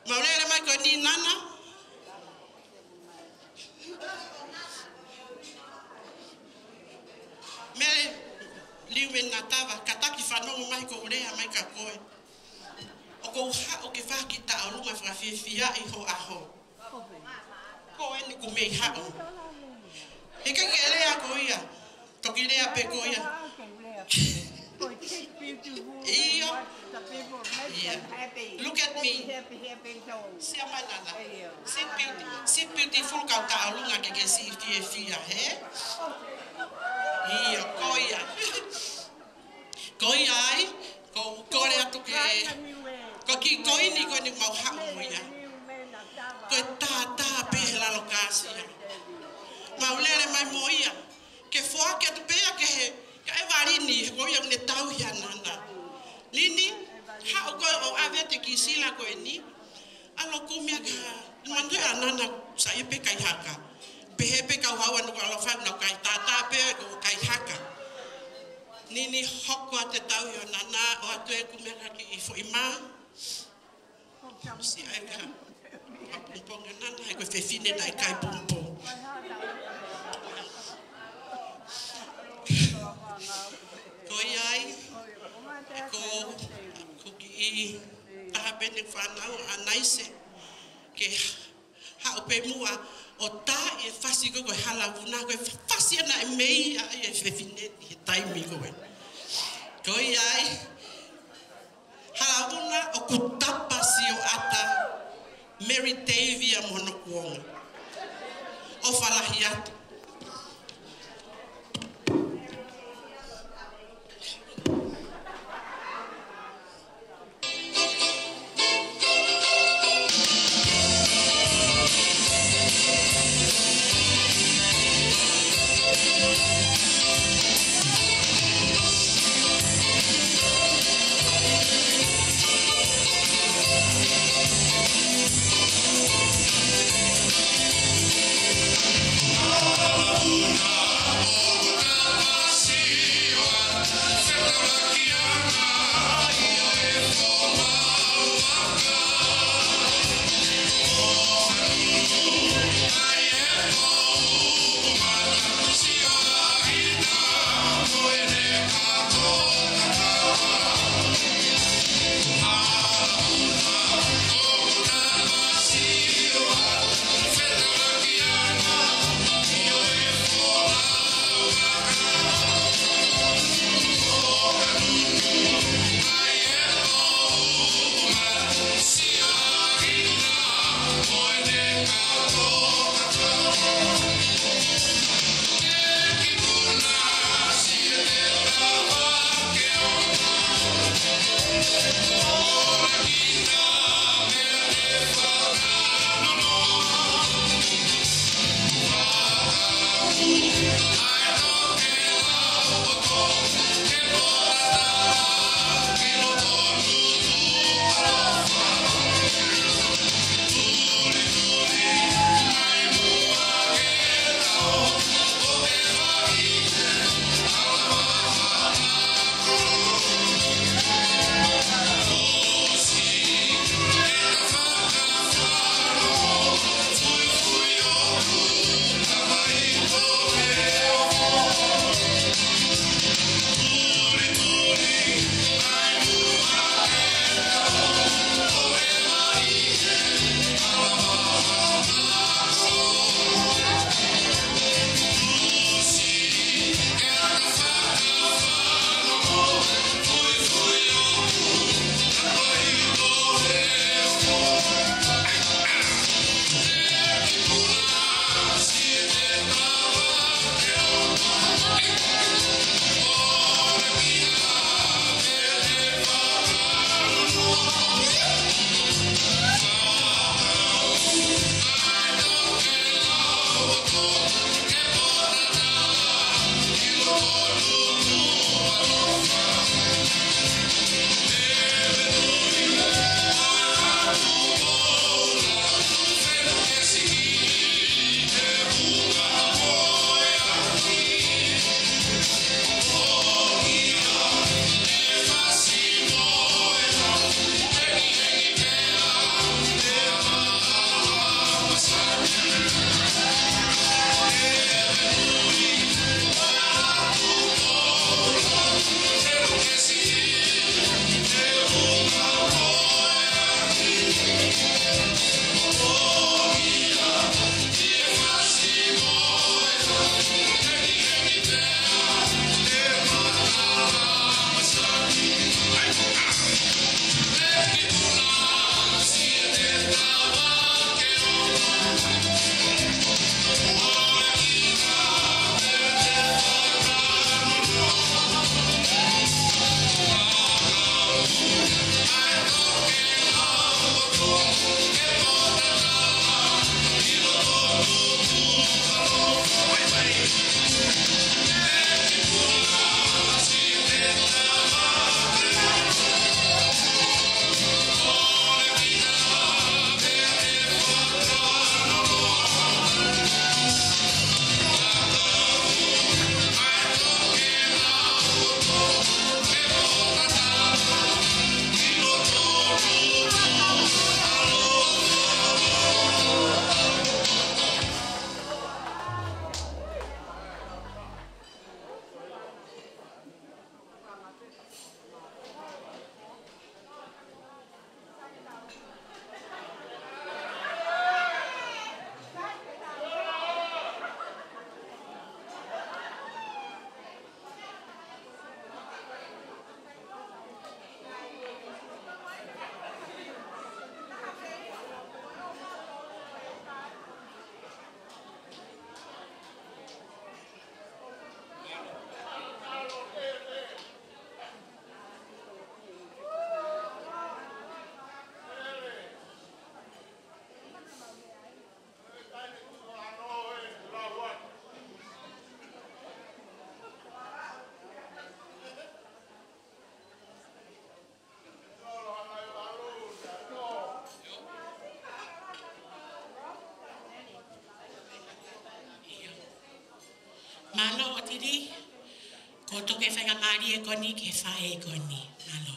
Mau lele mai ko eni Nana. Mele Liumenatava, kātaki fanongo mai ko e lea mai kia koe. ʻOku ou haʻu ke fai ha kiʻi tauʻolunga fakafiefiaʻi ho ʻaho. Ko eni ʻoku mei haʻu. He ʻikai ke lea ko ia. Toki lea pē ko ia. ʻIo. ʻIo. Look at me. See my Nana. See beauty-, see beautiful kau tauʻolunga ke ke siʻi fiefia, hē? ʻIo, ko ia. Ko ia ai, ʻoku ou kole atu ke, ko e kiʻi koini ko eni ʻoku mau haʻu mo ia. Ko e tātā pē he lalo kāsia. Mau lele mai mo ia. Ke foaki atu pē ia ki he, kia Evalini, he ko ia ʻoku ne tauhi ʻa Nana. Nini, haʻu koe ʻo ʻave atu e kiʻi sila ko eni. ʻAlu ʻo kumi ʻa e, manatuʻi ʻa Nana sai pē kai haka. Pehē pē kau hau ʻa Nukuʻalofa naʻa nau kai tātā pē ko e kai haka. Nini, hoko atu e tauhi ʻo Nana, ʻoatu e kumi ʻa e kiʻi foʻi mā. Siʻi ʻai ka, ka pongipongi ʻa Nana, he ko e fefine naʻe ʻikai pongipongi. Ko ia ai, ko, ko e kiʻi taha pē ʻene fānau ʻa Naise, ke haʻu pē muʻa ʻo tā e fasi ko ē ko e Hala Vuna, ko e fasi ena ʻe meʻa ai e fefine he taimi ko ē. Ko ia ai, Hala Vuna ʻoku tapa sioʻata Mary Davia mo hono kuonga. ʻOfa lahi atu. ni, ko e toki faingamālie ko eni ki he faʻē ko eni. Mālō.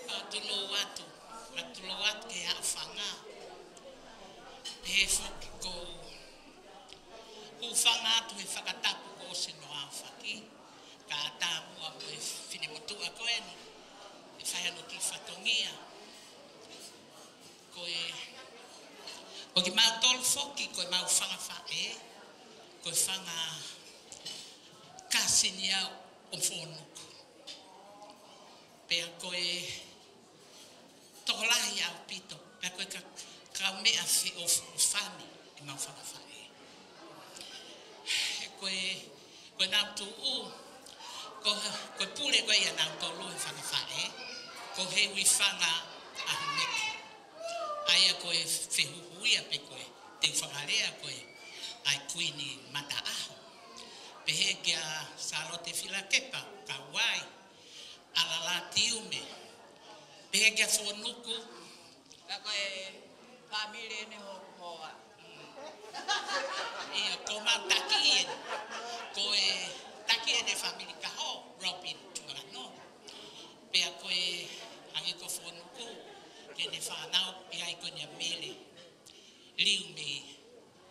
Ka tulou atu, ka tulou atu ki he aʻu fanga. Pehē foki ko u hūfanga atu he fakatapu kuo ʻosi hono aofaki. Ka ʻatā muʻa mo e finemotuʻa ko eni, ʻe fai hono kiʻi fatongia. Ko e, ko kimautolu foki, ko e mau fanga faʻē, ko e fanga kasini ia ʻo Fonuku. Pea ko e tokolahi ʻaupito, pea ko e ka, kaumeʻa feʻofoʻofani ʻemau fanga faʻē. Ko e, ko ʻenau tuʻu, ko, ko e pule ko ia ʻanautolu he fanga faʻē, ko Heuifanga ʻAhomeke. ʻA ia ko e fehuhu ia pe ko e teu fakalea ko e ʻa e Kuini Mataʻaho. Pehē kia Sālote Filakepa Kauai, ʻAlala Tiume. Pehē kia Fonuku. Ka ko e fāmili eni hoku hoa. ʻIo, ko mau taki eni. Ko e taki eni fāmili Kaho, Robin Tuʻakano. Pea ko e hangē ko Fonuku, ki heʻene fānau, ʻi ai ko eni ʻa Mele Liu mei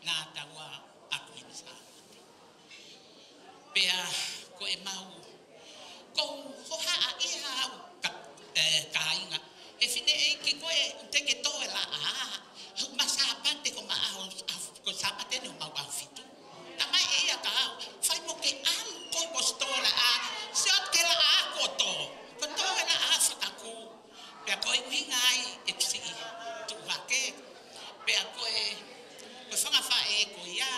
Nātaua ʻa Kuini Sālote. Pea ko e mau, ko hohaʻa ia au ka, ē, kāinga. He fineʻeiki ko e ʻute ke tō e laʻā, ʻaho ma Sāpate ko ma ʻaho, ʻaho, ko Sāpate eni ʻo mau ʻaho fitu. Talamai ʻe ia kia au, fai mo ke ʻalu koe ʻo ʻosi tō e laʻā, sio ki he laʻā kuo tō. Kuo tō e laʻā fakakū. Pea ko e ʻuhinga ia ʻeku siʻi tuʻu hake. Pea ko e, ko e fanga faʻē ko ia,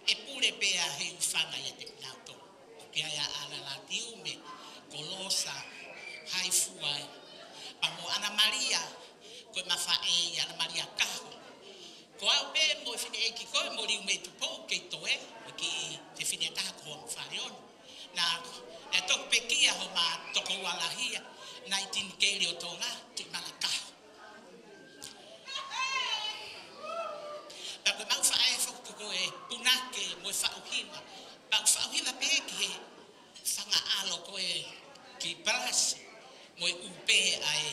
ʻe pule pē ʻa Heuifanga ia te nau tō. ʻOku ʻi ai ʻa ʻAlala Tiume, ko Losa Haifua, pea mo ʻAna Malia, ko e ma faʻē ia ʻAna Malia Kaho. Ko au pē mo e fineʻeiki ko ē mo Liu mei Tupou kei toe, mo e kiʻi fefine ʻe taha ko Hoangafaleona. Naʻa, naʻe toki pekia homa tokoua lahi ia, naʻe Tinikeli ʻo Tonga, Tuʻimala Kaho. Pea ko e mau faʻē foki ko e punake mo e faʻu hiva. Pea ʻoku faʻu hiva pē ki he fanga ʻalo ko ē ki Palasi, mo e ʻū pē ʻa e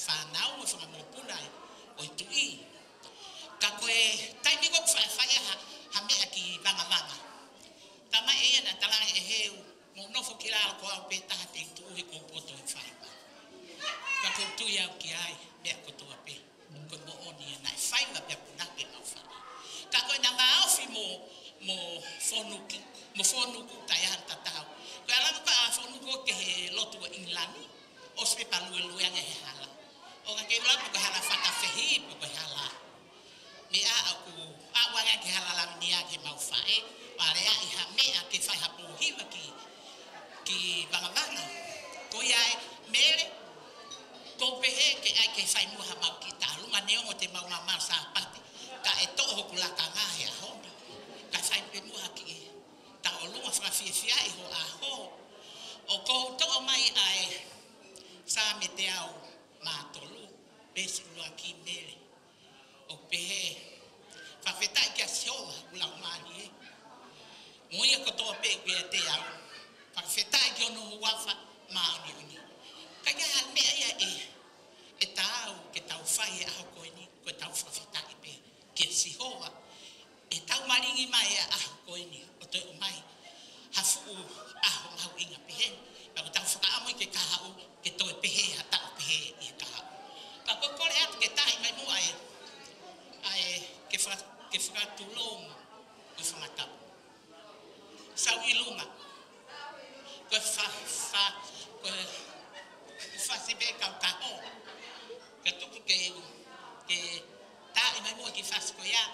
fānau mo e fanga mokopuna ʻo e tuʻi. Ka ko e taimi ko ē ʻoku faʻa fai ai ha, ha meʻa ki Vangavanga. Talamai ʻe ia naʻa tala ange ʻe Heu, mou nofo ki lalo ko au pē taha te u tuʻu he ʻoku ou poto he faiva. Ka ʻoku ou tui au ki ai, meʻa kotoa pē. Ko e moʻoni ia naʻe faiva pea punake mau faʻē. Ka ko ʻena vāofi mo, mo Fonuku, mo Fonuku taʻe ʻi ai hano tatau. Ko e ʻalu ange ʻa Fonuku ki he lotu ʻo ʻIngilani, ʻosi pē pea luelue ange he hala. ʻOka ke ʻilo pe ko e hala fakafehi, pe ko e hala. Meʻa ʻoku ʻalu ange ki he hala Lavinia ke mau faʻē, pea lea ʻi ha meʻa ke fai ha pōhiva ki, ki Vangavanga. Ko ia ē Mele, ʻoku ou pehē ke ʻai ke fai muʻa ha mau kiʻi tālunga neongo te mau mamaʻo Sāpate, kae toʻo hoku lakanga he ʻaho ni. Kae fai pē muʻa ha kiʻi tauʻolunga fakafiefiaʻi ho ʻaho. ʻOku ou toʻo mai ʻa e Saame teau mā tolu, veesi ʻuluaki Mele. ʻOku pehē, fakafetaʻi kia Sihova, ʻoku laumālie. Mo ia kotoa pē ʻoku ʻiate au. Fakafetaʻi ki hono huafa māʻoniʻoni. Ka ʻi ai ha meʻa ia ʻe, ʻe taau ke tau fai he ʻaho ko eni, ko ʻetau fakafetaʻi pē kia Sihova. ʻE tau malingi mai ʻa e ʻaho ko eni, ʻo toe ʻomai ha fuʻu ʻaho mahuʻinga pehē ni. Pea ʻoku tau fakaʻamu ia ke kahaʻu, ke toe pehē ha taʻu pehē ʻi he kahaʻu. Ka ʻoku ou kole atu ke tahi mai muʻa ē, ʻa e, ke faka-, ke fakatulou mo e fanga tapu. Sau ʻi lunga. Ko e fa-, fa-, ko e fasi pē kau kaho. Ka tuku ke, ke tahi mai muʻa kiʻi fasi ko ia.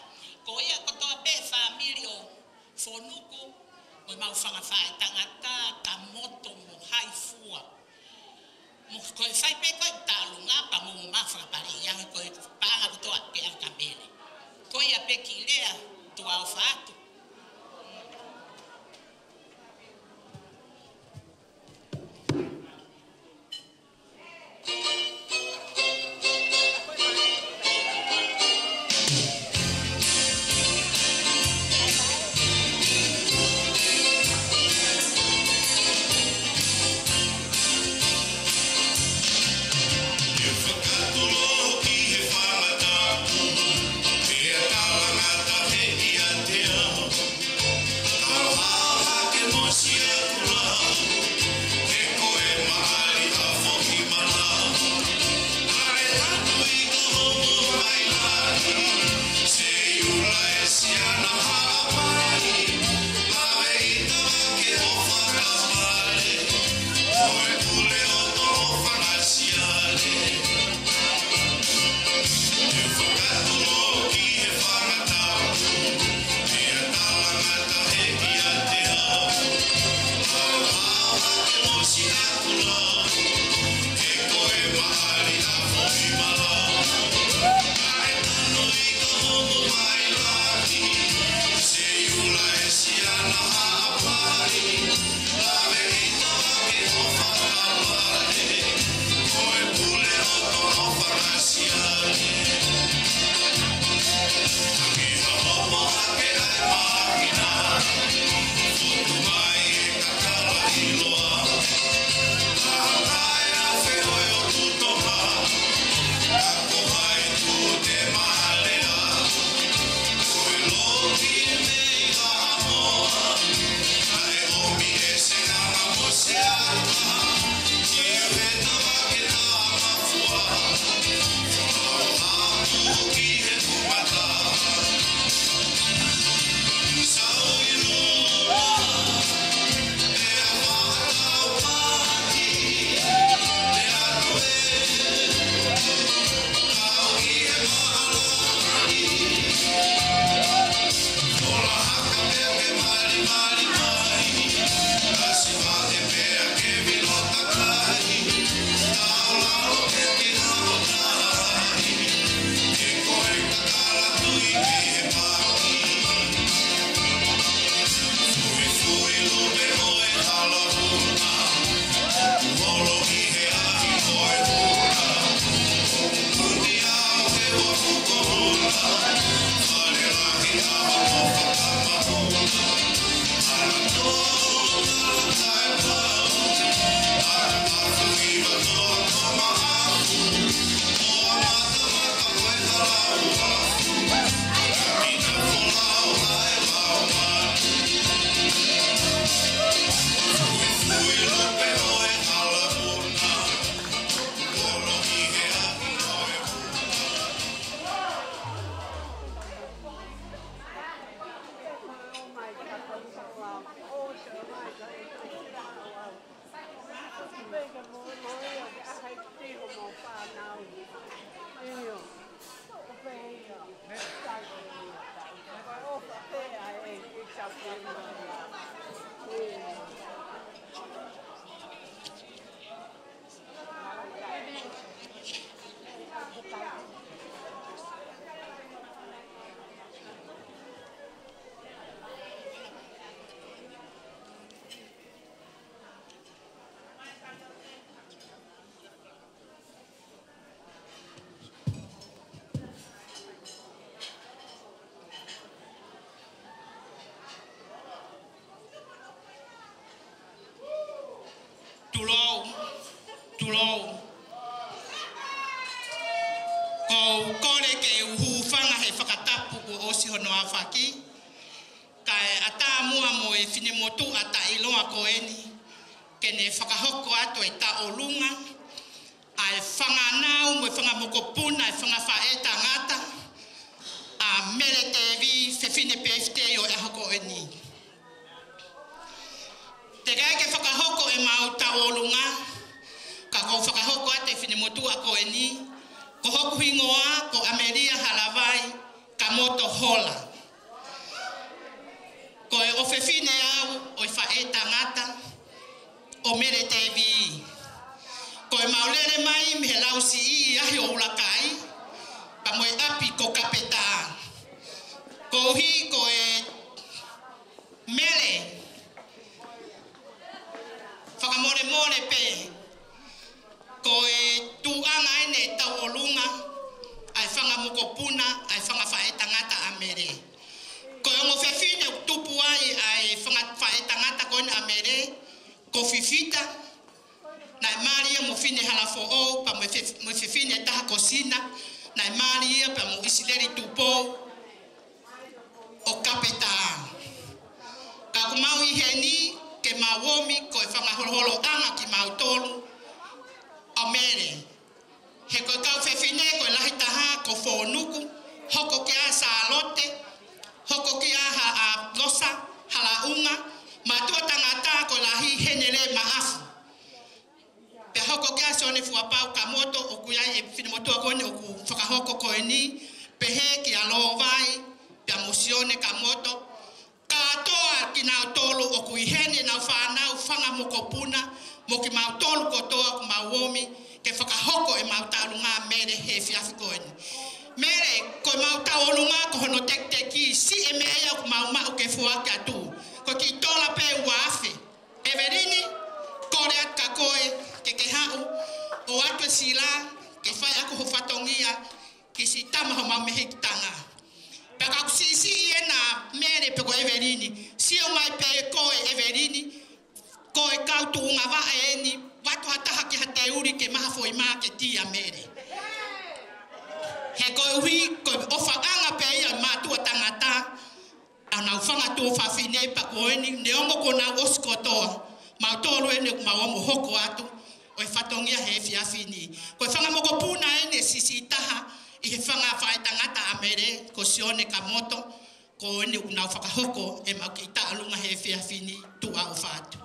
Ko ia kotoa pē fāmili ʻo Fonuku, mo e mau fanga faʻētangata, Kamoto mo Haifua. Mo ko e fai pē ko e tālunga pea mo ma fakapale ia ko e paʻanga kotoa ke ʻalu kia Mele. Ko ia pē kiʻi lea, tuʻa ʻofa atu. Ke u hūfanga he fakatapu kuo ʻosi hono aofaki, kae ʻatā muʻa mo e finemotuʻa taʻeʻiloa ko eni, ke ne fakahoko atu e tauʻolunga ʻa e fanga nau mo e fanga mokopuna, e fanga faʻētangata ʻa Mele Tevi, fefine pēfitei ʻo e ʻaho ko eni. Teʻeki ai ke fakahoko ʻemau tauʻolunga, ka ʻoku ou fakahoko atu e finemotuʻa ko eni, ko hoku hingoa ko ʻAmelia Halavai Kamoto Hola. Ko e ʻofefine au ʻo e faʻētangata ʻo Mele Tevi. Ko ʻemau lele mai mei he lausiʻi ʻi he ʻaho ʻo ʻUlakai, pea mo e ʻapi ko Kapetā. Koeʻuhi ko e Mele, fakamolemole pē, ko e tuʻunga eni e tauʻolunga ʻa e fanga mokopuna, ʻa e fanga faʻētangata ʻa Mele. Ko e ongo fefine ʻoku tupu ai ʻa e fanga faʻētangata ko eni ʻa Mele, ko Fifita, naʻe mali ia mo Fine Halafoʻou, pea mo e fe-, mo e fefine ʻe taha ko Sina, naʻe mali ia pea mo ʻIsileli Tupou, ʻo Kapetā. Ka ʻoku mau ʻi heni ke mau omi ko e fanga holoholoʻanga kimautolu ʻo Mele. He ko e kau fefine ko e lahi taha ko Fōnuku, hoko ki ai ʻa Sālote, hoko ki ai ʻa, ʻa Losa Halaʻunga, mātuʻa tangata ko e lahi Henele Maʻafu. Pea hoko ki ai ʻa Sione Fuapau Kamoto, ʻoku ʻi ai e finemotuʻa ko eni ʻoku fakahoko ko eni, pehē kia Lōvai, pea mo Sione Kamoto. Kātoa kinautolu ʻoku ʻi heni ʻenau fānau, fanga mokopuna, mo kimautolu kotoa ʻoku mau omi ke fakahoko ʻemau tauʻolunga Mele he efiafi ko eni. Mele, ko ʻemau tauʻolunga ko hono tekiteki, siʻi e meʻa ia ʻoku mau maʻu ke foaki atu. Ko e kiʻi tola pē ua afe. ʻEvelini, kole atu kia koe ke ke haʻu ʻo ʻoatu e sila, ke fai ʻaki ho fatongia ki siʻi tama homau mehikitanga. Pea ka ʻoku siʻisiʻi ena Mele pe ko ʻEvelini, sio mai pē koe ʻEvelini, ko e kau tuʻunga vaʻe eni, ʻoatu ha taha ki ha teuli ke maʻu ha foʻi māketi ʻa Mele. He koeʻuhi, ko e ʻofaʻanga pē ia ʻa e mātuʻa tangata, ʻa ʻenau fanga tuofāfine pea ko eni, neongo kuo nau ʻosi kotoa, mautolu eni ʻoku mau omi ʻo hoko atu, ʻo e fatongia he efiafi ni. Ko e fanga mokopuna eni ʻe siʻisiʻi taha ʻi he fanga faʻētangata ʻa Mele, ko Sione Kamoto, ko eni ʻoku nau fakahoko ʻemau kiʻi tauʻolunga he efiafi ni, tuʻa ʻofa atu.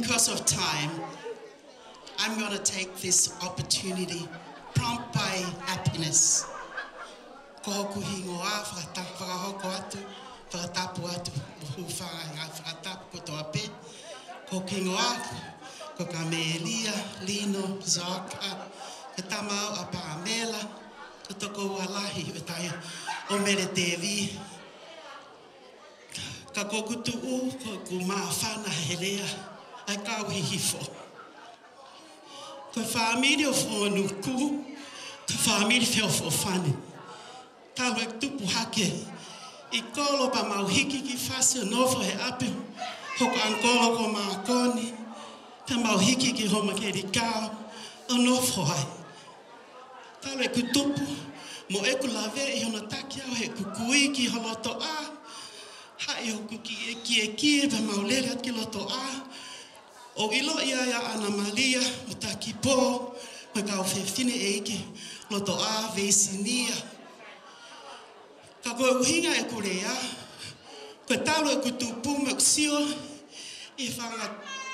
Because of time, I'm going to take this opportunity, prompt by happiness. Ko hoku hingoa, fakata-, fakahoko atu, fakatapu atu, mo hūfanga he ngaahi fakatapu kotoa pē. Ko hoku hingoa, ko Kamelia Lino Zaka, ko e tama au ʻa Pamela, ko e tokoua lahi ʻo e taha ʻo Mele Tevi. Ka ko hoku tuʻu, ko hoku māfana he lea, ʻa e kau Hihifo. Ko e fāmili ʻo Fonuku, ko e fāmili feʻofoʻofani. Talu ʻeku tupu hake ʻi kolo pea mau hiki ki fasi ʻo nofo he ʻapi hoku ʻangikolo ko Mākoni, pea mau hiki ki Hōmakelikao ʻo nofo ai. Talu ʻeku tupu, mo ʻeku laveʻi hono taki au heʻeku kui ki ho lotoʻā, haʻi hoku ki-, kiekie pea mau lele atu ki lotoʻā, ʻo ʻiloʻi ai ʻa ʻAna Malia mo Takipō, mo e kau fefine ʻeiki lotoʻā veisinia. Ka ko e ʻuhinga ʻeku lea, ko e talu ʻeku tupu mo ʻeku sio ʻi he fanga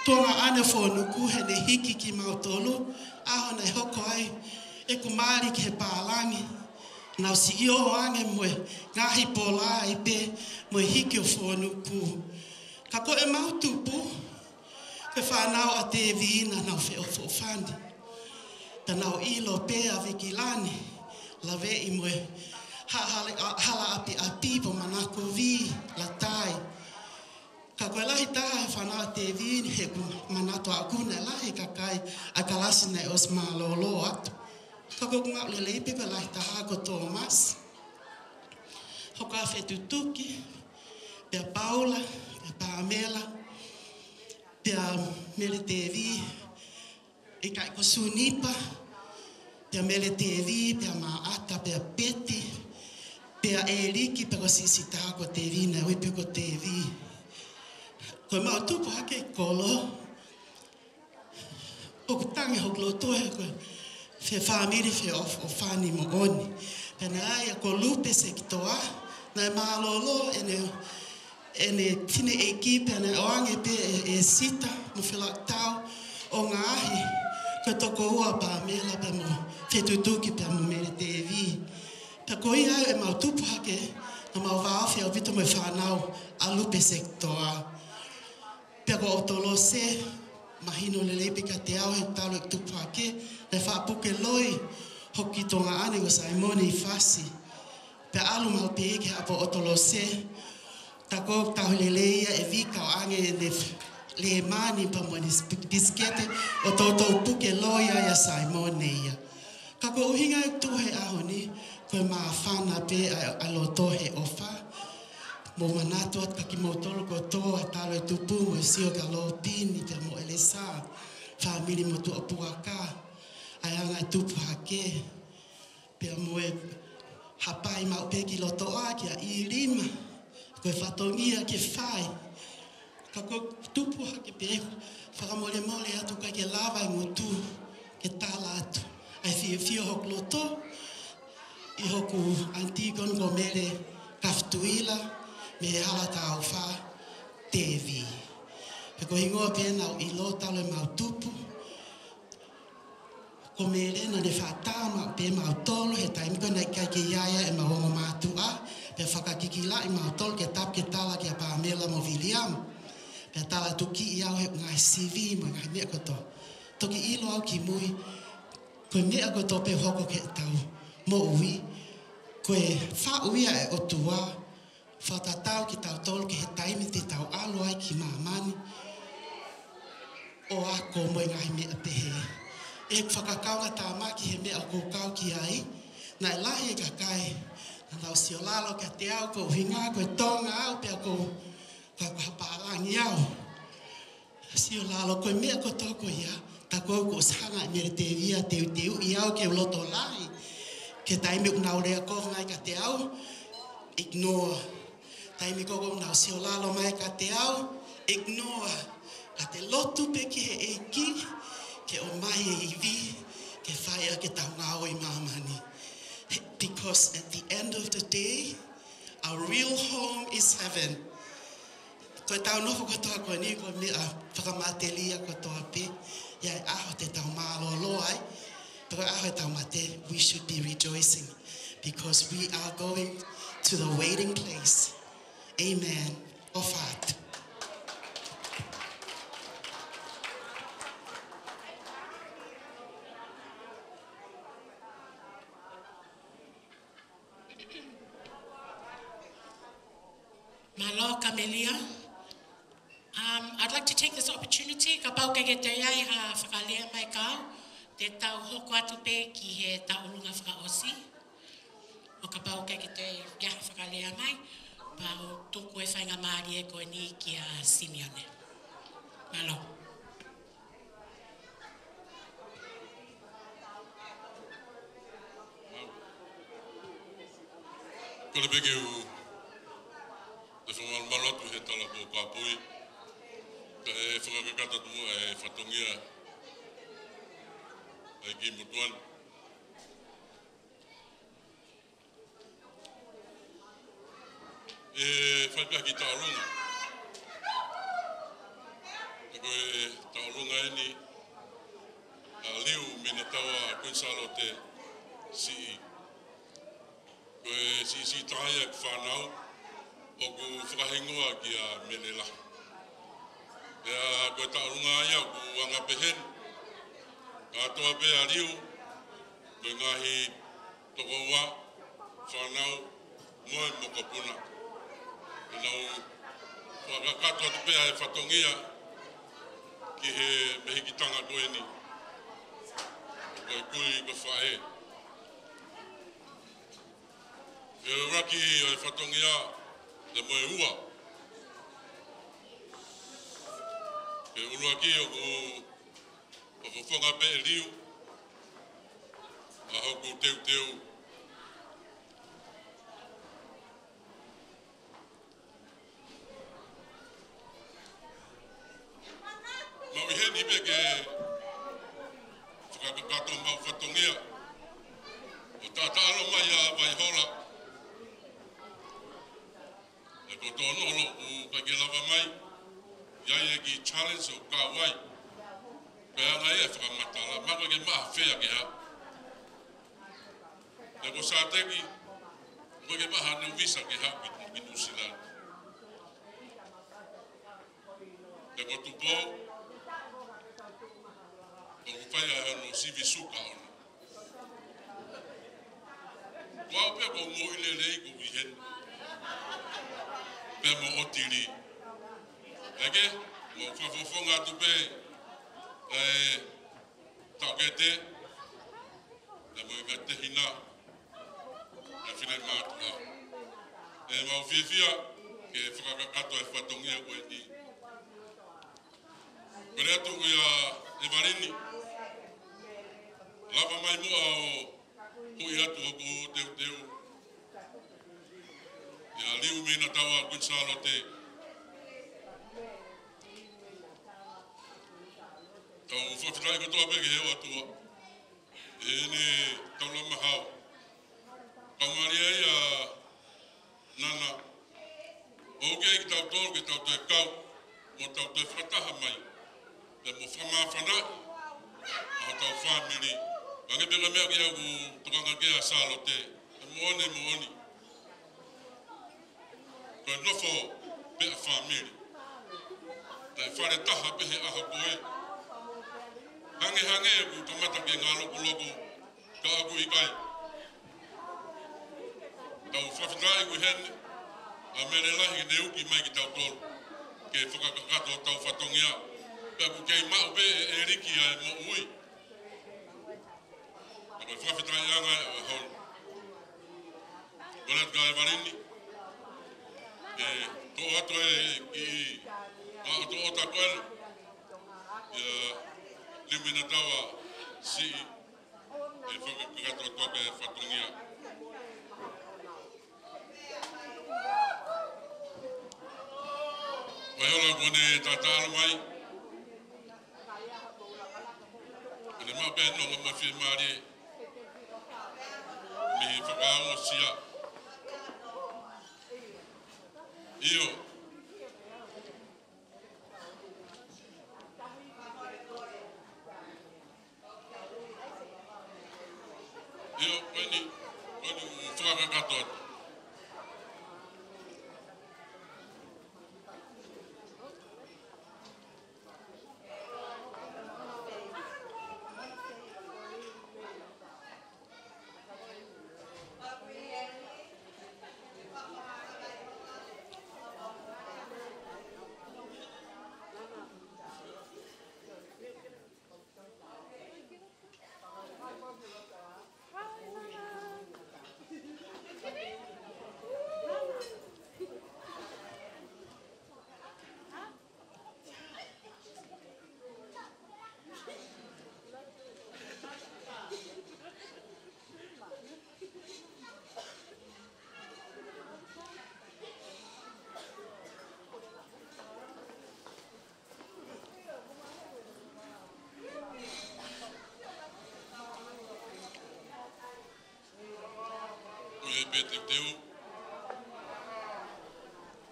tuongaʻane Fonuku heʻene hiki kimautolu, ʻaho naʻe hoko ai ʻeku mali ki he pālangi, naʻa ku siʻi ō ange mo e ngaahi pola ai pē mo e hiki ʻo Fonuku. Ka ko ʻemau tupu, ko e fānau ʻa Tevi naʻa nau feʻofoʻofani. Pea nau ʻilo pē ʻa Vikilani, laveʻi mo e ha-, hala-, hala ʻapiʻapi pe manakovi, latai. Ka ko e lahi taha he fānau ʻa Tevi ni, heʻeku manatu ʻaʻaku naʻe lahi e kakai ʻa e kalasi naʻe ʻosi mālōlō atu. Ka ko ʻeku maʻu lelei pē ko e lahi taha ko Tōmasi. Hoko ʻa Fetutuki, pea Paula, pea Pamela, pea Mele Tevi, ʻikai ko Sunipa, pea Mele Tevi, pea Maʻata, pea Peti, pea ʻEliki, pea ko e siʻisiʻi taha ko Tevi, naʻe ui pē ko Tevi. Ko ʻemau tupu hake ʻi kolo, ʻoku tangi hoku loto he ko e fāmili feʻofoʻofani moʻoni. Pea naʻe ʻi ai ʻa ko Lupe Sekitoa, naʻe mālōlō ʻene, ʻene fineʻeiki pea naʻe ʻoange pē ʻe, ʻe Sita mo Felakitau ʻo ngaahi, ko e tokoua ʻa Pamela pea mo Fetutuki pea mo Mele Tevi. Pea ko ia ʻemau tupu hake, naʻa mau vāofi ʻaupito mo e fānau ʻa Lupe Sekitoa. Pea ko ʻOtolose, mahino lelei pē kiate au he talu ʻeku tupu hake, naʻe faʻa puke loi hoku kiʻi tuongaʻane ko Saimone ʻi fasi. Pea ʻalu maʻu pē ki he ʻapi ʻo ʻOtolose, tā ko e tauhi lelei ia ʻe Vika ʻo ʻoange ʻene lēmani pea mo ʻene sp-, pisikete ʻo toutou puke loi ai ʻa Saimone ia. Ka ko e ʻuhinga ʻeku tuʻu he ʻaho ni, ko e māfana pē ʻa, ʻa e loto he ʻofa. Mou manatu atu kia kimoutolu kotoa, talu e tupu mo e sio kia Lopini pea mo ʻElesa, fāmili motuʻa puaka, ʻa e anga e tupu hake. Pea mo e hapai maʻu pē ki lotoʻā kia ʻIlima, ko e fatongia ke fai. Ka ko e tupu hake pē, fakamolemole atu ʻikai ke lava e ngutu ke tala atu ʻa e fiefia hoku loto ʻi hoku aunty ko eni ko Mele Kafetuila mei Halataufa Tevi. Pea ko e hingoa pē naʻa ku ʻilo talu ʻemau tupu. Ko Mele naʻa ne faʻa tā maʻu pē mautolu he taimi ko ē naʻe ʻikai ke ʻi ai ʻemau ongo mātuʻa, pea fakakikilaʻi mautolu ke tapu ke tala kia Pamela mo Viliami. Pea tala tukiʻi au he ngaahi sivi mo e ngaahi meʻa kotoa. Toki ʻilo au kimui, ko e meʻa kotoa pē ʻoku hoko ki heʻetau moʻui, ko e faʻu ia ʻe he ʻOtua, fakatatau kitautolu ki he taimi te tau ʻalu ai ki māmani ʻo ako mo e ngaahi meʻa pehē. ʻI heʻeku fakakaungatāmaki he meʻa ʻoku ou kau ki ai, naʻe lahi e kakai naʻa nau siolalo kiate au ko e ʻuhinga ko e Tonga au pea ko e, ko e, ko e pālangi au. Siolalo, ko e meʻa kotoa ko ia, tā ko ē kuo ʻosi hanga ʻe Mele Tevi ʻo teuteuʻi au ke u loto lahi. Ki he taimi ʻoku nau lea kovi ai kiate au, ignore. Taimi ko ē ʻoku nau siolalo mai kiate au, ignore. Ka te lotu pē ki he ʻEiki ke ʻomai e ivi ke fai ʻaki ʻetau ngāue ʻi māmani. Because at the end of the day, our real home is heaven. Ko ʻetau nofo kotoa ko eni, ko e meʻa fakamatelie kotoa pē. ʻI he ʻaho te tau mālōlō ai, ko e ʻaho ʻetau mate, we should be rejoicing because we are going to the waiting place. Amen. ʻOfa atu. Mālō Kamelia. Um, I'd like to take this opportunity, kapau ʻoku ʻikai ke toe ʻi ai ha fakalea mai kau, te tau hoko atu pē ki he tauʻolunga fakaʻosi. ʻO kapau ʻoku ʻikai ke toe ʻi ai ha fakalea mai, pea u tuku e faingamālie ko eni kia Simione. Mālō. Kole pē ke u toe fakamalumalu atu he tala ko Kapui. Kae fakakakato atu muʻa e fatongia ʻa e kiʻi motuʻa ni. ʻE fai pē ha kiʻi tauʻolunga. Ko e tauʻolunga eni ʻa Liu Minatawa Kuini Sālote Siʻi. Ko e siʻisiʻi taha ia ʻeku fānau ʻoku fakahingoa kia Mele Lahi. Pea ko e tauʻolunga ia ʻoku anga pehē ni. Kātoa pē ʻa Liu, ko e ngaahi tokoua, fānau, mo e mokopuna. ʻE nau fakakakato atu pē ʻa e fatongia ki he mehikitanga ko eni. Ko e kui ko e faʻē. ʻE ʻuluaki ʻo e fatongia, ʻe mo e ua. ʻE ʻuluaki ʻoku fakafofonga pē ʻe Liu ʻa hoku teuteu. Mau ʻi heni pē ke fakakakato homau fatongia. ʻO taʻataʻalo mai ʻa Vaihola. ʻE ko Tōnolo ʻoku ʻikai ke lava mai. ʻI ai e kiʻi challenge ʻo kau ai. Pea anga ia e fakamatala, mahalo ʻikai ke maʻa ha fea ke haʻu. ʻE ko Sateki, ʻoku ʻikai ke maʻa haʻane visa ke haʻu ki, ki Nuʻusila ni. ʻE ko Tupou, ʻoku fai ʻa hono sivi suka ʻona. Ko au pē ʻoku ou moʻui lelei ʻoku ou ʻi heni. Pea mo ʻOtili. ʻEke, mau fakafofonga atu pē, ʻe, Taukete, pea mo e ngaahi tehina, ngaahi finemātuʻa. ʻE mau fiefia ke fakakakato e fatongia ko eni. Kole atu kia ʻEvalini. Lava mai muʻa ʻo huʻi atu hoku teuteu. ʻIa Liu Minatawa Kuini Sālote. Kau fakafetaʻi kotoa pē ki he ʻOtua. ʻI heʻene taulama hao. Kau mālie ai ʻa Nana. ʻOku ʻi ai kitautolu ke tau toe kau, mo tau toe fakataha mai. Pea mo fakamāfanaʻi ʻa hotau fāmili. Hangē pē ko e meʻa ʻoku tokanga ki ai ʻa Sālote. ʻE moʻoni, moʻoni. Ko e nofo pē ʻa fāmili. Taʻe fale taha pē he ʻaho ko ē. Hangehangē ʻoku kamata ke ngālokoloko, ka ʻoku ʻikai. Tau fakafetaʻi ʻoku ʻi heni ʻa Mele Lahi ke ne uki mai kitautolu ke fakakakato hotau fatongia. Pea ʻoku kei maʻu pē ʻe ʻEliki ʻa e moʻui. Ka ko e fakafetaʻiʻanga ʻo e ʻaho ni. Kole atu kia ʻEvalini. ʻE, toʻo atu e kiʻi, ʻa, toʻo atu ko ena. ʻIa Liu Minatawa Siʻi. ʻE fakakakato atu pē fatongia. Vaihola kuo ne taʻataʻalo mai. Kuo ne maʻu pē nonga mo e fiemālie mei he fakaongosia. ʻIo. Pē teuteu.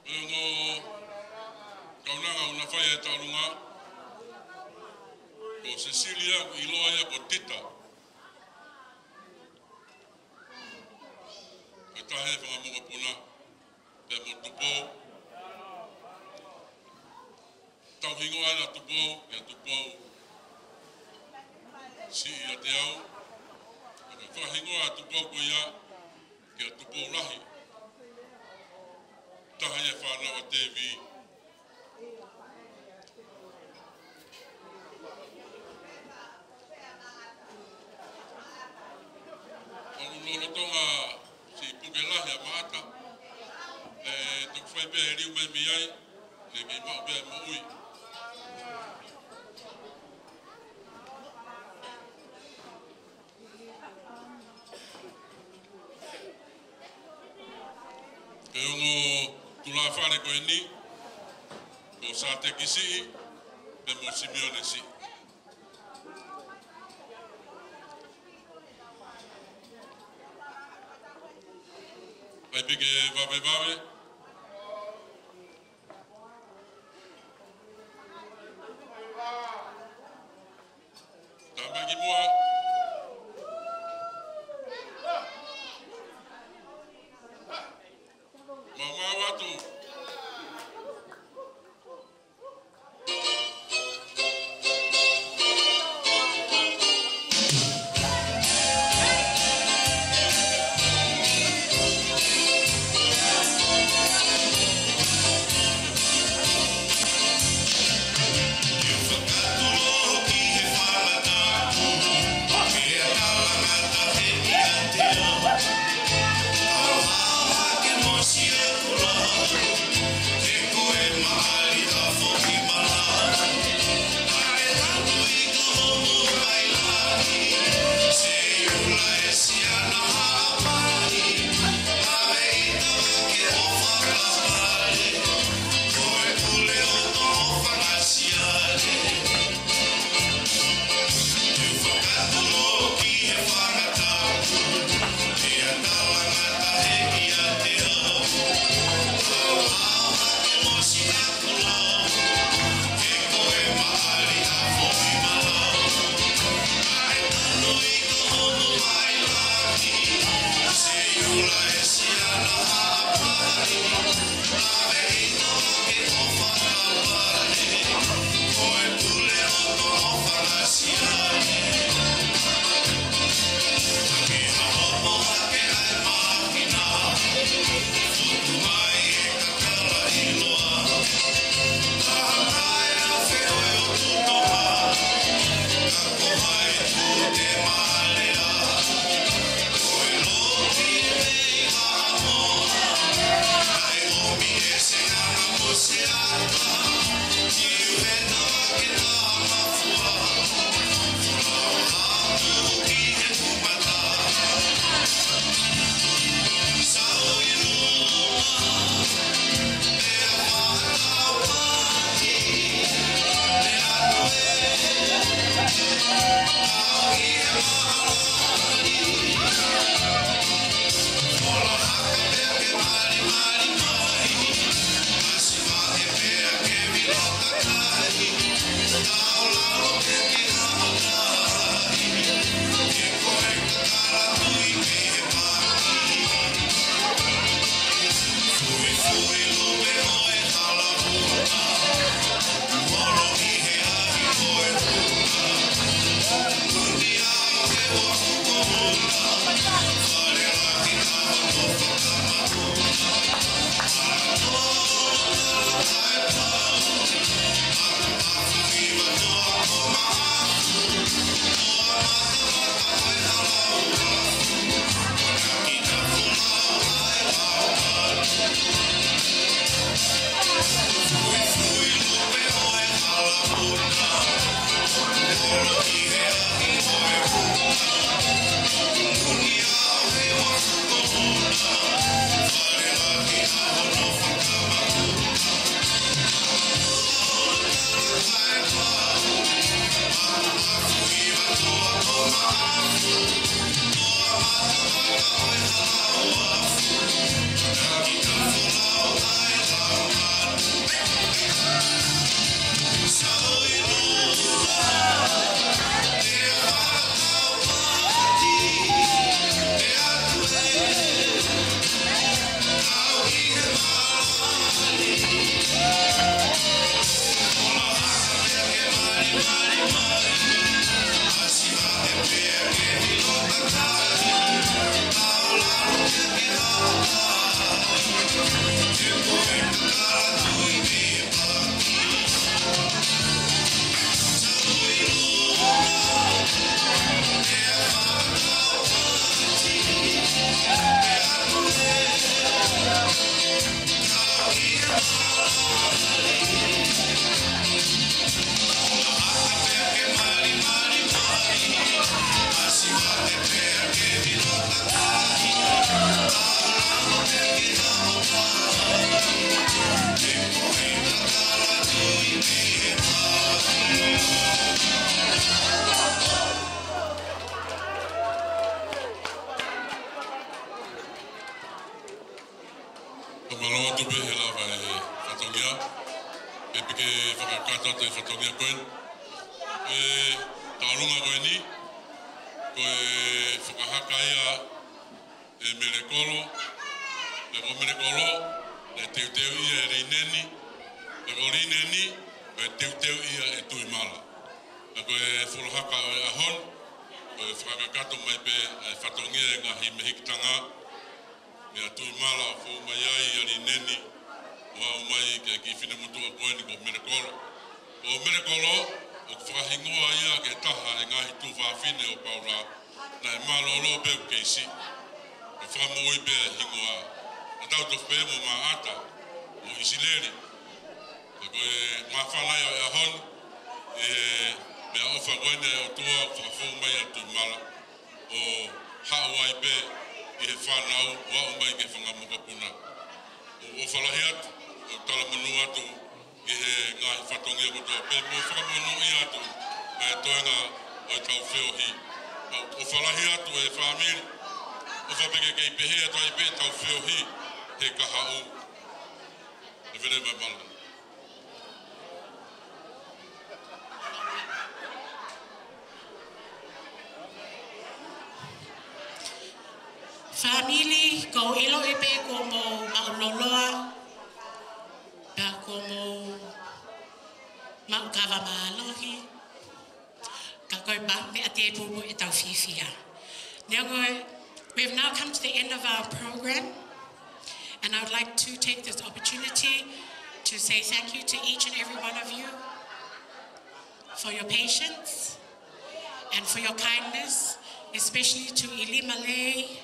Ko e ongo kaunanga ʻoku na fai e taʻolunga, ko Sesilia, ʻoku ʻiloa ia ko Tita. Ko e taha e fanga mokopuna, pea mo Tupou. Tauhingoa ʻa Tupou, ʻa Tupou Siʻi ʻiate au. Ko e fakahingoa ʻa Tupou ko ia kia Tupou Lahi. Taha ia e fānau ʻa Tēvī. ʻOku lolotonga siʻi puke lahi ʻa Maʻata. ʻE toki fai pē he liu mai mei ai, ke kei maʻu pē moʻui. Ko e ongo tulāfale ko eni, ko Sāteki Siʻi, pea mo Simione Siʻi. ʻAi pē ke vavevave. Tama ki muʻa. Maumau atu. Atu e fatongia ko eni. E, taulunga ko eni, ko e fakahaka ia e melekolo, pea ko melekolo, ʻe teuteu ia e lineni, pea ko lineni, ʻe teuteu ia e tuimala. Pea ko e folohaka ʻo e ʻaho ni, ko e fakakakato mai pē ʻa e fatongia e ngaahi mehikitanga, mei he tuimala ʻo fou mai ai ʻa lineni, ʻo aʻu mai ki he kiʻi finemotuʻa ko eni ko melekolo. Ko melekolo, ʻoku fakahingoa ia ki he taha e ngaahi tuofāfine ʻo Paula, naʻe mālōlō pē ʻoku kei siʻi. ʻO fakamoʻui pē ʻa e hingoa. Naʻa tau tofu pē mo Maʻata, mo ʻIsileli. Ka ko e māfana ia ʻo e ʻaho ni, e meʻaʻofa ko eni ʻa e ʻOtua ʻoku fakafou mai ʻa tuimala. ʻO haʻu ai pē ʻi he fānau ʻo aʻu mai ki he fanga mokopuna. ʻOku ʻofa lahi atu, ʻoku talamonū atu ʻi he ngaahi fatongia kotoa pē, mo fakamonūʻia atu ʻa e toenga ʻo ʻetau feohi. ʻOku ʻofa lahi atu e fāmili, ʻofa pē ke kei pehē atu ai pē ʻetau feohi he kahaʻu. ʻE vele mai mala. Fāmili, ʻoku ou ʻiloʻi pē kuo mou maʻulōloa, pea kuo mou maʻu kava mālohi, ka ko e meʻa tēpū ʻetau fiefia. Neongo, we have now come to the end of our program, and I would like to take this opportunity to say thank you to each and every one of you for your patience and for your kindness, especially to ʻIlima Lei,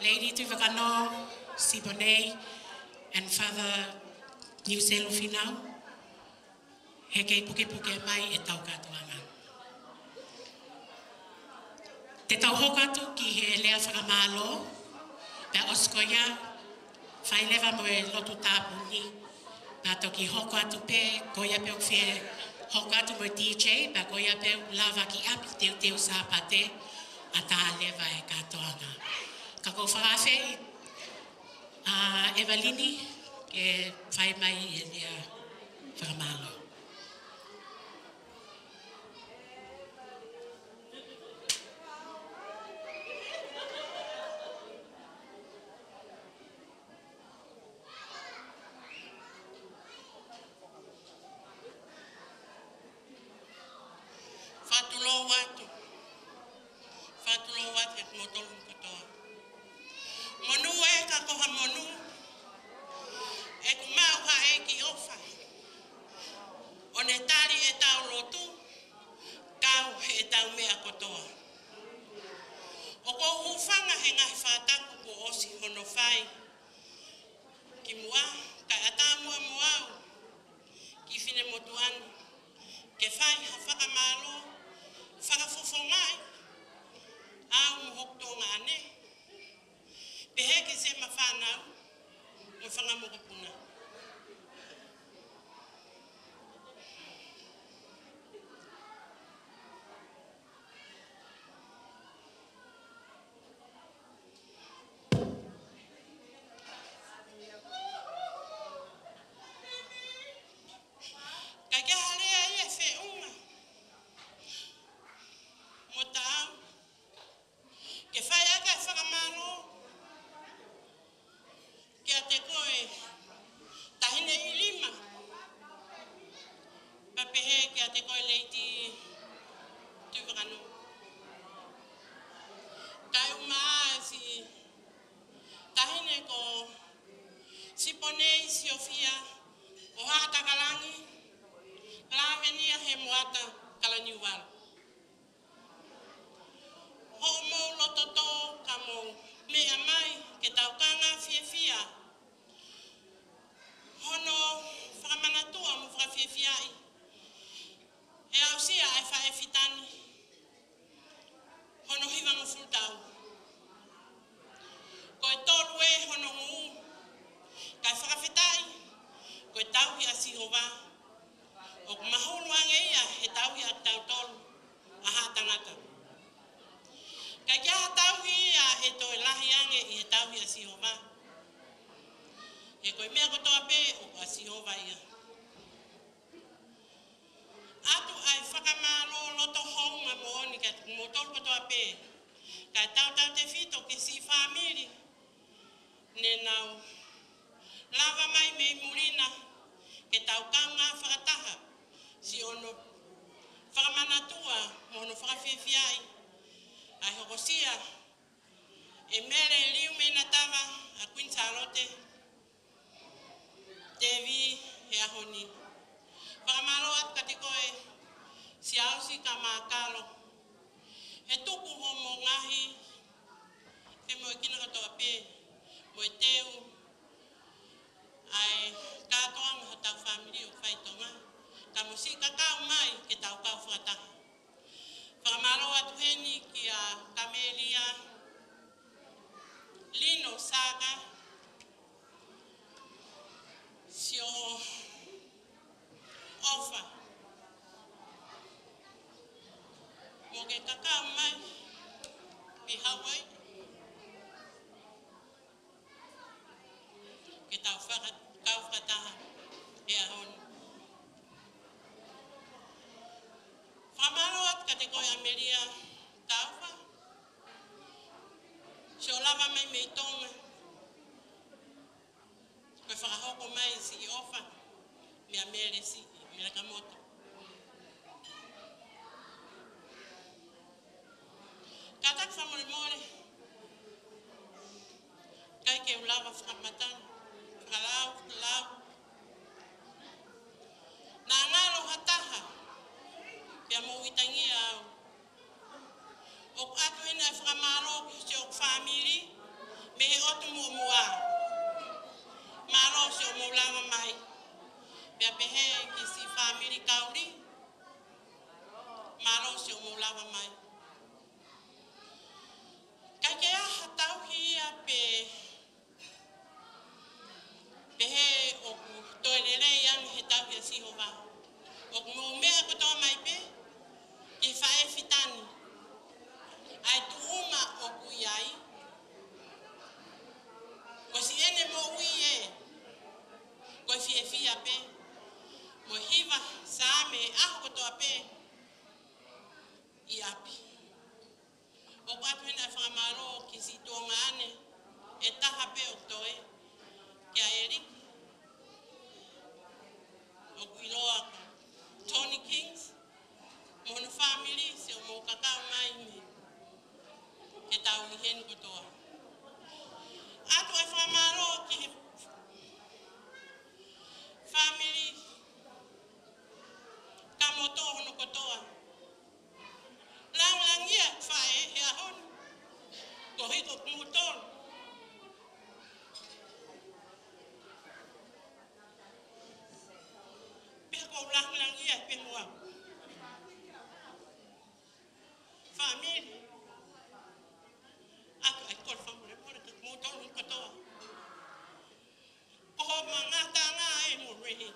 Lady Tuivakano, Siboney, and Father Niuselu Finau, he kei pukepuke mai ʻetau kātoanga. Te tau hoko atu ki he lea fakamālō, pea ʻosi ko ia, fai leva mo e lotu tāpuni, pea toki hoko atu pē, ko ia pē ʻoku fie hoko atu mo e D J, pea ko ia pē ʻoku lava ki ʻapi teuteu Sāpate, ʻatā leva e kātoanga. Ka ʻoku ou fakaafeʻi ʻa ʻEvalini ke fai mai e lea fakamālō. Fakatulou atu. Fakatulou atu kiate kimoutolu kotoa. Monū ē ka ko ha monū. ʻOku maʻu ha ʻEiki ʻofa. ʻO ne tali ʻetau lotu, kau heʻetau meʻa kotoa. ʻOku ou hūfanga he ngaahi fakatapu kuo ʻosi hono fai kimuʻa, kae ʻatā muʻa mo au, kiʻi finemotuʻa ni, ke fai ha fakamālō, fakafofongaʻi au mo hoku tuongaʻane. Kae tautautefito ki he siʻi fāmili ne nau lava mai mei muli na ke tau kaungā fakataha, siʻono fakamanatua mo hono fakafiefiaʻi ʻa e hokosia ʻe Mele Liumenatava ʻa Kuini Sālote Tevi he ʻaho ni. Fakamālō atu kiate koe Siaosi Kamakalo he tuku hoʻomo ngaahi femoʻuekina kotoa pē mo e teu ʻa e kātoanga hotau fāmili ʻoku fai ʻi Tonga, kae mo siʻi kakau mai ke tau kau fakataha. Fakamālō atu heni kia Kamelia Lino Saka, siʻo ʻofa mo ke kakau mai mei Hawaii ke tau faka-, kau fakataha he ʻaho ni. Fakamālō atu kiate koe Amelia Taufa, siʻo lava mai mei Tonga ko e fakahoko mai siʻi ʻofa meia Mele siʻi, Mele Kamoto. Kātaki fakamolemole, ʻikai ke u lava fakamatala, fakalau, fakalau. Naʻa ngalo ha taha pea mou ʻitangia au. ʻOku ʻoatu ʻeni ʻa e fakamālō ki siʻoku fāmili mei he ʻotu muʻomuʻa. Mālō siʻomou lava mai. Pea pehē ki siʻi fāmili Kauli, mālō siʻomou lava mai. ʻIkai ke ʻi ai ha tauhi ia pe pehē ʻoku toe lelei ange he tauhi ʻa Sihova. ʻOku mou meʻa kotoa mai pē ki he faʻē fitani, ʻa e tuʻunga ʻoku ʻi ai. Ko siʻene moʻui ē, ko e fiefia pē mo e hiva Saame ʻaho kotoa pē ʻi ʻapi. ʻOku ʻoatu heni ʻa e fakamālō ki siʻi tuongaʻane ʻe taha pē ʻoku toe, kia ʻEliki, ʻoku ʻiloa ko Tony Kings, mo hono fāmili, siʻomou kakau mai mei he tau ʻi heni kotoa. ʻOatu ʻa e fakamālō ki he fāmili Kamoto hono kotoa. Langilangiʻia e faʻē he ʻaho ni, koeʻuhi ko kimoutolu. Pea ʻoku ou langilangiʻia pē mo au. Fāmili, ʻoatu ʻa e kole fakamolemole kiate kimoutolu kotoa. Ko hoʻomou ngataʻanga ē mo Rehe.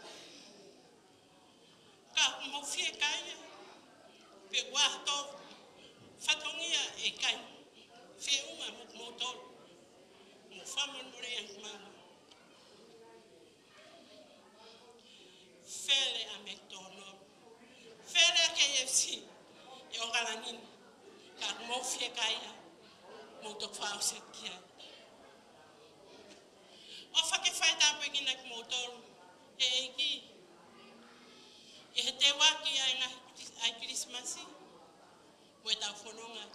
Ka ʻoku mou fiekaia, pea ʻoku ʻi ai haʻatou fatongia ʻe ʻikai feʻunga mo kimoutolu. Mou fakamolemole ange kimaua. Fele ʻa McDonald. Fele ʻa KFC ʻi ʻAokalani ni. Ka ʻoku mou fiekaia, mou toki fakaʻosi ki ai. ʻOfa ke fai tāpuekina kimoutolu ʻe he ʻEiki ʻi he teuaki ʻa e ngaahi Kilis-, ʻa e Kilisimasi mo ʻetau fononga.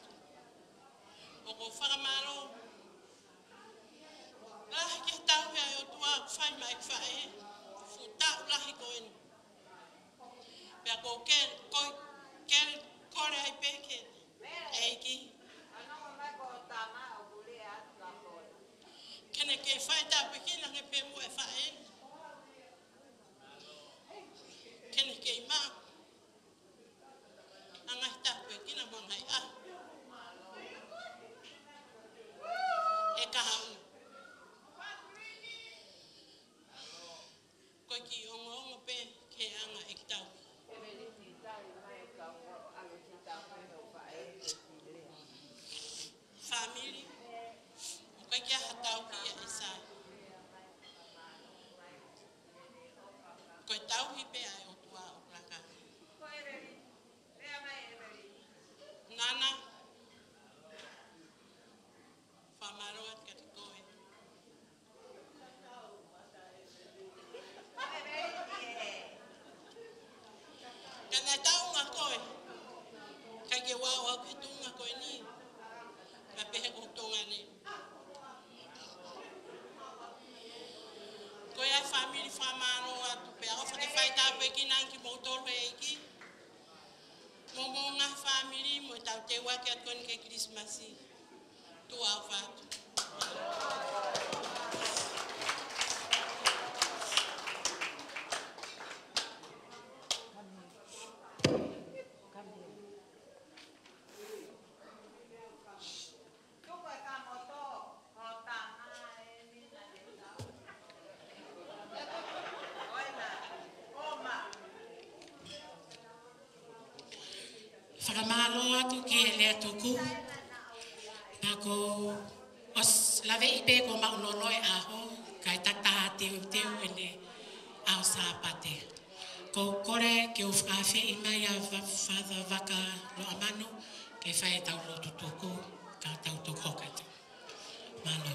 ʻOku ou fakamālō lahi ki he tauhi ʻa e ʻOtua ʻoku fai maʻa e faʻē, fuʻu taʻu lahi ko eni. Pea ʻoku ou ke-, ko-, ke-, kole ai pē ki he ʻEiki ke ne kei fai tāpuekina ange pē muʻa e faʻē. Ke ne kei maʻu ʻa e ngaahi tāpuekina mo e ngaahi ʻaho ʻe kahaʻu. Ko e kiʻi ongoongo pē ki he anga ʻe tau. Fāmili mo e tau teu ake atu ko eni ki he Kilisimasi. Tuʻa ʻofa atu. Fakamālō atu ki he lea tuku. Pea ko e ʻosi laveʻi pē kuo maʻu loloa e ʻaho, kae takitaha teuteu ʻene ʻaho Sāpate. Ko e kole ke u fakaafeʻi mai ʻa Fa-, Father Vaka Loʻamanu, ke fai ʻetau lotu tuku, ka tau toki hoko atu. Mālō.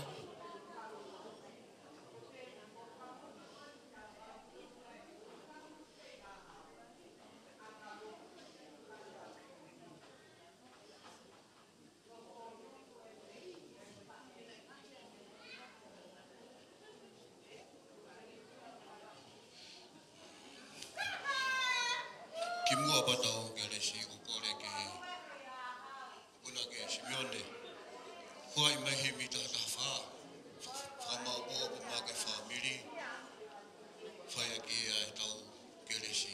Kimuʻa pea tau kelesi, ko e kole ki he Punake Simione, ko e ʻai mai he mita taha fā, fakamaʻopoʻopo maʻa e fāmili, fai ʻaki ʻa ʻetau kelesi.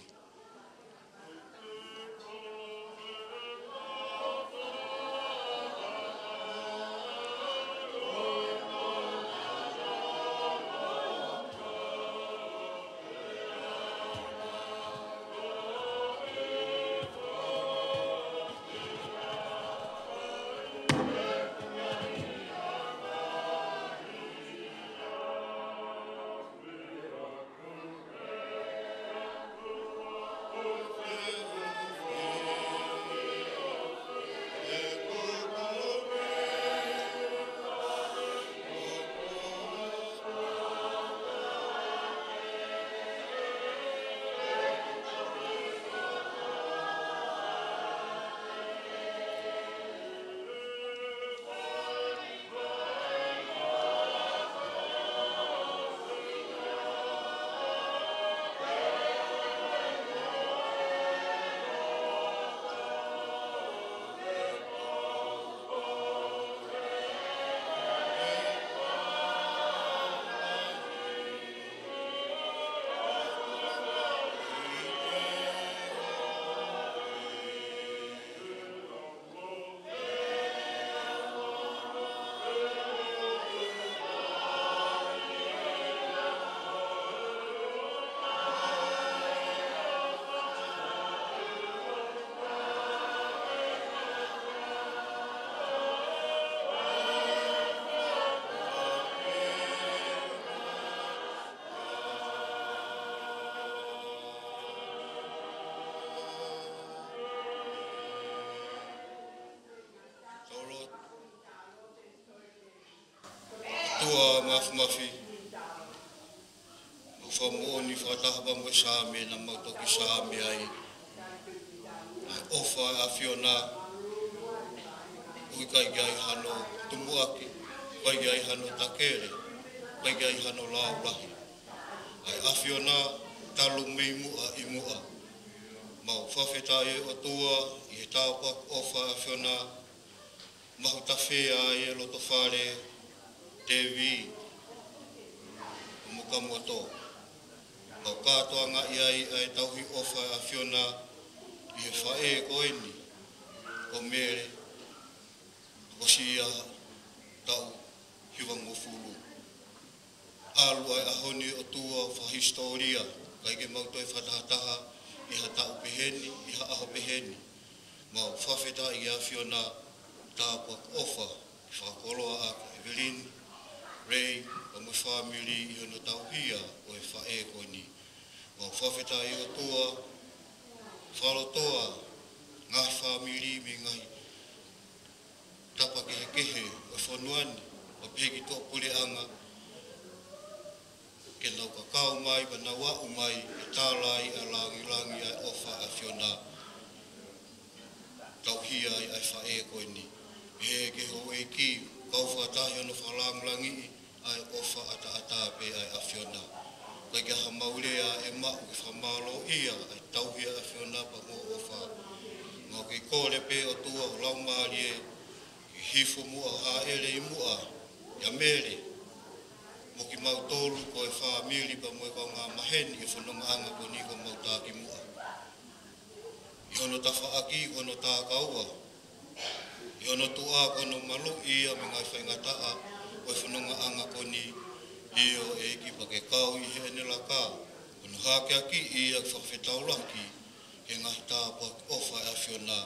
ʻOtua Māfimafi, mau fakamoʻoni fakataha pea mo e Saame naʻa mau toki Saame ai, ʻa e ʻofa ʻa e ʻAfiona, ʻoku ʻikai ke ʻi ai hano tumuʻaki, ʻikai ke ʻi ai hano takele, ʻikai ke ʻi ai hano laulahi. ʻA e ʻAfiona talu mei muʻa ʻi muʻa. Mau fakafetaʻi ʻe ʻOtua ʻi he tāpuaki ʻofa ʻa e ʻAfiona, mahuta fea ai e loto fale, Tevi, mo Kamoto. Mau kātoangaʻi ai ʻa e tauhi ʻofa ʻa e ʻAfiona ʻi he faʻē ko eni, ko Mele, ko e siʻi taʻu hivangofulu. ʻAlu ʻa e ʻaho ni ʻOtua fakahisitōlia, ʻikai ke mau toe fakatahataha ʻi ha taʻu pehē ni, ʻi ha ʻaho pehē ni. Mau fakafetaʻi ki he ʻAfiona, tāpuaki ʻofa, fakakoloa ʻa Evelyn, Ray, pea mo e fāmili ʻi hono tauhi ʻo e faʻē ko eni. Mau fakafetaʻi ʻOtua, fakalotoa, ngaahi fāmili mei he ngaahi tapa kehekehe ʻo e fonua ni, ʻo pehē ki tuʻapuleʻanga, ke nau kakau mai, pea nau aʻu mai, ʻo tala ai ʻa e lāngilangi ʻa e ʻofa ʻa e ʻAfiona, tauhi ai ʻa e faʻē ko eni. Pehē ki he houʻeiki, kau fakataha ʻi hono fakalāngilangiʻi ʻa e ʻofa ʻataʻatā pē ʻa e ʻAfiona. ʻIkai ke ʻi ai ha mau lea ʻe maʻu ke fakamālōʻia ʻa e tauhi ʻa e ʻAfiona pea mo e ʻofa. Mo Ke kole pē ʻOtua ho Laumālie ke hifo muʻa, hāʻele ʻi muʻa ʻia Mele mo kimautolu ko e fāmili pea mo e kaungā maheni ʻi he fonongaʻanga ko eni kuo mau taki muʻa. ʻI hono tafaʻaki, ʻi hono takaua, ʻi hono tuʻa ko hono maluʻi ia mei he ngaahi faingataʻa ʻo e fonongaʻanga ko eni. ʻIo ʻEiki, pea ke kau ʻi heʻene laka, ko hono hakeakiʻi ia ke fakafetaulaki he ngaahi tāpuaki ʻofa ʻa e ʻAfiona,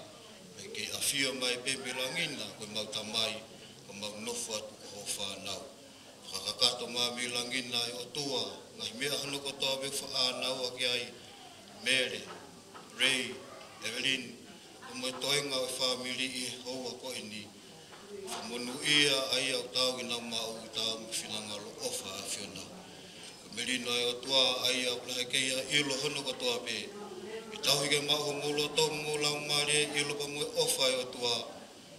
pea ke ʻafio mai pē mei langi na ko ʻemau Tamai, pea mau nofo atu ko hoʻo fānau. Fakakakato mai mei langi na ʻe ʻOtua ngaahi meʻa hono kotoa pē ʻoku faʻa ʻaonga ki ai Mele, Rei, Evelyn, pea mo e toenga ʻo e fāmili ʻi he houa ko eni. Fakamonūʻia ʻa ia ʻoku tauhi ʻenau maʻu, ʻoku tauhi mo e finangalo ʻofa ʻa e ʻAfiona. Ko e melino ʻa e ʻOtua ʻa ia ʻoku lahi kei ʻilo hono kotoa pē, ke tauhi ke maʻu homou loto mo homou laumālie ʻilo pea mo e ʻofa ʻa e ʻOtua,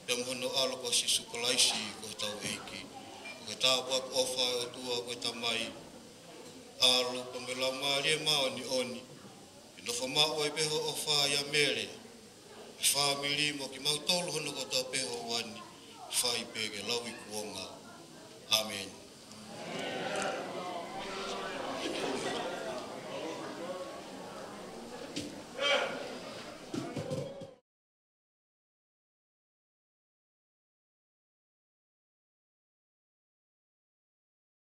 pea mo hono ʻAlo ko Sīsū Kalaisi ko hotau ʻEiki. Ko e tāpuaki ʻofa ʻa e ʻOtua ko e Tamai, ʻAlo pea mo e Laumālie Māʻoniʻoni, ke nofo maʻu ai pē hoʻo ʻofa ʻia Mele, e fāmili mo kimautolu hono kotoa pē ʻi he houa ni, fai pē ke lau ʻi kuonga. ʻĀmeni.